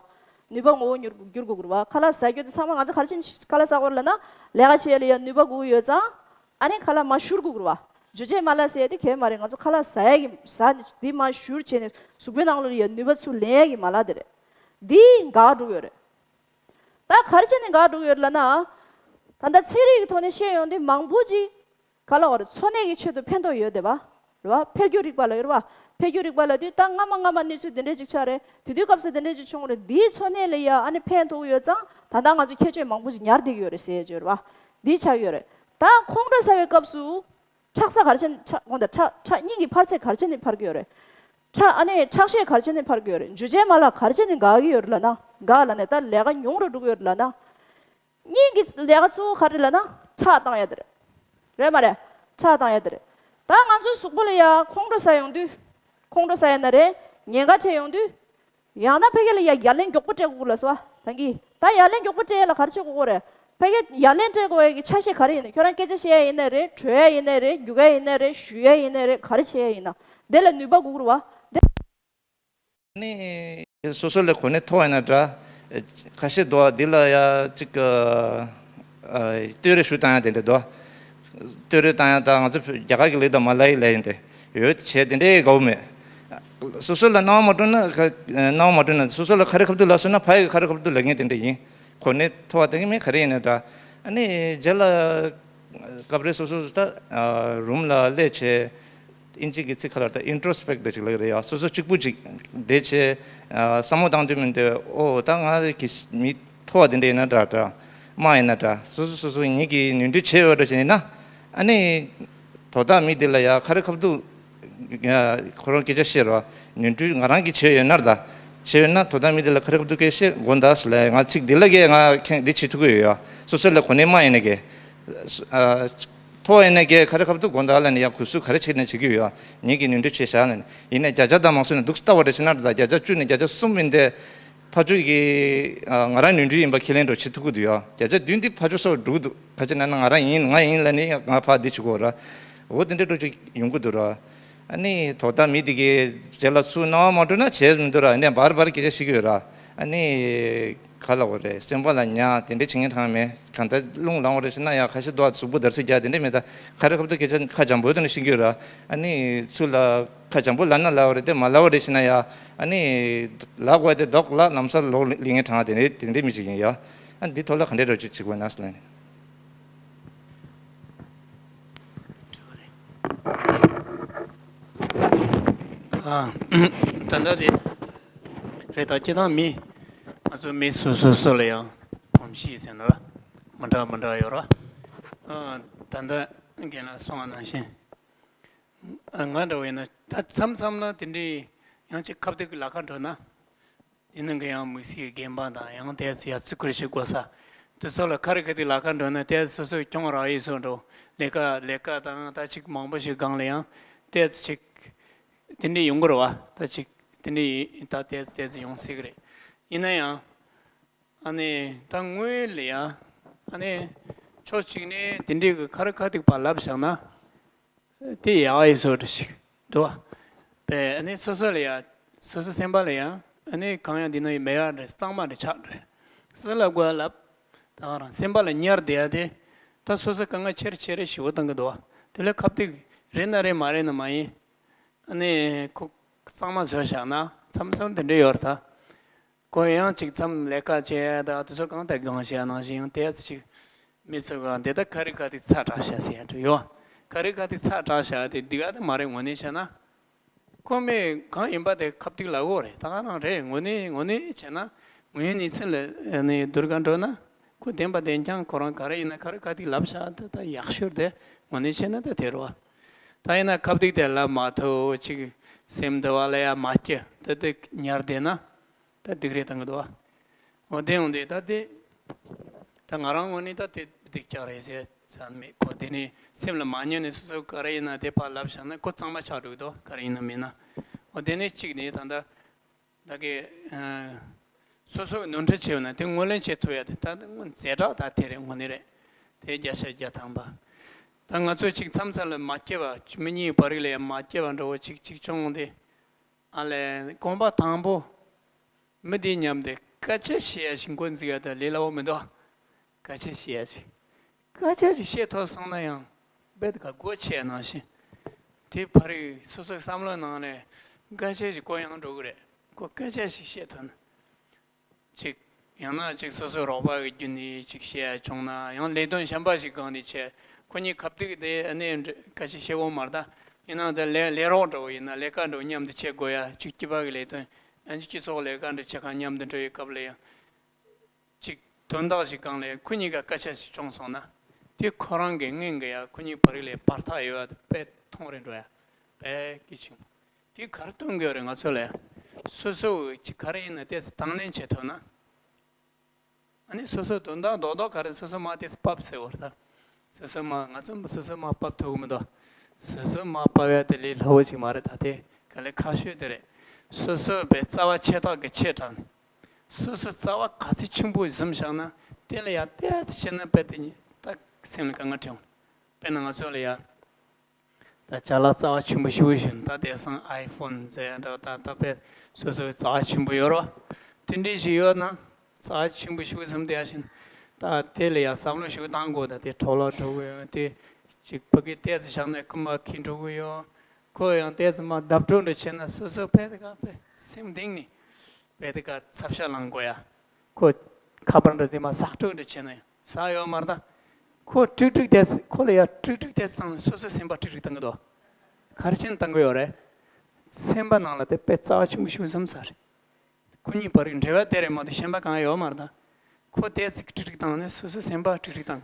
ནུས་པ་ངོ་བོ་འགྱུར་འགྱུར་དགོས་རེད་བ། ཁ་ལག་ཟ་རྒྱུ་དེ་ཚང་མ་ང་ཚོ་ག་རེ་བྱེད། ཁ་ལག་ཟ་དགོས་རེད་ལབ་ན། ལས་ཀ་བྱེད་ཡ་ལ་ཡ་ནུས་པ་དགོས་ཡོད་ཙང་། ཨ་ནི་ཁ་ལག་མར་བཞུར་དགོས་རེད་བ། འཇུ་བྱེད་མ་ལག་ཟེར་ཡ་དེ་གལ་མ་རེད། ང་ཚོ་ཁ་ལག་ཟ་ཡ་གི་ཟ་ནས་དེ་མར་བཞུར་བྱས་ནས་གཟུགས་པོའི་ནང་ལོགས་ལ་ཡ་ནུས་པ་ཚུར་ལེན་ཡ་གི་མ་ལག་དེ་རེད། འདི་འགག་འགྲོ་གི་ཡོད་རེད། ད་ག་རེ་བྱས་ནས་འགག་འགྲོ་གི་ཡོད་རེད་ལབ་ན། ད་ལྟ་ཚན་རིག་གི་ཐོག་ནས་བཤད་ཡོང་དུས་མང་པོ་ཅིག་ག་ལ་བ་རེད། འཚོ་གནས་ཀྱི་ཆེད་དུ་ཕན་ཐོགས་ཡོད་དེ་བ། རེད་བ། འཕེལ་འགྱུར་རིག་པ་ལ་ཡོད་རེད་བ། འཕེལ་འགྱུར་རིག་པ་ལ་དུས་ད་སྔ་མ་སྔ་མ་གནས་ཚུལ་དེ་འདྲས་ཅིག་ཆགས་རེད། དེ་དུས་སྐབས་སུ་དེ་འདྲས་ཅིག་བྱུང་རེད། འདིའི་འཚོ་གནས་ལ་ཡ་ཨ་ནི་ཕན་ཐོགས་ཡོད་ཙང་ད་ལྟ་ང་ཚོ་ཁྱད་ཆོས་མང་པོ་ཞིག་ཉར་བསྡད་ཀྱི་ཡོད་རེད་ཟེར་ཡས་ཅིག་ཡོད་རེད་བ། འདི་ཆགས་ཀྱི་ཡོད་རེད། ད་ཁོང་ཁྲོ་ཟ་བའི་སྐབས་སུ་ཁྲག་རྩ་ག་རེ་བྱས་ནས་ཁྲག་གོང་དང་ཁྲག་ཁྲག་སྙིང་གི་འཕར་ཚད་ག་རེ་བྱས་ནས་འཕར་གྱི་ཡོད་རེད། ཁྲག་ཨ་ནི་ཁྲག་ཤེད་ག་རེ་བྱས་ནས་འཕར་གྱི་ཡོད་རེད། འཇུ་ཆའི་མ་ལག་ག་རེ་བྱས་ནས་འགག་གི་ཡོད་རེད་ལབ་ན། འགག་ལབ་ནས་ད་ལས་ཀ་ཉུང་རུ་འགྲོ་གི་ཡོད་རེད་ལབ་ན། སྙིང་གི་ལས་ཀ་གཙོ་བོ་ག་རེ་ལབ་ན་ཁྲག་བཏང་ཡ་དེ་རེད། རེད་མ་རེད། ཁྲག་བཏང་ཡ་དེ་རེད། ད་ང་ཚོའི་གཟུགས་པོ་ལ་ཡ་ཁོང་ཁྲོ་ཟ་ཡོང་དུས། ཁོང་ཁྲོ་ཟ་ཡ་ན་རེད། ཉེན་ཁ་འཕྲད་ཡོང་དུས། ཡང་ན་ཕ་གི་ལ་ཡ་ཡ་ལན་མགྱོགས་པོ་སྤྲད་དགོས་ལ་སོ། ད་གི་ད་ཡ་ལན་མགྱོགས་པོ་སྤྲད་ཡ་ལ་ག་རེ་བྱེད་དགོས་རེད། ཕ་གི་ཡ་ལན་སྤྲད་དགོས་ཡ་གི་ཆ་ཤས་ག་རེ་ཡིན་ན། ཁྱོད་རང་སྐད་ཆ་བཤད་ཡ་ཡིན་ན་རེད། བྲོས་ཡ་ཡིན་ན་རེད། རྒྱུག་ཡ་ཡིན་ན་རེད། ཞུ་ཡ་ཡིན་ན་རེད། ག་རེ་བྱེད་ཡ་ཡིན་ན་དེ་ལ་ནུས་པ་དགོས་རེད་བ། དེ། ནི་སོ་སོ་ལ་གོ་གནས་མཐོ་བ་ཡིན་ན་འདྲ། ཁ་ཤས་འདུག་བ། འདི་ལ་ཡ་གཅིག་ཨ། བསྟོད་ར་ཞུ་བཏང་ཡ་དེ་འདྲ་འདུག་བསྟོད་ར་བཏང་ཡ་ད་ང་ཚོ་རྒྱ་གར་གྱི་ལས་དང་མ་ལབ་ཡི་ལབ་ཡིན་ཏེ། ཡོད་བྱས་དེ་འདྲའི་དགའ་བོ་མེད། སོ་སོ་ལ་སྣང་བ་མ་སྤྲོ་ན་ཁ་སྣང་བ་མ་སྤྲོ་ན། སོ་སོ་ལ་ཁ་རི་ཁ་ཐུག་ལབ་སོང་ན་ཕ་ཡི་གི་ཁ་རི་ཁ་ཐུག་ལབ་མཁན་དེ་འདྲ་ཡིན། གོ་གནས་མཐོ་བ་དེ་གི་མི་ག་རེ་ཡིན་ན་འདྲ། ཨ་ནི་རྗེས་ལ་སྐབས་རེ་སོ་སོ་ད་རུམ་ལ་སླེབས་བྱས། ཨིན་ཇི་གི་ཚིག་ཁ་ལ་ད་ཨིན་ཊོ་རོ་སི་པེག་ཊི་ཅིག་ལབ་ཀྱི་རེད་ཡ། སོ་སོ་གཅིག་པུ་ཅིག་བསྡད་བྱས། ཨ། བསམ་བློ་བཏང་དུས་མི་འདུག་ཨོ་ད་ང་གི་མི་མཐོ་བ་དེ་འདྲ་ཡིན་ན་འདྲ་འདྲ། དམའ་ཡིན་ན་འདྲ། སོ་སོ་སོ་སོ་ཉིད་ཀྱིས་ནོར་འཁྲུལ་བྱས་ཡོད་འདྲ་ཅིག་ཡིན་ན། ཨ་ནི་དོ་བདག་མི་དེ་ལ་ཡ་ཁ་རི་ཁ་ཐུག་ཡ་ཁོ་རང་སྐད་ཆ་བཤད་རོགས། ནོར་འཁྲུལ་ང་རང་གིས་བྱས་ཡོད་ན་འདྲ། བྱས་ཡོད་ན་དོ་བདག་མི་དེ་ལ་ཁ་རི་ཁ་ཐུག་སྐད་བཤད་དགོས་འདུག་ཟེར་ལབ། ང་ཚིག་འདི་ལ་གས་ང་ཁེངས་འདི་བྱེད་ཐུབ་ཀྱི་ཡོད་ཡ། སོ་སོ་ལ་གོ་གནས་དམའ་ཡིན་ན་གས། ཨ། མཐོ་ཡིན་ན་གས་ཁ་རི་ཁ་ཐུག་དགོས་འདུག་ལབ་ནས་ཡ་གུས་བསུ་ག་རེ་བྱས་ནས་བྱེད་ཀྱི་ཡོད་ཡ། ངེད་ཀྱིས་ནོར་འཁྲུལ་བྱས་བཞག་ལབ་ནས། ཡིན་ནའི་བརྒྱ་ཆ་དང་མ་བཟོས་ན་སྡུག་ལྟ་བ་འདྲ་བྱས་ན་འདྲ། བརྒྱ་ཆ་བཅུ་ནས་བརྒྱ་ཆ་གསུམ་ཡིན་ཏེ། ཕར་ཕྱོགས་ཀྱིས་ཨ། ང་རང་ནོར་འཁྲུལ་ཡིན་པ་ཁས་ལེན་འགྲོ་བྱེད་ཐུབ་ཀྱི་འདུག་ཡ། བརྒྱ་ཆ་བདུན་དེ་ཕར་ཕྱོགས་སོགས་འགྲོ་གི་འདུག་ག་ཅི་ན་ན་ང་རང་ཡིན་ང་ཡིན་ལབ་ནས་ང་ཕར་འདི་བྱེད་དགོས་ར། འོ་དེ་འདྲ་འགྲོ་ཅིག་ཡོང་གི་འདུག་ར། ཨ་ནི་དོ་བདག་མི་དེ་གས་རྗེས་ལ་སུ་སྣང་བ་མ་སྤྲོ་ན་བྱས་མི་འདུག་ར། ཨ་ནི་བར་བར་སྐད་ཆ་བཤད་ཀྱི་ཡོད་ར། ཨ་ནི་ག་ལབ་དགོས་རེད། སེམས་པ་ལ་ཉར་དེ་འདྲ་བྱེད་མཁན་གྲངས་མེད། གང་ལྟར་རླུང་ལངས་པ་རེད་ཟེར་ན་ཡ་ཁ་ཤས་འདུག་གཟུགས་པོ་འདར་སིག་རྒྱག་དེ་འདྲ་མེད། ད་ཁ་རི་ཁ་ཐུག་སྐད་ཆ་ཁ་འཇམ་པོ་དེ་འདྲ་བཤད་ཀྱི་ཡོད་ར། ཨ་ནི་ཚུར་ལ་ཁ་འཇམ་པོ་ལབ་ན་ལབ་པ་རེད་དེ། མ་ལབ་པ་རེད་ཟེར་ན་ཡ། ཨ་ནི་ལབ་དགོས་དེ་ལྡོག་ལ་ལམ་སང་ལོག་ལེན་མཁན་གྲངས་དེ་འདྲ་དེ་འདྲ་མི་ཞིག་ཡིན་ཡ། ཨ་འདི་ཐོག་ལ་ག་འདྲ་འདྲ་ཅིག་བྱེད་དགོས་ན་ཟེར་ལབ་ནས། ཨ། ད་ལྟ་དེ་རེད། ད་སྤྱིར་བཏང་མི་ང་ཚོ་མི་སོ་སོ་སོ་ལ་ཡང་གོམས་གཤིས་ཟེར་ན་ར་མི་འདྲ་མི་འདྲ་ཡོད་ར། ཨ། ད་ལྟ་རྒན་ལགས་གསུངས་པ་ནང་བཞིན། ཨ། ང་འདྲ་བོ་ཡིན་ན་ད་མཚམས་མཚམས་ལ་དེ་འདྲའི་ཡང་ཅིག་ཁ་གཏད་ཀྱི་ལ་ཁ་འགྲོ་ན། དེ་ནང་གི་ཡང་དམིགས་བསལ་གྱི་རྒན་པ་དང་ཡང་ཏོག་ཙམ་ཡ་བརྩི་བཀུར་བྱེད་དགོས་ས། དེ་ཚོ་ལ་ཁ་རི་ཁ་ཐུག་ལ་ཁ་འགྲོ་ན་ཏོག་ཙམ་སོ་སོའི་གྱོང་རག་ཡས་བཟོ་འགྲོ། ལས་ཀ་ལས་ཀ་དང་ད་ཅིག་མང་པོ་ཞིག་སྒང་ལ་ཡང་ཏོག་ཙམ་ཅིག་དེ་འདྲ་ཡོང་གི་རེད་བ། ད་ཅིག་དེ་འདྲ་ཡིན་ད་ཏོག་ཙམ་ཏོག་ཙམ་ཡོང་སྲིད་ཀྱི་རེད། ཡིན་ན་ཡང་། ཨ་ནི་ད་དངོས་ལ་ཡང་ཨ་ནི་ཕྱོགས་གཅིག་ནས་དེ་འདྲའི་གི་ཁ་རི་ཁ་ཐུག་པ་ལབ་བཞག་ན། དེ་ཡག་ཡོད་བཟོ་འདྲ་ཞིག་འདུག་བ། པས་ཨ་ནི་སོ་སོ་ལ་ཡ། སོ་སོ་སེམས་པ་ལ་ཡ། ཨ་ནི་གང་ཡང་འདི་ན་ཡི་མེད་ཡ་འདྲ། གཙང་མ་འདྲ་ཆགས་འདྲ། སོ་སོ་ལ་དགོས་ལབ། ད་ག་རང་སེམས་པ་ལ་ཉར་བསྡད་ཡ་དེ། ད་སོ་སོ་དཀའ་ངལ་ཆེ་རུ་ཆེ་རུ་ཞེ་པོ་བཏང་གི་འདུག་བ། དེ་ལས་ཁ་གཏད་རེད་ན་རེད་མ་རེད་ན་མ་ཡིན། ཨ་ནི་ཁོ་གཙང་མ་བཟོས་བཞག་ན་མཚམས་མཚམས་དེ་འདྲ་ཡོད་རེད་ད། ཁོ་ཡང་ཅིག་མཚམས་ལས་ཀ་བྱེད་ཡ་ད་དེ་ཚོ་གང་ལྟར་སྒང་བྱེད་ཡ་ནང་བཞིན་ཡང་དེ་ཚོ་ཅིག་མི་ཚོ་གང་དེ་ད་ཁ་རི་ཁ་ཐུག་ཚ་དྲགས་བྱ་ཟེར་ཡ་འདྲ་ཡོད། ཁ་རི་ཁ་ཐུག་ཚ་དྲགས་བྱ་དེ་འདི་ག་དེ་མ་རེད། དངོས་གནས་བྱས་ན་ཁོ་མི་གང་ཡིན་པ་དེ་ཁ་གཏད་ལབ་དགོས་རེད། ད་ག་རང་རེད། དངོས་གནས་དངོས་གནས་བྱས་ན་དངོས་ཡོད་གནས་ཚུལ་ལ་ནི་བསྡུར་ག་འགྲོ་ན་ཁོ་བདེན་པ་བདེན་རྐྱང་ཁོ་རང་ག་རེ་ཡིན་ན་ཁ་རི་ཁ་ཐུག་ལབ་བྱ་དེ་ད་ཡག་ཤོས་དེ་དངོས་གནས་བྱས་ན་ད་དེ་རེད་བ། ད་ཡིན་ན་ཁ་གཏད་དེ་ལབ་མ་ཐུབ་ཅིག་སེམས་འདི་བ་ལ་ཡ་མ་སྐྱེ་དེ་དེ་ཉར་བསྡད་ན། ད་སྡུག་རེ་བཏང་གི་འདུག་བ། འོ་དེ་ཡོང་དུས་ད་དེ། ད་ང་རང་ངོས་ནས་ད་དེ་སྡུག་ཅག་རེད་ཟེར་ས་མེད། ཁོ་དེ་ནས་སེམས་ལ་མ་ཉར་ནས་སོ་སོ་ག་རེ་ཡིན་ན་དེ་ཕར་ལབ་བཞག་ན་ཁོ་གཙང་མ་ཆགས་འགྲོ་གི་འདུག་ག་རེ་ཡིན་ན་མིན་ན། འོ་དེ་ནས་གཅིག་ནས་ད་ད་ད་གི་ཨ། སོ་སོ་གི་ནོར་འཁྲུལ་བྱས་ཡོད་ན་དེ་ངོས་ལེན་བྱེད་ཐུབ་ཡ་དེ་ད་དངོས་ཛ་དྲག་ད་དེ་རེད། དངོས་གནས་རེད། དེ་བརྒྱ་ཆ་བརྒྱ་ཐམ་པ། ད་ང་ཚོ་གཅིག་མཚམས་མཚམས་ལ་མ་སྐྱེ་བ་མི་གཉིས་བར་ལ་ཡ་མ་སྐྱེ་བ་འདྲ་བོ་གཅིག་གཅིག་བྱུང་སྟེ། ཨ་ལས་གོམ་པ་དང་པོ། མི་དེའི་མཉམ་དུ་སྐད་ཆ་བཤད་ཡ་ཞིག་འགོ་འཛུགས་ཡ་དེ་ལས་སླ་བོ་མི་འདུག་སྐད་ཆ་བཤད་ཡ་ཞིག་སྐད་ཆ་ཞིག་བཤད་ཐུབ་སོང་ན་ཡང་རྦད་དེ་ག་སྒོ་ཕྱེ་ཡ་ནང་བཞིན། དེ་ཕར་རིགས་སོ་སོའི་བསམ་བློའི་ནང་ནས་སྐད་ཆ་ཞིག་གོ་ཡང་འགྲོ་གི་རེད། ཁོ་སྐད་ཆ་ཞིག་བཤད་ཐུབ་ན། ཅིག་ཡང་ན་ཅིག་སོ་སོའི་རོགས་པ་གི་བརྒྱུད་ནས་ཅིག་བཤད་ཡ་བྱུང་ན། ཡང་ལས་དོན་གཞན་པ་ཞིག་སྒང་ནས་བྱས། ཁོ་གཉིས་ཁ་ཐུག་དེ་ཨ་ནི་འདྲ་སྐད་ཆ་བཤད་དགོས་མ་རེད་ད། ཡིན་ནའང་དེ་ལས་ལས་རོགས་འདྲ་བོ་ཡིན་ན་ལས་ཀ་འདྲ་བོ་མཉམ་དུ་བྱེད་དགོས་ཡ། གཅིག་སྤྱི་པ་གི་ལས་དོན་ཡང་གཅིག་སྤྱི་ཚོགས་ལས་ཀ་འདྲ་བྱེད་ག་མཉམ་དུ་འགྲོ་ཡི་སྐབས་ལ་ཡང་། གཅིག་དོན་དག་ཞིག་སྒང་ལ་ཁོ་གཉིས་ཀ་སྐད་ཆ་ཞིག་བྱུང་སོང་ན། དེ་ཁོ་རང་གི་སྔོན་གི་ཡ་ཁོ་གཉིས་བར་ལ་བར་ཐག་ཡོད་པ་དེ་དཔེ་མཐོང་རེ་འགྲོ་ཡ། དཔེ་གལ་ཆེན་པོ། དེ་ག་རེ་སྟོན་གི་ཡོད་རེད་ང་ཚོ་ལ་ཡ། སོ་སོ་གི་གཅིག་ག་རེ་ཡིན་ན་དེ་དང་ལེན་བྱེད་ཐུབ་ན། ཨ་ནི་སོ་སོ་དོན་དག་རྡོག་རྡོག་ག་རེ་སོ་སོ་མ་དེ་ཕབ་ཟེར་བར་ད། སོ་སོ་མ་ང་ཚོ་སོ་སོ་མ་ཕབ་ཐུབ་གི་མི་འདུག་སོ་སོ་མ་ཕབ་ཡ་དེ་ལས་སླ་བོ་ཅིག་མ་རེད། ད་དེ་ག་ལས་ཁག་ཤོས་དེ་རེད། སོ་སོ་བའི་རྩ་བ་ཆེ་ཐག་གི་ཆེ་དྲགས་ནས། སོ་སོ་རྩ་བ་ག་ཚོད་ཆེན་པོ་བཟུང་བཞག་ན་དེ་ལ་ཡ་ཏོག་ཙམ་བྱས་ན་དཔེ་དེ་ཉིད་ད་སེམས་ལ་དཀའ་ངལ་འཕྲད་འོང་། དཔེར་ན་ང་ཚོ་ལ་ཡ། ད་ཅ་ལག་རྩ་བ་ཆེན་པོ་ཞེ་པོ་ཞིག་ད་དེང་སང་ཨའི་ཕོན་ཟེར་ཡ་འདྲ་ད་ད་དཔེ་སོ་སོའི་རྩ་བ་ཆེན་པོ་ཡོད་རོ། དེ་འདྲ་ཞིག་ཡོད་ན་རྩ་བ་ཆེན་པོ་ཞེ་པོ་བཟུང་བསྡད་ཡ་ཞིག་ད་དེ་ལ་ཡ་བསམ་བློ་ཞེ་པོ་བཏང་དགོས། ད་དེ་འཕྲོ་བརླག་འགྲོ་གི་ཡོད། དེ་ཅིག་ཕ་གི་ཏོག་ཙམ་བཞག་ནས་རྐུན་མ་འཁྱེར་འགྲོ་གི་ཡོད། ཁོ་ཡང་ཏོག་ཙམ་མ་བརྡབ་འགྲོ་འདྲ་བྱས་ན་སོ་སོ་ཕལ་དེ་ག་ཕལ་སེམས་གཏིང་ནས་ཕལ་དེ་ག་ཚབ་ཤ་ལངས་དགོས་ཡ། ཁོ་ཁ་པར་འདྲ་དེ་མ་ཟག་འགྲོ་འདྲ་བྱས་ན་ཡང་ཟག་ཡོད་མ་རེད་ད། ཁོ་ཀྲིག་ཀྲིག་དེ་ཁོ་ལ་ཡ་ཀྲིག་ཀྲིག་དེ་བཏང་ནས་སོ་སོ་སེམས་པ་ཀྲིག་ཀྲིག་བཏང་གི་འདུག་ག་རེ་བྱས་ནས་བཏང་གི་ཡོད་རེད། སེམས་པ་ནང་ལ་དེ་དཔེ་རྩ་བ་ཆེན་པོ་ཞིག་བཟུང་ས་རེད། ཁོ་གཉིས་བར་གྱི་འབྲེལ་བ་དེ་རེད་མ་གཏོགས་གཞན་པ་གང་ཡང་ཡོད་མ་རེད་ད། ཁོ་དེ་ཚིག་ཀྲིག་ཀྲིག་བཏང་ནས་སོ་སོ་སེམས་པ་ཀྲིག་ཀྲིག་བཏང་།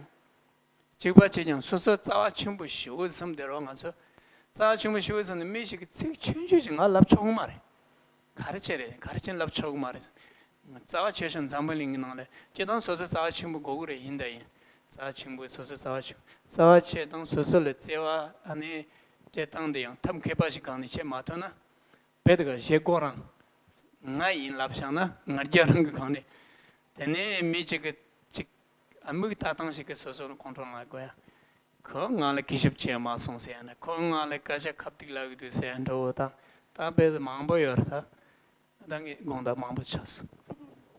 གཅིག་པ་བྱས་ཀྱང་སོ་སོ་རྩ་བ་ཆེན་པོ་ཞེ་པོ་བཟུང་བསྡད་རོགས། ང་ཚོ་རྩ་བ་ཆེན་པོ་ཞེ་པོ་བཟུང་ནས་མི་ཞིག་གིས་ཚིག་ཆུང་ཆུང་ཞིག་ང་ལབ་ཆོག་གི་མ་རེད། ག་རེ་བྱས་རེད། ག་རེ་བྱས་ལབ་ཆོག་གི་མ་རེད། རྩ་བ་ཆེ་ཤོས་འཛམ་བུ་གླིང་གི་ནང་ལ་སྤྱིར་བཏང་སོ་སོ་རྩ་བ་ཆེན་པོ་དགོས་ཀྱི་རེད། ཡིན་ད་ཡིན། རྩ་བ་ཆེན་པོ་སོ་སོ་རྩ་བ་ཆེན་པོ་རྩ་བ་ཆེ་དང་སོ་སོ་ལ་བརྩེ་བ་ཨ་ནི་སྤྲད་སྟངས་དེ་ཡང་ཐབས་མཁས་པ་ཞིག་སྒང་ནས་བྱེད་མ་ཐུབ་ན། དཔེ་དེ་ག་བཞེས་སྒོ་རང་ང་ཡིན་ལབ་བཞག་ན་ང་རྒྱལ་རང་གི་སྒང་ནས། དེ་ནས་མི་གཅིག་གི་གཅིག་ཨ་མིག་ལྟ་སྟངས་ཤིག་གིས་སོ་སོ་ལ་ཁོང་ཁྲོ་ལངས་དགོས་ཡ། ཁོ་ང་ལ་གུས་ཞབས་བྱས་མ་སོང་ཟེར་ཡ་ན། ཁོ་ང་ལ་སྐད་ཆ་ཁ་ཐུག་ལབ་ཀྱི་འདུག་ཟེར་ཡ་འདྲ་བོ་དང་ད་དཔེ་དེ་མང་པོ་ཡོད་རེད་ད། ད་ངས་དགོངས་དག་མང་པོ་ཆགས་སོང་།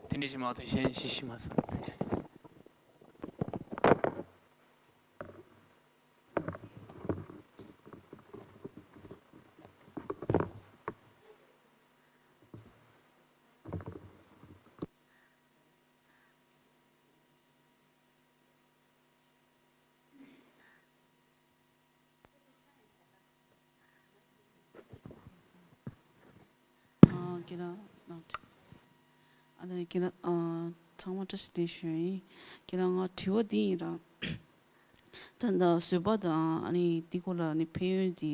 དེ་འདྲ་ཞིག་མ་གཏོགས་གཞན་ཞིག་ཤེས་མ་སོང་། ཨ་ཁྱེད་རང་ཨ་ནི་ཁྱེད་རང་ཨ་ཚང་མ་བཀྲ་ཤིས་བདེ་ལེགས་ཞུ་ཡིན། ཁྱེད་རང་ང་དྲི་བ་འདི་ཡིན་ར། ད་ལྟ་བཟོད་པ་དང་ཨ་ནི་འདི་སྐོར་ལ་ནི་ཕན་ཡོན་འདི་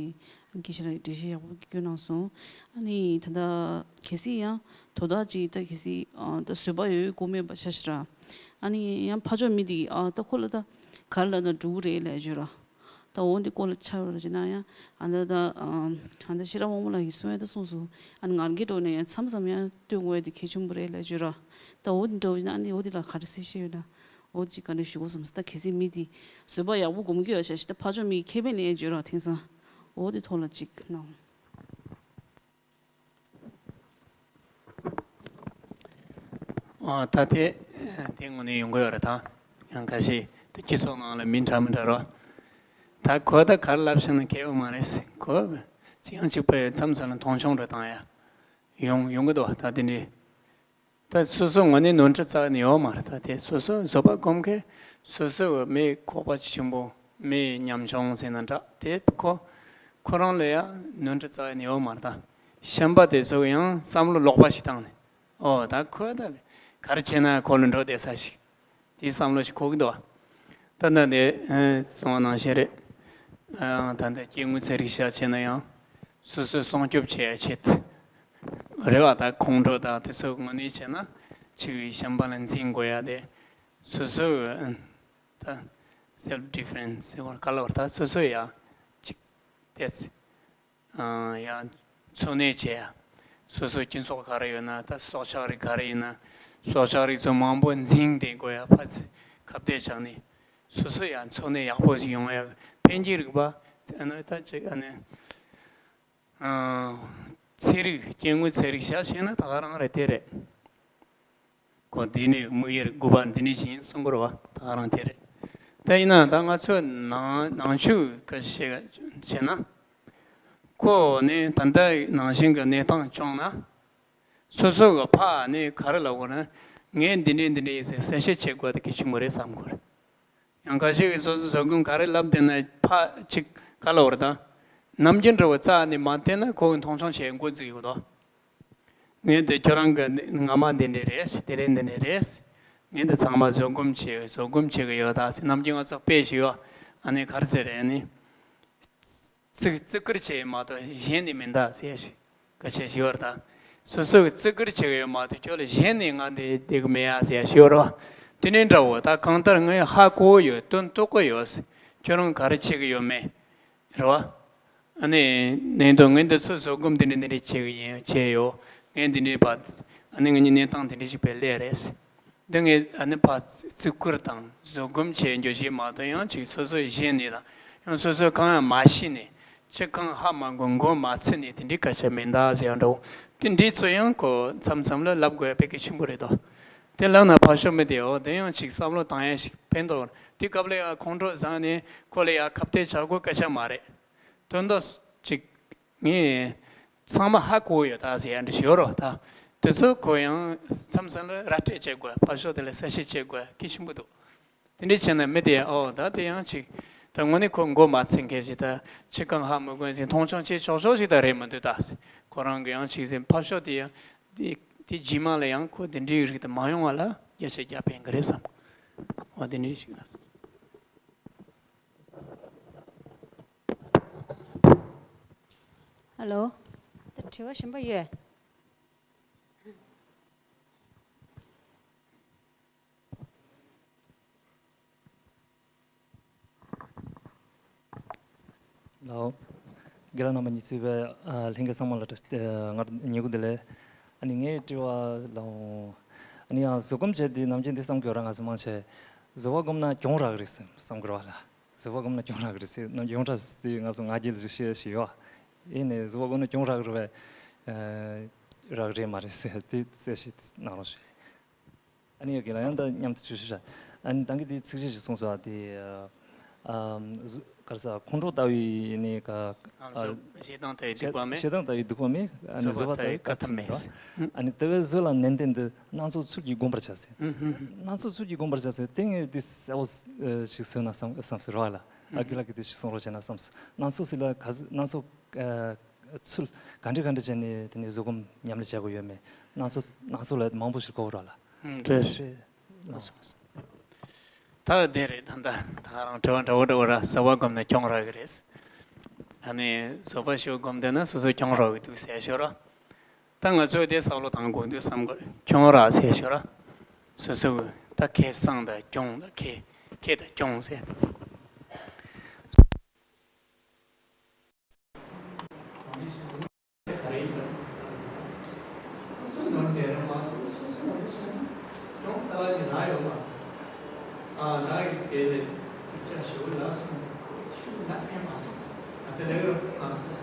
དགེ་བཤེས་ལགས་འགྲེལ་བཤད་ཡག་པོ་བསྐྱོན་གནང་སོང་། ཨ་ནི་ད་ལྟ་གལ་སྲིད་ཡང་དོ་བདག་ཅིག་ད་གལ་སྲིད་ཨ་ད་བཟོད་པ་ཡོད་དགོས་མེད་པ་ཆ་ཞིག་ར། ཨ་ནི་ཡང་ཕར་ཕྱོགས་མི་འདི་ཨ་ད་ཁོ་ལ་ད་ག་རེ་ལབ་ན་འགྲོ་གི་རེད་ལབ་བརྗོད་ར། ད་འོ་འདི་སྐོར་ལ་ཆ་རོགས་ལ་བྱེད་ན་ཡང་ཨ་ད་ད་ཨ་ད་ཤེས་རབ་དབང་མོ་ལགས་ཀྱིས་གསུངས་ཡ་ད་གསུངས་སོང་། ཨ་ནི་ང་རྒྱལ་འགྲོ་ནས་ཡང་མཚམས་མཚམས་ཡང་སྟོན་དགོས་ཡ་དེ་གལ་ཆེན་པོ་རེད་ལབ་བརྗོད་ར། ད་འོ་འདི་འདྲ་བོ་བྱེད་ན་ཨ་ནི་འོ་འདི་ལ་ག་རེ་གསལ་བཤད་ཡོད་ན། འོ་ཅིག་ག་འདྲ་ཞུ་དགོས་བསམ་སོང་། ད་གལ་སྲིད་མི་དེ་བཟོད་པ་ཡག་པོ་སྒོམ་གྱི་ཡོད་ཤག་ཤི་ད་ཕར་ཕྱོགས་མི་ཁེ་ཕན་ལེན་བརྗོད་རོགས་དེང་སང་། འོ་དེ་ཐོག་ལ་ཅིག་གནང་། ཨ་ད་དེ་དེ་དངོས་གནས་ཡོང་གི་ཡོད་རེད་ད། ཡང་ཁ་ཤས་དེ་སྤྱི་ཚོགས་ནང་ལ་མི་འདྲ་མི་འདྲ་རོ། ད་ཁོ་ད་ག་རེ་ལབ་བཞག་ན་གལ་ཡོད་མ་རེད། ཁོ་ཅི་ཡང་གཅིག་པ་ཡོད་མཚམས་མཚམས་ལ་མཐོང་ཆུང་རེ་བཏང་ཡ་ཡོང་ཡོང་གི་འདུག་ད་དེ་འདྲའི། ད་སོ་སོ་ངོས་ནས་ནོར་འཁྲུལ་རྩ་བ་ནས་ཡོད་མ་རེད། ད་དེ་སོ་སོ་བཟོད་པ་སྒོམ་མཁན་སོ་སོ་མི་ཁོག་པ་ཆེན་པོ་མི་ཉམ་ཆུང་ཟེར་ན་འདྲ། དེ་ཁོ་ཁོ་རང་ལ་ཡང་ནོར་འཁྲུལ་རྩ་བ་ནས་ཡོད་མ་རེད། ད་གཞན་པ་དེ་ཚོ་ཡང་བསམ་བློ་ལོག་པ་ཞིག་བཏང་ནས་ཨོ་ད་ཁོ་ད་ག་རེ་བྱས་ན་ཁོ་ལ་འགྲོ་བསྡད་ས་ཞིག་དེ་བསམ་བློ་ཞིག་འཁོར་གི་འདུག་ད་ལྟ་འདི་གསུངས་པ་ནང་བཞིན་རེད། ད་ལྟ་སྐྱེ་དངོས་ཚན་རིག་བྱ་བྱས་ན་ཡང་སོ་སོའི་སྲུང་སྐྱོབ་བྱེད་ཡ་ཆེད་རེད་བ། ད་ཁོང་ཁྲོ་དང་དེ་ཚོའི་ངོས་ནས་བྱས་ན་ཕྱི་བའི་གཞན་པ་ལ་འཛིང་དགོས་ཡ་དེ་སོ་སོའི་ད་self defense་ཟེར་བར་ག་ལ་བར་ད་སོ་སོ་ཡ་ཅིག་ཏེས། ཡང་འཚོ་གནས་བྱེད་ཡ། སོ་སོའི་སྤྱི་ཚོགས་ག་རེ་ཡོད་ན་ད་སྲོག་ཆགས་རིགས་ག་རེ་ཡིན་ན་སྲོག་ཆགས་རིགས་ཚོ་མང་པོ་འཛིང་བསྡད་དགོས་ཡ་ཕར་ཚུར་ཁ་གཏད་བཅག་ནས་སོ་སོ་ཡང་འཚོ་གནས་ཡག་པོ་ཞིག་ཡོང་ཡ་འཕེལ་རྒྱས་རིག་པ་ཨ་ནི་ད་ཅིག་ཨ་ནི་ཚན་རིག་སྐྱེ་དངོས་ཚན་རིག་བྱ་བྱས་ན་ད་ག་རང་རེད་དེ་རེད། ཁོ་འདི་ནས་དམིགས་ཡུལ་དགུ་པ་འདི་ནས་ཡིན་གསུང་གི་རེད་བ། ད་ག་རང་དེ་རེད། ད་ཡིན་ན་ད་ང་ཚོ་ནང་ནང་ཆོས་སྐད་ཆ་བཤད་བྱས་ན། ཁོ་ནི་ད་ལྟ་ནང་བཞིན་གྱི་གནས་སྟངས་བྱུང་ན། སོ་སོ་གི་ཕ་ནི་ག་རེ་ལབ་དགོས་ན། ངས་འདི་འདྲས་འདི་འདྲས་ཡིན་ཟེར་གསལ་བཤད་བྱེད་དགོས་དེ་གལ་ཆེན་པོ་རེད་བསམ་གི་རེད། ཡང་ཁ་ཤས་ཀྱིས་སོ་སོའི་བཟོད་སྒོམ་ག་རེ་ལབ་བསྡད་ན་ཕ་གཅིག་ག་ལབ་པ་རེད་ད། ནམ་རྒྱུན་འདྲ་བོ་རྩ་ནས་མ་བསྟན་ན་ཁོ་གིས་མཐོང་ཆུང་བྱེད་འགོ་འཛུགས་ཡོད་དོ། ངས་དེ་ཁྱོད་རང་གི་སྔ་མ་འདི་འདྲས་རེད། དེ་རིང་འདི་འདྲས་རེད། ངས་འདི་ཚང་མ་བཟོད་སྒོམ་བྱེད་བཟོད་སྒོམ་བྱེད་ཀྱི་ཡོད་ད་ཟེར། ནམ་རྒྱུན་ང་ཚོ་དཔེ་ཞིག་ཡོད། ཨ་ནི་ག་རེ་ཟེར་རེད། ཨ་ནི་བརྩི་བརྩི་བཀུར་བྱེད་མ་གཏོགས་གཞན་ནི་མིན་ད་ཟེར་ཞིག་སྐད་ཆ་ཞིག་ཡོད་རེད་ད། སོ་སོ་གིས་བརྩི་བཀུར་བྱེད་ཀྱི་ཡོད་མ་གཏོགས་ཁྱོད་ལ་གཞན་ནི་ང་འདི་བསྡད་ཀྱི་མེད་ཡ་ཟེར་ཡ་ཞིག་ཡོད་རེད་བ། དེ་འདྲའི་འདྲ་བོ་ད་གང་ལྟར་ངས་ཧ་གོ་ཡོད། དོན་རྟོགས་ཀྱི་ཡོད། ཁྱོད་རང་ག་རེ་བྱེད་ཀྱི་ཡོད་མེད། རེད་བ། ཨ་ནི་ནས་འདུག་ངས་འདི་ཚོ་བཟོད་སྒོམ་འདི་འདྲ་འདི་འདྲ་བྱེད་ཀྱི་ཡིན། བྱས་ཡོད། ངས་འདི་འདྲའི་བ། ཨ་ནི་ང་གཉིས་གནས་སྟངས་འདི་འདྲ་ཞིག་བས་སླེབས་རེད། འདི་ངས་ཨ་ནི་ཕ་བརྩི་བཀུར་དང་བཟོད་སྒོམ་བྱེད་རྒྱུ་ཞིག་མ་གཏོགས་ཡང་ཅིག་སོ་སོ་གཞན་ནས་དང་ཡང་སོ་སོ་གང་ཡང་མ་ཤེས་ནས་ཅི་གང་ཧ་མ་གོ་མགོ་མ་ཚོས་ནས་དེ་འདྲའི་སྐད་ཆ་མིན་ད་ཟེར་ཡང་འདྲ་བོ། དེ་འདྲའི་ཚོ་ཡང་ཁོ་མཚམས་མཚམས་ལ་ལབ་དགོས་ཡ་དཔེ་གལ་ཆེན་པོ་རེད་དོ། དེ་ལབ་ན་ཕར་ཞོག་མི་དེ་འོ་དེ་ཡང་ཅིག་བསམ་བློ་བཏང་ཡ་ཞིག་ཕན་ཐོགས། དེ་སྐབས་ལ་ཡང་ཁོང་ཁྲོ་ཟ་ནས་ཁོ་ལ་ཡ་ཁ་གཏད་བྱ་དགོས་སྐད་ཆ་མ་རེད། དོན་དག་ཅིག་ངས་ཚང་མ་ཧ་གོ་ཡོད་ད་ཟེར་ཡ་འདྲ་ཞིག་ཡོད་རོ་ད། དེ་ཚོ་ཁོ་ཡང་མཚམས་མཚམས་ལ་ར་སྤྲོད་བྱེད་དགོས། ཕར་ཕྱོགས་དེ་ལ་གསལ་བཤད་བྱེད་དགོས་གལ་ཆེན་པོ་འདུག་དེ་འདྲ་བྱས་ན་མི་དེ་ཨོ་ད་དེ་ཡང་ཅིག་ད་དངོས་གནས་ཁོ་མགོ་མ་ཚོས་མཁན་ཞིག་ད་ཅི་གང་ཧ་མི་གོ་ཞིག་མཐོང་ཆུང་བྱེད་ཆོག་ཆོག་ཞིག་ད་རེད་མི་འདུག་ད། ཁོ་རང་གི་ཡང་ཅིག་ཟེར་ཕར་ཕྱོགས་དེ་ཡང་དེ་དེ་རྗེས་མ་ལ་ཡང་ཁོ་དེ་འདྲའི་རིགས་དེ་མ་ཡོང་བ་ལ་རྒྱ་ཆེ་རྒྱ་ཕན་གི་རེད་བསམ། ཨོ་དེ་འདྲ་ཞིག་ལ། ཧ་ལོ། ད་དྲི་བ་གཞན་པ་ཡོད། ལའོ། དགེ་ལགས་རྣམ་པ་གཉིས་གཙོས་པའི་ཨ་ལྷན་རྒྱས་ཚང་མ་ལ་བཀྲ་ཨ་སྔར་ཉིན་གུང་བདེ་ལེགས། ཨ་ནི་ངའི་དྲི་བ་ལའོ། ཨ་ནི་ཡང་བཟོད་སྒོམ་བྱས་ཏེ་ནམ་རྒྱུན་འདི་བསམ་གྱི་ཡོད་ར། ང་ཚོ་མང་ཆེ་བཟོད་པ་སྒོམ་ན་གྱོང་རག་གི་རེད་བསམ་བསམ་གི་རེད་བ་ལ། བཟོད་པ་སྒོམ་ན་གྱོང་རག་གི་རེད་ཟེར་ན་ཡོངས་གྲགས་སུ་ང་ཚོ་ང་རྒྱལ་ཞེས་ཞེས་ཡོད། ཡིན་ནའི་བཟོད་པ་སྒོམ་ན་གྱོང་རག་རེད་པས། རག་རེད་མ་རེད་ཟེར་དེ་གསལ་བཤད་གནང་རོགས་ཞུ། ཨ་ནི་ཡ་གི་ལ་ཡང་ད་མཉམ་དུ་བཅུ་ཞུ་ཤ། ཨ་ནི་ད་གི་དེ་ཚིག་གཞི་ཞིག་གསུངས་སོང་། དེ་ག་རེ་ཟ་ཁོང་ཁྲོ་ལྟ་བུའི་ནི་ག་ཞེ་སྡང་ལྟ་བུའི་སྡིག་པ་མེད། ཞེ་སྡང་ལྟ་བུའི་སྡིག་པ་མེད། ཨ་ནི་བཟོད་པ་ལྟ་བུའི་དཀའ་ཐུབ་མེད། ཨ་ནི་དེ་བས་བཟོད་ལ་ནན་ཏན་དུ། སྣ་ཚོགས་ཚུལ་གྱིས་བསྒོམ་པར་བྱ་ཟེར། སྣ་ཚོགས་ཚུལ་གྱིས་བསྒོམ་པར་བྱ་ཟེར་དེ་ངས་འདི་གསལ་བོ་ཞིག་བཟོས་ན་བསམ་བསམ་ཟེར་བ་ལ། ཨ་ཀི་ལ་ཀི་དེ་ཞིག་གསུང་རོགས་བྱས་ན་བསམ་སོང་། སྣ་ཚོགས་ཟེར་ལ་ག་ཟེར་སྣ་ཚོགས་ཚུལ་ག་འདྲ་ག་འདྲ་བྱས་ནས་དེ་ནས་བཟོད་སྒོམ་ཉམས་ལེན་བྱ་དགོས་ཡོད་མེད། སྣ་ཚོགས་སྣ་ཚོགས་ལ་མང་པོ་ཞིག་གོ་ར་ལ། རེད་རེད། ད་དེ་རེད། ད་ད་ད་ག་རང་དྲི་བ་འདྲ་བོ་འདྲ་བོ་ར་བཟོད་པ་སྒོམ་ན་གྱོང་རག་གི་རེད། ཨ་ནི་བཟོད་པ་ཞིག་སྒོམ་བསྡད་ན་སོ་སོ་གྱོང་རག་གི་འདུག་ཟེར་ཞོར་ར། ད་ང་ཚོས་དེ་བསམ་བློ་བཏང་དགོས་འདུག་བསམ་གི། གྱོང་རག་ཟེར་ཞོར་ར། སོ་སོ་གི་ད་ཁེ་བཟང་དང་གྱོང་དང་ཁེ་ཁེ་དང་གྱོང་ཟེར། ཨ་ནག་གི་དེ་ལས་ཅ་ཞེ་བོ་ལབ་སོང་། ཨ་ཟེར་ལེགས་རོགས། ཨ་ཟེར་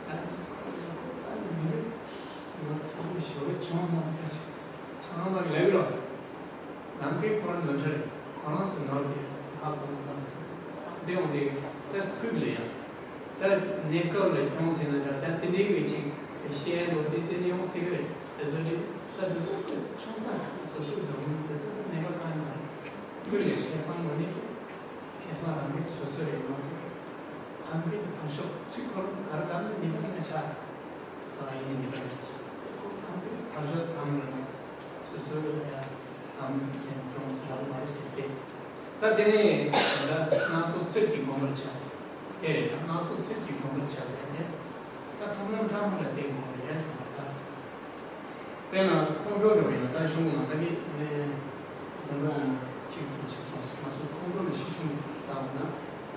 ཟ་ཟ་མི་འདུག་ང་ཚ་བོ་ཞེ་བོ་བྱུང་སོང་ཟེར། ཚང་མ་ལེགས་རོགས། ནམ་མཁའི་ཁོ་རང་ནོར་འཁྲུལ་རེད། ཁོ་རང་ཚོ་ནོར་གྱི་ཧ་གོ་མི་ཐུབ་ཚོ། འདི་འོང་དེ་ད་ཕུགས་ལ་ཡང་ད་གནས་སྐབས་ལ་གྱོང་ཟེར་ན་ད་ད་དེ་འདྲའི་གི་ཅིག་ཤེས་ཡོན་དེ་དེ་ནས་ཡོང་སྲིད་གི་རེད། དེ་ཚོ་ཅིག་ད་དེ་ཚོ་ཆུང་ས་སོ་སོའི་བཟོ་མི་དེ་ཚོ་ད་གནས་སྐབས་གང་ཡིན་ན་ཕུགས་ལ་ཁེ་བཟང་ངོ་ནས་ཁེ་བཟང་རང་གི་སོ་སོ་རེད་མ་གཏོགས་ཁམས་པའི་ཕར་ཕྱོགས་ཚུད་ཁོ་རང་ག་རེ་ག་ནས་ཉེས་པ་ཆགས། ས་ཡིན་ནི་རེད། ཁོ་ཐམས་ཅད་ཕར་ཞོག་ཐམས་ལ་སོ་སོའི་ལ་ཡ་ཐམས་སེམས་སྐྱོང་ཟེར་བ་མ་རེད་ཟེར་ཏེ། ད་དེ་ནས་ད་སྣ་ཚོགས་ཚུལ་གྱིས་བསྒོམ་པར་བྱ་ཟེར། དེ་རེད། ད་སྣ་ཚོགས་ཚུལ་གྱིས་བསྒོམ་པར་བྱ་ཟེར་ཏེ། ད་ཐུབ་རྣམ་ཕྲ་མོ་ལ་བརྟེན་དགོས་རེད་ཟེར་བ་ད། དཔེར་ན་ཁོང་ཁྲོ་རེད་པ་ཡིན་ན། ད་གཞུང་གི་ནང་ད་གི་དོན་གྲུབ་དབང་མོ་གཅིག་ཙམ་ཞིག་གསུངས་སོང་། ང་ཚོ་ཁོང་ཁྲོ་ལ་ཤུགས་ཆུང་ཟེར་བ་ན་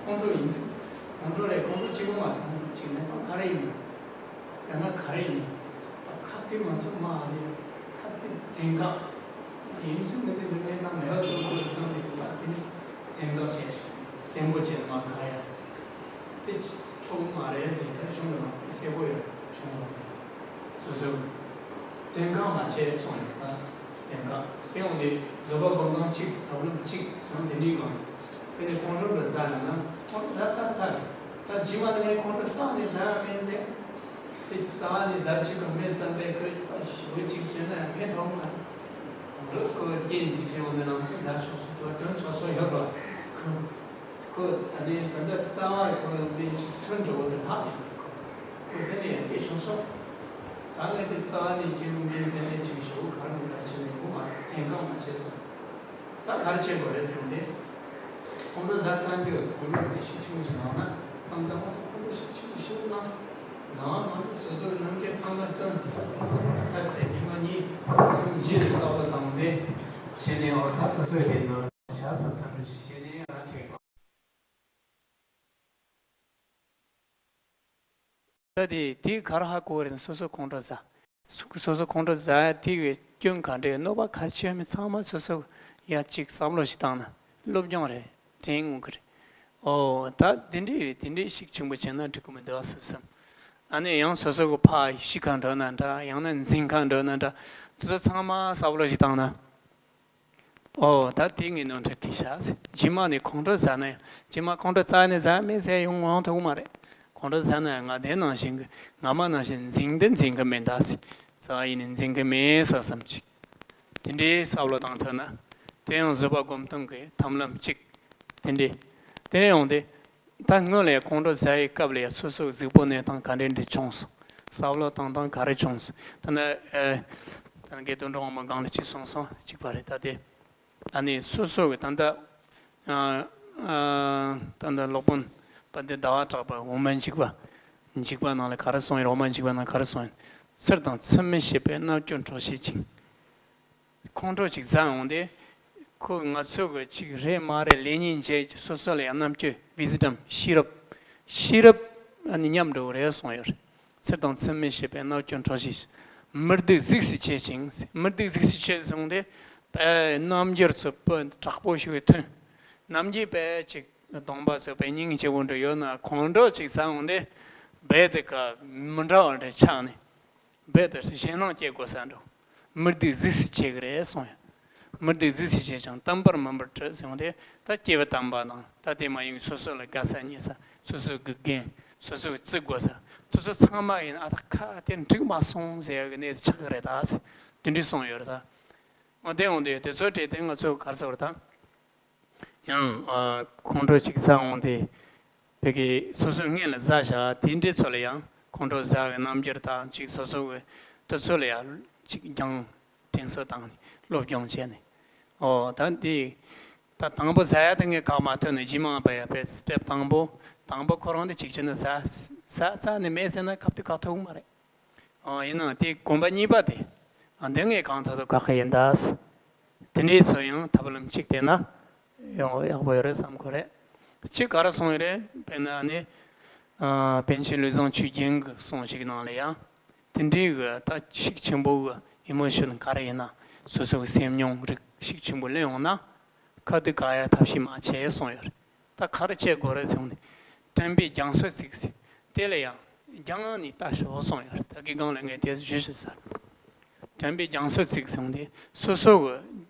ཁོང་ཁྲོ་ཡིན་ཚུལ། ཁོང་ཁྲོ་རེད། ཁོང་ཁྲོ་གཅིག་པོ་མ་རེད། ཁོང་ཁྲོ་གཅིག་མེད་པ་ག་རེ་ཡིན་ན། ཡང་ན་ག་རེ་ཡིན་ན། ཁ་གཏད་མ་ཚུགས་མ་ཨ་ནི་ཁ་གཏད་བཙན་བཀག་ཟེར། དེ་ཡིན་ཚུལ་མི་ཚེ་འདི་ངས་ད་མེད་པ་བཟོ་དགོས་བསམ་ནས་ད་དེ་ནི་བཙན་བཀག་བྱས། བཙན་པོ་བྱས་མ་ག་ཡ། དེ་ཆོག་མ་རེད་ཟེར། ད་གཞུང་གི་ནང་གསལ་པོ་ཡོད། གཞུང་ནང་སོ་སོ་བཙན་བཀག་མ་བྱས་སོང་ཡོད་ད། བཙན་བཀག་དེ་ཡོང་དེ་བཟོད་པ་སྒོམ་སྟངས་གཅིག་ཐབས་ལམ་གཅིག་ཡང་དེ་ནི་གང་། དེ་ནས་ཁོང་ཁྲོ་འདྲ་ཟ་ཡོང་ན་ཁོང་ཁྲོ་ཟ་ཚར་ཚར་རེད། ད་རྗེས་མ་དེ་ནས་ཁོང་ཁྲོ་རྩ་ནས་ཟ་ཡ་མེད་ཟེར། དེ་རྩ་ནས་ཟ་བཅུག་གི་མེད་བསམ་པའི་ཁོས་ཞེ་པོ་གཅིག་བྱས་ན་ཡང་ཕན་ཐོགས་མ་རེད། འོ་ཁོ་རྐྱེན་གཅིག་ཁྲིད་འོང་དུས་ལམ་སེང་ཟ་ཆོག་ཆོག་དོན་ཆོག་ཆོག་ཡོད་པ། ཁོ་ད་ལྟའི་ད་ལྟ་རྩ་བ་ཁོ་ལ་དཔེ་ཅིག་སུན་འགྲོ་བ་དེ་ལྷག་ཡོད་རེད། ཁོ་ཁོ་དེ་ནས་ཡར་སྐྱེས་བྱུང་སོང་། ད་ངས་དེ་རྩ་བ་ནས་སྐྱེས་བུ་མིན་ཟེར་ནས་ཅིག་ཞོག་གར་མི་ལ་བྱས་ནས་ཁོ་མ་འཛིན་གང་མ་བྱས་སོང་། ད་གར་བྱེད་དགོས་རེད་ཟེར་ནས། ཁོང་ཁྲོ་ཟ་ཚར་རྒྱུ་ཁོང་ཁྲོ་དེ་ཤུགས་ཆེན་པོ་ཞིག་ལངས་ན་བསམ་ཚར་ཁོང་ཚོ་ཁོང་ཁྲོ་ཤུགས་ཆེན་པོ་ཞིག་ལངས། ལངས་མ་ཚད་སོ་སོའི་རྣམ་འགྱུར་ཚང་མ་སྟོན། ཚང་མ་ཚར་ཚེ་ཉི་མ་གཉིས་གསུམ་བཞི་རེ་གསར་པ་བཏང་སྟེ་བྱས་ནས་འོ་ད་སོ་སོའི་དེ་ནང་བཞག་ས་བསམ་བློ་ཞིག་བྱས་ནས་རང་དྲན་དགོས། ད་དེ་དེ་ག་རེ་ཧ་གོ་རེད་ན། སོ་སོ་ཁོང་ཁྲོ་ཟ། སོ་སོ་ཁོང་ཁྲོ་ཟ་ཡ་དེ་གི་སྐྱོན་ག་འདྲ་ཡོད། གནོད་པ་ག་ཚོད་ཡོད་མེད་ཚང་མ་སོ་སོ་ཡ་གཅིག་བསམ་བློ་ཞིག་བཏང་ན་སློབ་སྦྱོང་རེད། དྲན་འོང་གི་རེད། ཨོ་ད་དེ་འདྲས་རེད། དེ་འདྲས་ཤུགས་ཆེན་པོ་བྱས་ན་འགྲིག་གི་མི་འདུག་ཨ་བསམ་བསམ། ཨ་ནི་ཡང་སོ་སོ་གི་ཕར་ཤི་ཁ་འགྲོ་ན་འདྲ། ཡང་ན་འཛིང་ཁ་འགྲོ་ན་འདྲ། དེ་ཚོ་ཚང་མ་བསམ་བློ་ཞིག་བཏང་ན། ཨོ་ད་དེ་ངས་ནོར་འཁྲུལ་གྱིས་བཞག་ཟེར། རྗེས་མ་ནས་ཁོང་ཁྲོ་ཟ་ན་ཡང་། རྗེས་མ་ཁོང་ཁྲོ་རྩ་ནས་ཟ་མེད་ཟེར་ཡོང་ངོ་ཐུག་མ་རེད། ཁོང་ཁྲོ་ཟ་ན་ཡང་ང་དེ་ནང་བཞིན་གི་ང་མ་ནང་བཞིན་འཛིང་འདི་འཛིང་གི་མེད་ད་ཟེར། རྩ་ཡིན་ནས་འཛིང་གི་མེད་ས་བསམ་ཅིག་དེ་འདྲའི་བསམ་བློ་བཏང་ཐུབ་ན། དེ་ཡང་བཟོད་པ་སྒོམ་སྟངས་ཀྱི་ཐབས་ལམ་གཅིག་དེ་འདྲའི། དེ་ནས་ཡོང་སྟེ། ད་སྔོན་ལ་ཡང་ཁོང་ཁྲོ་ཟ་ཡི་སྐབས་ལ་ཡང་སོ་སོའི་གཟུགས་པོ་གནས་སྟངས་ག་འདྲ་འདྲ་བྱུང་སོང་། བསམ་བློ་བཏང་སྟངས་ག་རེ་བྱུང་སོང་། ད་ནི་ཨེ། ད་ནི་དགེ་འདུན་གྲུབ་དབང་མོ་སྒང་ལ་གཅིག་གསུངས་སོང་། གཅིག་པ་རེད་ད་དེ། ཨ་ནི་སོ་སོ་གི་ད་ལྟ་ཨ་ཨ་ད་ལྟ་སློབ་དཔོན་དཔལ་ལྡན་ཟླ་བ་གྲགས་པ་འོག་མ་འཇིགས་པ། འཇིགས་པ་ནང་ལ་ག་རེ་གསུངས་ཡོད། འོག་མ་འཇིགས་པ་ནང་ག་རེ་གསུངས་ཡོད། ཚུལ་དང་ཚུལ་མིན་ཤེས་པས་རྣལ་འབྱོར་གྲོགས་བྱེད་ཅིང་། ཁོང་ཁྲོ་ཅིག་ཟ་འོང་དེ། ཁོ་ང་ཚོ་གི་ཅིག་རེད་མ་རེད་ལེགས་ཉེས་འབྱེད་ཀྱི་སོ་སོ་ལ་ཡང་རྣམ་དཔྱོད། ཝི་སི་ཌམ། ཤེས་རབ། ཤེས་རབ་ཨ་ནི་ཉམས་འགྲོ་གི་རེད་གསུངས་ཡོད་རེད། ཚུལ་དང་ཚུལ་མིན་ཤེས་པས་རྣལ་འབྱོར་གྲོགས་བྱེད། མི་སྡུག་གཟུགས་སུ་བྱེད་ཅིང་། མི་སྡུག་གཟུགས་སུ་བྱེད་གསུངས་ཏེ། པའི་རྣམ་འགྱུར་ཚོ་པོ་དྲག་པོ་ཞིག་གི་ཐོན། རྣམ་འགྱུར་པའི་ཅིག་གདོང་པ་ཚོ་པའི་སྙིང་རྗེ་པོ་འདྲ་ཡོད་ན་ཁོང་ཁྲོ་ཅིག་ཟ་འོང་དེ། རྦད་དེ་ཀ་མི་འདྲ་བ་འདྲ་ཆགས་ནས། རྦད་དེ་ཞེད་སྣང་སྐྱེ་དགོས་ས་འགྲོ། མི་སྡུག་གཟུགས་སུ་བྱེད་ཀྱི་རེད་གསུངས་ཡོད། མི་སྡུག་གཟུགས་སུ་བྱེད་ཅིང་བསྟན་པར་མི་འབོར་བྲལ་གསུངས་ཏེ། ད་སྐྱེ་བ་དམ་པ་དང་ད་དེ་མ་ཡིན་སོ་སོ་ལ་དགའ་ས་ཉེ་ས། སོ་སོ་གི་འགན། སོ་སོ་གི་བརྩི་དགོས་ས། སོ་སོ་ཚང་མ་ཡིན་ཨ་ད་ཁ་དེ་འགྲིག་མ་སོང་ཟེར་ཡག་གི་གནས་ཆགས་ཀྱི་རེད་ད། དེ་འདྲས་གསུངས་ཡོད་རེད་ད། འོ་དེ་འོང་དུས་དེ་ཚོའི་གྲས་དེ་ང་ཚོས་ག་རེ་ཟེར་བ་ད། ཡང་ཨ་ཁོང་ཁྲོ་ཅིག་ཟ་འོང་དེ། བོད་ཀྱི་སོ་སོའི་སྔོན་ལ་ཟ་བཞག་དེ་འདྲའི་ཚོ་ལ་ཡང་ཁོང་ཁྲོ་ཟ་བའི་རྣམ་འགྱུར་དང་ཅིག་སོ་སོ་གི་དེ་ཚོ་ལ་ཡང་ཅིག་རྒྱང་དྲན་གསོ་བཏང་ནས་སློབ་སྦྱོང་བྱས་ནས། ཨོ་ད་འདི་ད་དང་པོ་ཟ་ཡ་དེ་ངས་ཁག་མ་ཐོན་ནས་རྗེས་མ་བས་ཡ་བས་སི་ཊེབ་དང་པོ། དང་པོ་ཁོ་རང་དེ་ཅིག་བྱས་ན་ཟ་ཟ་ཙ་ནས་མེད་ཟེར་ན་ཁ་ཐུག་ཁ་ཐུག་མ་རེད། ཨོ་ཡིན་ནའང་དེ་གོམ་པ་གཉིས་པ་དེ། ཨ་འདི་ངས་གང་ཐུབ་ཐུབ་ཁག་ཁག་ཡིན་ད། དེ་འདྲའི་ཚོ་ཡང་ཐབས་ལམ་གཅིག་བསྟེན་ན་ཡང་ཡག་པོ་ཡོད་རེད་བསམ་གི་རེད། གཅིག་ག་རེ་གསུངས་ཡོད་རེད། དཔེར་ན་ནི། ཨ་པཎ་ཆེན་ལུས་བཟང་ཆོས་རྒྱན་གྱི་གསུང་ཞིག་ནང་ལ་ཡང་། དེ་འདྲའི་གི་ད་ཤུགས་ཆེན་པོ་གི་ཨི་མོ་ཤོན་ག་རེ་ཡིན་ན། སོ་སོ་གི་སེམས་མྱོང་རིགས་ཤུགས་ཆེན་པོ་སླེབས་ཡོང་ན། ཁ་ཐུག་བཀག་ཡ་ཐབས་ཤེས་མ་བྱེད་གསུངས་ཡོད་རེད། ད་ག་རེ་བྱེད་དགོས་རེད་ཟེར་ནས། དྲན་པའི་རྒྱང་སོ་བརྩིགས་ཟེར། དེ་ལ་ཡང་རྒྱང་ནས་ལྟ་ཤོག་གསུངས་ཡོད་རེད། ད་གི་སྒང་ལ་ངས་དེ་ཞུ་ཞུ་ཟེར། དྲན་པའི་རྒྱང་སོ་བརྩིགས་ཟེར་དེ་སོ་སོ་གི།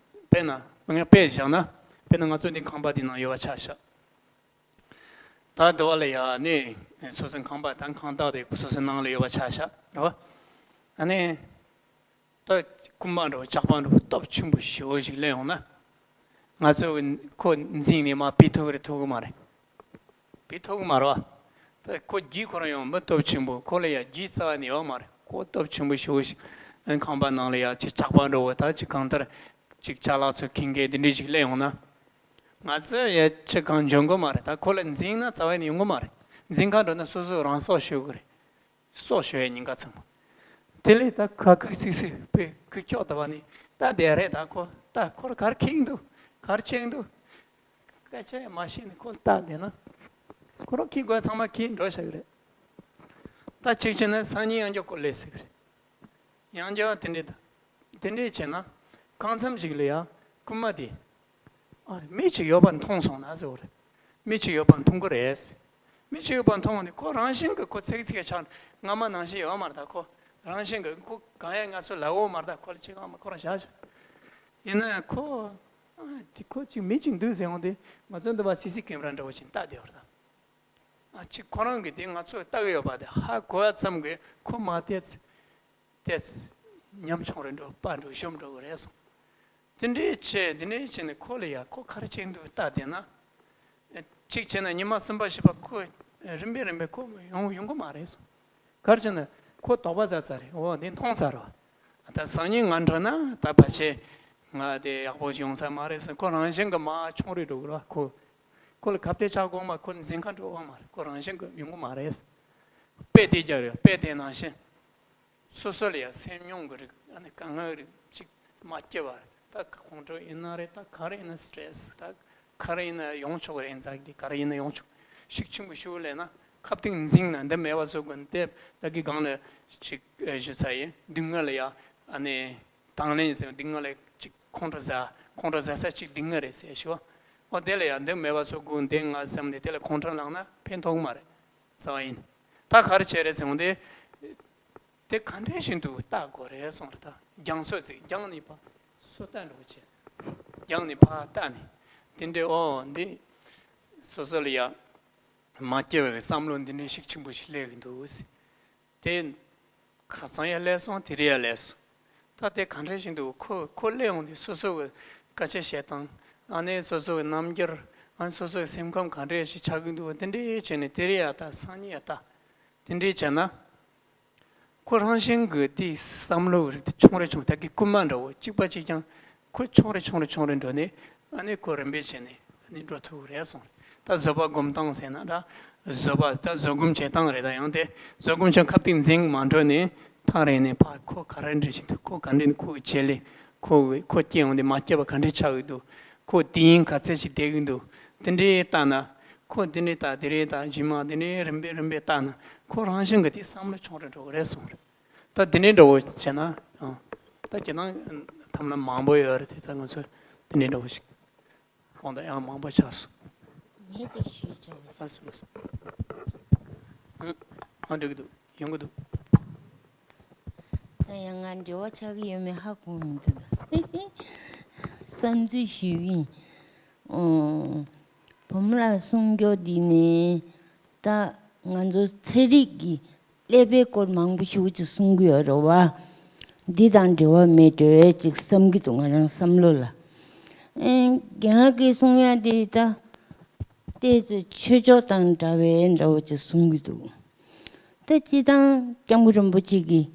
དཔེར་ན་ངས་དཔེ་བཞག་ན། དཔེར་ན་ང་ཚོ་འདི་ཁང་པ་འདི་ནང་ཡོད་པ་ཆ་བཞག་ད་དེ་བ་ལ་ཡ་ནི་སོ་སོའི་ཁང་པ་དང་ཁང་བདག་དེ་སོ་སོའི་ནང་ལ་ཡོད་པ་ཆ་བཞག་རེད་བ། ཨ་ནི། ད་རྐུན་མ་འདྲ་བོ་ཇག་པ་འདྲ་བོ་སྟོབས་ཆེན་པོ་ཞེ་པོ་ཞིག་སླེབས་ཡོང་ན། ང་ཚོ་གི་ཁོ་འཛིང་ནས་མར་བུད་ཐུབ་ཀྱི་རེད་ཐུབ་ཀྱི་མ་རེད། བུད་ཐུབ་ཀྱི་མ་རེད་བ། ད་ཁོ་རྒྱུད་ཁོ་རང་ཡང་མི་སྟོབས་ཆེན་པོ་ཁོ་ལ་ཡང་རྒྱུད་རྩ་བ་ནས་ཡོད་མ་རེད། ཁོ་སྟོབས་ཆེན་པོ་ཞེ་པོ་ཞིག་ཨ་ཁང་པ་ནང་ལ་ཡང་ཅིག་ཇག་པ་འདྲ་བོ་ད་ཅིག་གང་ལྟར་ཅིག་ཅ་ལག་ཚོ་འཁྱེར་མཁན་འདི་འདྲ་ཞིག་སླེབས་ཡོང་ན། ང་ཚོ་ཡང་ཅི་གང་འཇོན་གི་མ་རེད། ད་ཁོ་ལ་འཛིང་ན་རྩ་བ་ནས་ཡོང་གི་མ་རེད། འཛིང་ག་འགྲོ་ན་སོ་སོ་རང་སྲོག་ཤོར་གི་རེད། སྲོག་ཤོར་ཡ་ཉེན་ཁ་ཚང་མ། དེ་ལས་ད་ཁ་ཁུག་སིག་སིག་པའི་ཁུག་ཀྱོག་ད་བ་ནི་ད་དེ་རེད། ད་ཁོ་ད་ཁོར་གར་ཁེངས་འདུག་གར་ཆེང་འདུག་སྐད་ཆ་ཡང་མ་བཤད་ནས་ཁོ་ལྟ་བསྡད་ན། ཁོ་རང་ཁེངས་དགོས་ཚང་མ་ཁེངས་འགྲོ་བཞག་གི་རེད། ད་གཅིག་བྱས་ན་སང་ཉིན་ཡང་བསྐྱར་ཁོ་སླེབས་སྲིད་གི་རེད། ཡང་བསྐྱར་དེ་འདྲས་དང་། དེ་འདྲས་བྱས་ན། གང་འཚམ་ཞིག་ལ་ཡང་རྐུན་མ་དེ། ཨ་རེ་མི་གཅིག་ཡོད་པ་མཐོང་སོང་ན་ཟེར་བ་རེད། མི་གཅིག་ཡོད་པ་མཐོང་གི་རེད། མི་གཅིག་ཡོད་པ་མཐོང་ནས་ཁོ་རང་བཞིན་གྱིས་ཁོ་ཚིག་ཚིག་ཆགས་ནས་སྔ་མ་ནང་བཞིན་ཡོད་མ་རེད། ད་ཁོ་རང་བཞིན་གྱིས་ཁོ་གང་ཡང་ང་ཚོ་ལབ་ཡོད་མ་རེད། ད་ཁོ་ལ་ཅིག་ཨ་མ་ཁོ་རང་བཞག་བཞག་ཡིན་ན་ཁོ། ཨ་དེ་ཁོ་ཅིག་མི་གཅིག་འདུག་ཟེར་ཡོང་དུས་ང་ཚོ་འདི་བ་སི་སི་ཀེམ་ར་འདྲ་བོ་ཅིག་བལྟ་བསྡད་པ་རེད་ད། ཨ་ཅིག་ཁོ་རང་གིས་དེ་ང་ཚོས་ལྟ་གི་ཡོད་པ་དེ་ཧ་གོ་བ་ཙམ་གྱིས་ཁོ་མ་བལྟས་ཚེ། བལྟས་ཚེ་ཉམ་ཆུང་རེད་འགྲོ་པ་འགྲོ་ཞོམ་འགྲོ་གི་རེད་གསུངས། དེ་འདྲའི་བྱས་དེ་འདྲའི་བྱས་ནས་ཁོ་ལ་ཡ་ཁོ་ག་རེ་བྱེད་འདུག་ལྟ་བསྡད་ན། གཅིག་བྱས་ན་ཉི་མ་གསུམ་པ་བཞི་པ་ཁོ་རིམ་པས་རིམ་པས་ཁོ་ཡོང་ཡོང་གི་མ་རེད་གསུངས། ག་རེ་བྱས་ན་ཁོ་དོགས་པ་ཟ་ཚར་རེད། འོ་འདི་མཐོང་ཚར་རོ། ད་སང་ཉིན་ང་འགྲོ་ན་ད་ཕལ་ཆེར་ང་དེ་ཡག་པོ་ཞིག་ཡོང་ས་མ་རེད་ཟེར། ཁོ་རང་བཞིན་གྱི་མར་ཆུང་རུ་འགྲོ་གི་རེད་བ། ཁོ་ཁོ་ལ་ཁ་གཏད་བཅག་དགོས་མ། ཁོ་འཛིན་ཁ་འགྲོ་དགོས་མ་རེད། ཁོ་རང་བཞིན་གྱི་ཡོང་གི་མ་རེད། དཔེ་དེ་རྒྱག་རེད། དཔེ་དེ་ནང་བཞིན། སོ་སོ་ལ་ཡང་སེམས་མྱོང་གི་རིགས། ཨ་ནི་དཀའ་ངལ་རིགས་གཅིག་མ་སྐྱེ་བར། ད་ཁོང་ཁྲོ་ཡིན་ན་རེད། ད་ག་རེ་ཡིན་ན་སི་ཊེ་རེ་སི། ད་ག་རེ་ཡིན་ན་ཡོང་ཆོག་རེད། ཨིན་ཛའི་ཊི་ག་རེ་ཡིན་ན་ཡོང་ཆོག་ཤུགས་ཆེན་པོ་ཞིག་སླེབས་ན་ཁ་གཏད་འཛིན་ན་འདི་མེད་པ་བཟོ་དགོས། འདི་ད་གི་སྒང་ལ་ཅིག་ཨེ་ཞུ་ཚར་ཡིན། སྡུག་བསྔལ་ལ་ཡང་ཨ་ནི་དང་ལེན་ཟེར། སྡུག་བསྔལ་ལ་ཅིག་ཁོང་ཁྲོ་ཟ། ཁོང་ཁྲོ་ཟ་ས་ཅིག་སྡུག་བསྔལ་རེད་ཟེར་ཞུ་བ། འོ་དེ་ལ་ཡང་འདི་མེད་པ་བཟོ་དགོས། འདི་ང་སེམས་ནས་དེ་ལ་ཁོང་ཁྲོ་ལངས་ན་ཕན་ཐོགས་མ་རེད་ཟེར་བ་ཡིན། ད་ག་རེ་བྱས་རེད་ཟེར་འོང་དེ། དེ་ག་འདྲ་བཞིན་དུ་བལྟ་དགོས་རེད་གསུངས་རེད། ད་རྒྱང་སོ་ཚིག་རྒྱང་ནས་ཕར་སོ་བལྟ་འགྲོ་བྱེད། རྒྱང་ནས་ཕར་བལྟ་ནས་དེ་འདྲའི་འོ་འདི་སོ་སོ་ལ་ཡ་མ་སྐྱེ་བའི་བསམ་བློ་འདི་འདྲའི་ཤུགས་ཆེན་པོ་ཞིག་སླེབས་ཀྱི་འདུག་ཟེར། དེ་ཁ་སང་ཡ་སླེབས་སོང་། དེ་རིང་ཡ་སླེབས་སོང་། ད་དེ་ག་འདྲ་བཞིན་དུ་ཁོ་ཁོ་སླེབས་འོང་དུས་སོ་སོ་གི་སྐད་ཆ་བཤད་སྟངས། ཨ་ནི་སོ་སོ་གི་རྣམ་འགྱུར། ཨ་ནི་སོ་སོ་གི་སེམས་ཁམས་ག་འདྲ་ཞིག་ཆགས་ཀྱི་འདུག་དེ་འདྲའི་བྱས་ནས་དེ་རིང་ཡ་ལྟ། སང་ཉིན་ཡ་ལྟ། དེ་འདྲའི་བྱས་ན། ཁོ་རང་བཞིན་གྱིས་དེའི་བསམ་བློའི་རིགས་དེ་ཆུང་རུ་ཆུང་། ད་གི་རྐུན་མ་འདྲ་བོ་གཅིག་པ་གཅིག་རྐྱང་ཁོ་ཆུང་རུ་ཆུང་རུ་ཆུང་རུ་འགྲོ་ནས། ཨ་ནི་ཁོ་རིམ་པས་བྱས་ནས་ཨ་ནི་འགྲོ་ཐུབ་ཀྱི་རེད་གསུངས། ད་བཟོད་པ་སྒོམ་སྟངས་ཟེར་ན་འདྲ། བཟོད་པ་ད་བཟོད་སྒོམ་བྱེད་སྟངས་རེད། ད་ཡང་དེ་བཟོད་སྒོམ་བྱེད། ཁ་གཏད་འཛིན་མ་འགྲོ་ནས་ཐག་རིང་ནས་ཕར་ཁོ་ག་རེ་འདྲ་བཞིན་དུ། ཁོ་ག་འདྲ་ནས་ཁོ་གི་བྱེད་ལས། ཁོ་གི་ཁོ་སྐྱེ་འོང་དུས་མ་སྐྱེས་པ་ག་འདྲ་ཆགས་ཀྱི་འདུག་ཁོ་དུས་ཡུན་ག་ཚད་ཅིག་བསྡད་ཀྱི་འདུག་དེ་འདྲའི་ལྟ་ན། ཁོ་དེ་འདྲའི་ལྟ། དེ་རེ་ལྟ། རྗེས་མ་དེ་འདྲའི་རིམ་པས་རིམ་པས་ལྟ་ན་ཁོ་རང་བཞིན་གྱིས་དེ་བསམ་བློ་ཆུང་རུ་འགྲོ་གི་རེད་གསུངས་རེད། ད་དེ་འདྲའི་འདྲ་བོ་བྱས་ན་ཡང་། ད་ཁྱེད་རང་ཐམས་ལ་མང་པོ་ཡོད་རེད་དེ། ད་ང་ཚོས་དེ་འདྲའི་འདྲ་བོ་ཞིག་དགོངས་དག་ཡང་མང་པོ་ཆགས་སོང་། ངས་ཅིག་ཞུས་ཆོག་གི། ལགས་སོ། ལགས་སོ། ཨང་། འགྲིག་གི་འདུག་ཡོང་གི་འདུག་ད་ཡང་ང་འབྲེལ་བ་ཆགས་ཀྱི་ཡོད་མེད་ཧ་གོ་མི་འདུག་ད་བསམ་ཚུལ་ཞུས་ཡིན། ཨོ། བུ་མོ་ལ་གསུང་རྒྱུ་འདི་ནི། ད་ང་ཚོ་ཚན་རིག་གི་ཀླད་པའི་སྐོར་མང་པོ་ཞིག་ཅིག་གསུང་གི་ཡོད་རེད་བ། འདི་དང་འབྲེལ་བ་མེད་འགྲོ་ཅིག་བསམ་གྱི་འདུག་ང་རང་བསམ་བློ་ལ། ཨེ། རྒན་ལགས་ཀྱིས་གསུང་ཡ་འདི་ད་ཏོག་ཙམ་ཆོས་ཕྱོགས་དང་འདྲ་བའི་འདྲ་བོ་ཅིག་གསུང་གི་འདུག་ད་སྤྱིར་བཏང་སྐྱབས་མགོན་རིན་པོ་ཆེ་གིས་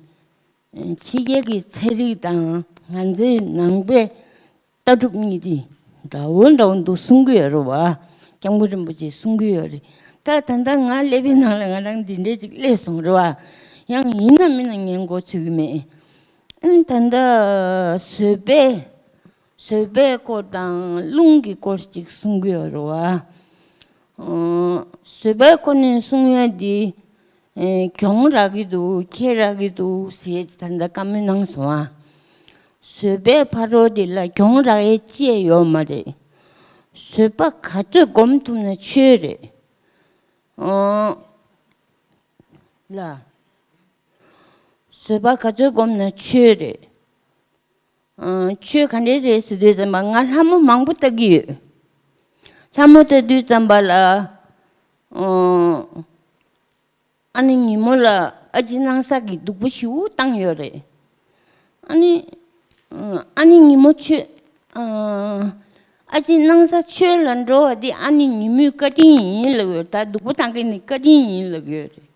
ཕྱི་རྒྱལ་གྱི་ཚན་རིག་དང་ང་ཚོའི་ནང་པའི་ལྟ་གྲུབ་གཉིས་དེ་འདྲ་བོ་འདྲ་བོ་འདུག་གསུང་གི་ཡོད་རེད་བ། སྐྱབས་མགོན་རིན་པོ་ཆེས་གསུང་གི་ཡོད་རེད། ད་ད་ལྟ་ང་ཀླད་པའི་ནང་ལ་ང་རང་འདི་འདྲས་ཅིག་སླེབས་སོང་རེད་བ། ཡང་ཡིན་ན་མིན་ན་ངས་མགོ་ཚོད་ཀྱི་མེད། ཨ་ནི་ད་ལྟ་བཟོད་པའི་བཟོད་པའི་སྐོར་དང་རླུང་གི་སྐོར་ཅིག་གསུང་གི་ཡོད་རེད་བ། ཨོ། བཟོད་པའི་སྐོར་ནས་གསུང་ཡ་འདི། ཨེ། གྱོང་རག་གི་འདུག་ཁེ་རག་གི་འདུག་ཟེར་ད་ལྟ་བཀའ་མོལ་གནང་སོང་ཨ། བཟོད་པའི་ཕ་རོལ་འདི་ལ་གྱོང་རག་ཡས་ཅི་ཡང་ཡོད་མ་རེད། བཟོད་པ་ག་ཚོད་སྒོམ་ཐུབ་ན་ཆོས་རེད། ཨོ། ལ། བཟོད་པ་ག་ཚོད་སྒོམ་ན་ཆོས་རེད། ཨ། ཆོས་ག་འདྲས་རེད་ཟེར་དུས་ཙམ་པ་ང་ལྷ་མོ་མང་པོ་ལྟ་གི་ཡོད། ལྷ་མོ་ལྟ་དུས་ཙམ་པ་ལ། ཨ། ཨ་ནི་ཉིན་མོ་ལ་ཨ་ཅེ་སྣང་ས་གིས་སྡུག་པོ་ཞེ་པོ་བཏང་ཡོད་རེད། ཨ་ནི། ཨ་ནི་ཉིན་མོ་ཆོས། ཨ། ཨ་ཅེ་སྣང་ས་ཆོས་ལ་འགྲོ་བ་འདི་ཨ་ནི་ཉིན་མོའི་བཀའ་དྲིན་ཡིན་ལབ་ཡོད། ད་སྡུག་པོ་བཏང་མཁན་ནི་བཀའ་དྲིན་ཡིན་ལབ་ཡོད་རེད།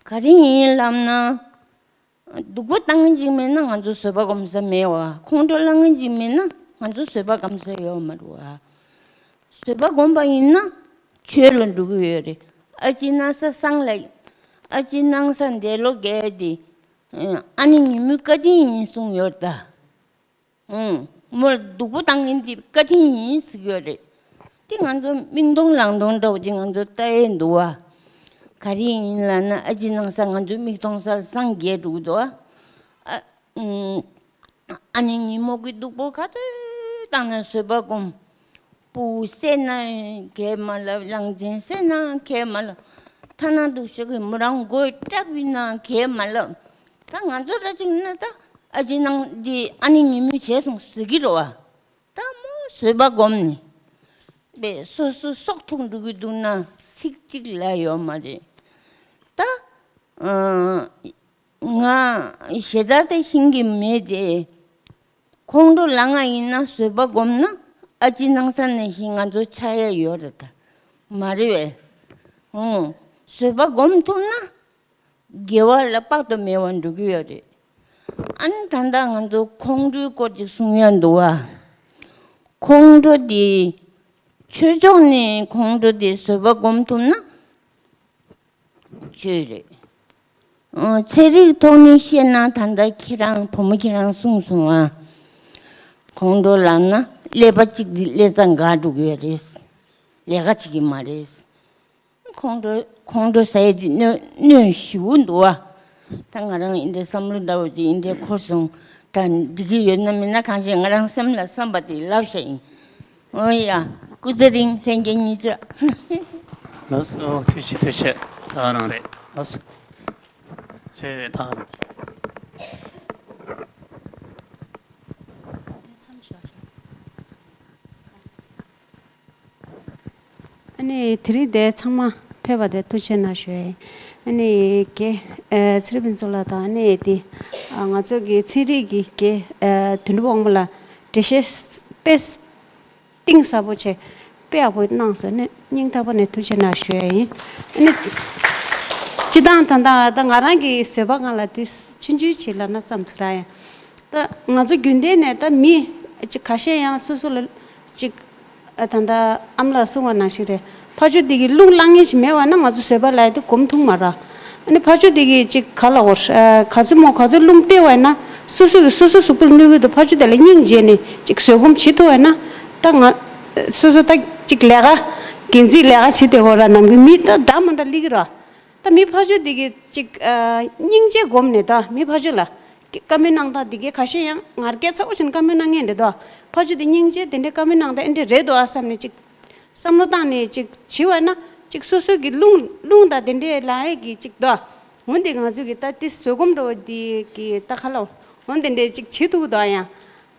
ག་རེ་ཡིན་ལབ་ན། སྡུག་པོ་བཏང་གིན་ཅིག་མེད་ན་ང་ཚོ་བཟོད་པ་སྒོམ་ས་མེད་བ། ཁོང་ཁྲོ་ལངས་གིན་ཅིག་མེད་ན་ང་ཚོ་བཟོད་པ་སྒོམ་ས་ཡོད་མ་རེད་བ། བཟོད་པ་སྒོམ་པ་ཡིན་ན་ཆོས་ལ་འགྲོ་གི་ཡོད་རེད། ཨ་ཅེ་སྣང་ས་སང་ལ། ཨ་ཅེ་སྣང་ས་འདས་ལོ་བརྒྱད་དེ། ཨ་ནི་ཉིན་མོའི་བཀའ་དྲིན་ཡིན་གསུངས་ཡོད་ད། ཨང་། མོར་སྡུག་པོ་བཏང་མཁན་དེ་བཀའ་དྲིན་ཡིན་ཟེར་གྱི་ཡོད་རེད། དེ་ང་ཚོ་མིག་མཐོང་ལག་མཐོང་འདྲ་བོ་ཅིག་ང་ཚོ་ལྟ་ཡས་འདུག་བ། ག་རེ་ཡིན་ལབ་ན་ཨ་ཅེ་སྣང་ས་ང་ཚོའི་མིག་མཐོང་སར་སངས་རྒྱས་འགྲོ་གི་འདུག་བ། ཨ། ཨང་། ཨ་ནི་ཉིན་མོ་གི་སྡུག་པོ་ག་ཚོད་བཏང་ན་བཟོད་པ་སྒོམ། སྤུ་གུ་བསད་ན་གས་མ་ལབ། གླང་ཆེན་བསད་ན་གས་མ་ལབ། ཐ་ན་སྡུག་ཤོས་ཀྱི་མོ་རང་མགོ་བཀྲབ་ཡིན་ན་གས་མ་ལབ། ད་ང་ཚོ་འདྲ་ཅིག་ཡིན་ན་ད་ཨ་ཅེ་སྣང་འདི་ཨ་ནི་ཉིན་མོ་བྱས་སོང་ཟེར་གྱི་རེད་བ། ད་མོ་བཟོད་པ་སྒོམ་ནས་པས་སོ་སོ་སྲོག་ཐུག་འགྲོ་གི་འདུག་ན་ཚིག་གཅིག་ལ་ཡོད་མ་རེད། ད་ང་ཞེ་དྲག་ད་ཤེས་ཀྱི་མེད་དེ། ཁོང་ཁྲོ་ལངས་ཡིན་ན་བཟོད་པ་སྒོམ་ན་ཨ་ཅེ་སྣང་ས་ནང་བཞིན་ང་ཚོ་ཆགས་ཡ་ཡོད་རེད་ད། མ་རེད་བས། ཨོ། བཟོད་པ་སྒོམ་ཐུབ་ན། དགེ་བ་ལ་དཔག་ཏུ་མེད་པ་འགྲོ་གི་ཡོད་རེད། ཨ་ནི་ད་ལྟ་ང་ཚོ་ཁོང་ཁྲོའི་སྐོར་ཅིག་གསུང་ཡ་འདུག་བ། ཁོང་ཁྲོ་དེ། ཆོས་ཕྱོགས་ནས་ཁོང་ཁྲོ་དེ་བཟོད་པ་སྒོམ་ཐུབ་ན། ཆོས་རེད། ཨོ། ཚན་རིག་ཐོག་ནས་བཤད་ན་ད་ལྟ་ཁྱེད་རང་བུ་མོ་ཁྱེད་རང་གསུངས་སོང་ཨ། ཁོང་ཁྲོ་ལངས་ན་ཀླད་པ་གཅིག་གི་ཀླད་རྩ་འགག་འགྲོ་གི་ཡོད་རེད། ལས་ཀ་བྱེད་ཀྱི་མ་རེད། ཁོང་ཁྲོ་ཁོང་ཁྲོ་ཟ་ཡས་དེ་གནོད་གནོད་ཞེ་པོ་འདུག་ཨ། ད་ང་རང་འདི་འདྲའི་བསམ་བློ་འདྲ་བོ་ཅིག་འདི་འདྲའི་འཁོར་སོང་། ད་འགྲིག་གི་ཡོད་ན་མིན་ན་གང་ཤེས། ང་རང་སེམས་ལ་བསམ་པ་དེ་ལབ་བཞག་ཡིན། ཨོ་ཡ། སྐུ་ཚེ་རིང་། ལྷན་རྒྱས་གཉིས་ཆ། ལགས་སོ། ཐུགས་རྗེ་ཆེ། ཐུགས་རྗེ་ཆེ། ད་རང་རེད། ལགས་སོ། ཆེ་བའི་ཐག་ཨ་ནི་དེ་རིང་འདིར་ཚང་མ་ཕེབས་པ་དེ་ཐུགས་རྗེ་གནང་ཞུ་ཡ་ཡིན། ཨ་ནི་རྒན་ཚེ་རིང་ཕུན་ཚོགས་ལགས་དང་། ཨ་ནི་དེ་ང་ཚོ་གི་ཚན་རིག་གི་རྒན་དོན་གྲུབ་དབང་མོ་ལགས་འགྲེལ་བཤད་དཔེ་གཏིང་ཟབ་པོ་བྱས། དཔེ་ཡག་པོ་གནང་སོང་། ཨ་ནི་སྙིང་ཐག་པ་ནས་ཐུགས་རྗེ་གནང་ཞུ་ཡ་ཡིན། ཨ་ནི་སྤྱིར་བཏང་ད་ལྟ་ད་ང་རང་གི་བཟོད་པ་སྒང་ལ་དེ་ཆུང་ཆུང་ཅིག་ལབ་ན་བསམ་ཚུལ་རང་ཡང་། ད་ང་ཚོ་རྒྱུན་ལྡན་ནས་ད་མི་ཅིག་ཁ་ཤས་ཡང་སོ་སོ་ལ་ཅིག་ཨ་ད་ལྟ་ཨ་མ་ལགས་གསུངས་པ་ནང་བཞིན་རེད། ཕར་ཕྱོགས་དེ་གི་རླུང་ལངས་མཁན་ཞིག་མེད་པ་ན་ང་ཚོ་བཟོད་པ་ལབ་ཡ་དེ་སྒོམ་ཐུབ་མ་རེད། ཨ་ནི་ཕར་ཕྱོགས་དེ་གི་ཅིག་ག་ལ་འོར་ག་ཚོད་མོ་ག་ཚོད་རླུང་བཏེགས་པ་ཡིན་ན་སོ་སོ་གི་སོ་སོ་གཟུགས་པོ་ལ་གནོད་ཀྱི་འདུག་ཕར་ཕྱོགས་དེ་ལ་སྙིང་རྗེ་ནས་ཅིག་བཟོད་སྒོམ་བྱེད་ཐུབ་པ་ཡིན་ན། ད་ང་སོ་སོ་ད་ཅིག་ལས་ཀ་འགན་འཛིན་ལས་ཀ་བྱེད་དེ་གོ་ར། ནམ་རྒྱུན་མི་ད་འདྲ་མི་འདྲ་སླེབས་ཀྱི་རེད། ད་མི་ཕར་ཕྱོགས་དེ་གི་ཅིག་ཨ་སྙིང་རྗེ་སྒོམ་ནས། ད་མི་ཕར་ཕྱོགས་ལ་བཀའ་མོལ་གནང་སྟངས་དེ་གའི་ཁ་ཤས་ཡང་ང་སྐད་ཚ་པོ་བྱས་ནས་བཀའ་མོལ་གནང་མཁན་རེད་དོ། ཕར་ཕྱོགས་དེ་སྙིང་རྗེ་དེ་འདྲའི་བཀའ་མོལ་གནང་སྟངས་ཨེ་འདྲ་རེད་དོ་ཨ་བསམ་ནས་ཅིག་བསམ་བློ་བཏང་ནས་ཅིག་བྱེད་པ་ན་ཅིག་སོ་སོ་གི་རླུང་རླུང་དང་དེ་འདྲའི་ལངས་ཡས་ཀྱི་ཅིག་དོ། འོན་ཏེ་ང་ཚོ་གི་ད་དེ་བཟོད་སྒོམ་འདྲ་བོ་དེ་གི་ད་ག་ལ་འོན་དེ་འདྲའི་ཅིག་བྱེད་ཐུབ་དོ་ཡང་།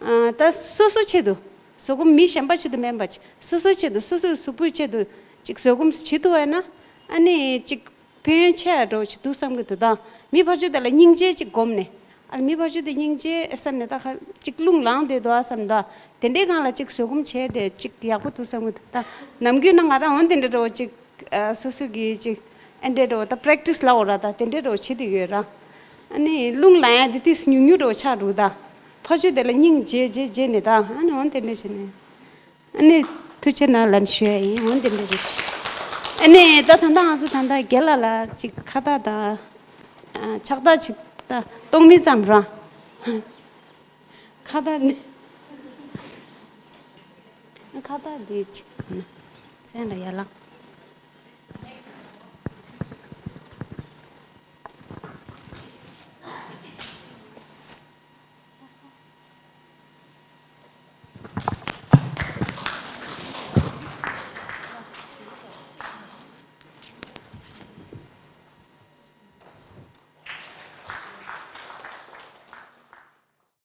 ཨ་ད་སོ་སོ་ཆེད་དུ་བཟོད་སྒོམ་མི་གཞན་པ་ཆེད་དུ་མིན་པ་ཅིག་སོ་སོ་ཆེད་དུ། སོ་སོའི་གཟུགས་པོའི་ཆེད་དུ་ཅིག་བཟོད་སྒོམ་བྱེད་ཐུབ་པ་ཡིན་ན། ཨ་ནི་ཅིག་ཕན་ཡོན་ཆེ་བ་འདྲ་བོ་ཞིག་འདུག་བསམ་གྱི་འདུག་ད་མི་ཕར་ཕྱོགས་དེ་ལ་སྙིང་རྗེ་ཅིག་སྒོམ་ནས། ཨ་མི་ཕར་ཕྱོགས་དེ་སྙིང་རྗེ་བསམ་ནས་ད་ཁ་ཅིག་རླུང་ལངས་བསྡད་འདུག་ཨ་བསམ། ད་དེ་འདྲའི་སྒང་ལ་ཅིག་བཟོད་སྒོམ་བྱས་ཏེ་ཅིག་ཡག་པོ་འདུག་བསམ་གྱི་འདུག་ད་ནམ་རྒྱུན་ན་ང་རང་འོན་དེ་འདྲ་འདྲ་བོ་ཅིག་ཨ་སོ་སོ་གིས་ཅིག་ཨེ་འདྲ་འདྲ་བོ་ད་པེ་རེག་ཊི་སི་ལབ་དགོས་ར། ད་དེ་འདྲ་འདྲ་བོ་བྱེད་བསྡད་ཡོད་ར། ཨ་ནི་རླུང་ལངས་ཡ་དེ་ཏིས་ཉུང་ཉུང་འདྲ་བོ་ཆགས་འདུག་ད་ཕར་ཕྱོགས་དེ་ལ་སྙིང་རྗེ་རྗེ་རྗེ་ནས། ད་ཨ་ནི་འོན་དེ་འདྲ་བྱས་ནས། ཨ་ནི་ཐུགས་རྗེ་གནང་ལབ་ཞུ་ཡ་ཡིན། འོན་དེ་འདྲ་རེད། ཨ་ནི་ད་ད་ལྟ་ང་ཚོ་ད་ལྟ་རྒན་ལགས་ལ་ཅིག་ཁ་བཏགས་དང་ཨ་ཕྱག་རྟགས་ཅིག་ད་གཏོང་མི་ཙམ་རང་། ཁ་བཏགས་ནི་ཁ་བཏགས་འདི་ཅིག་མཚན་ལ་ཡར་ལངས།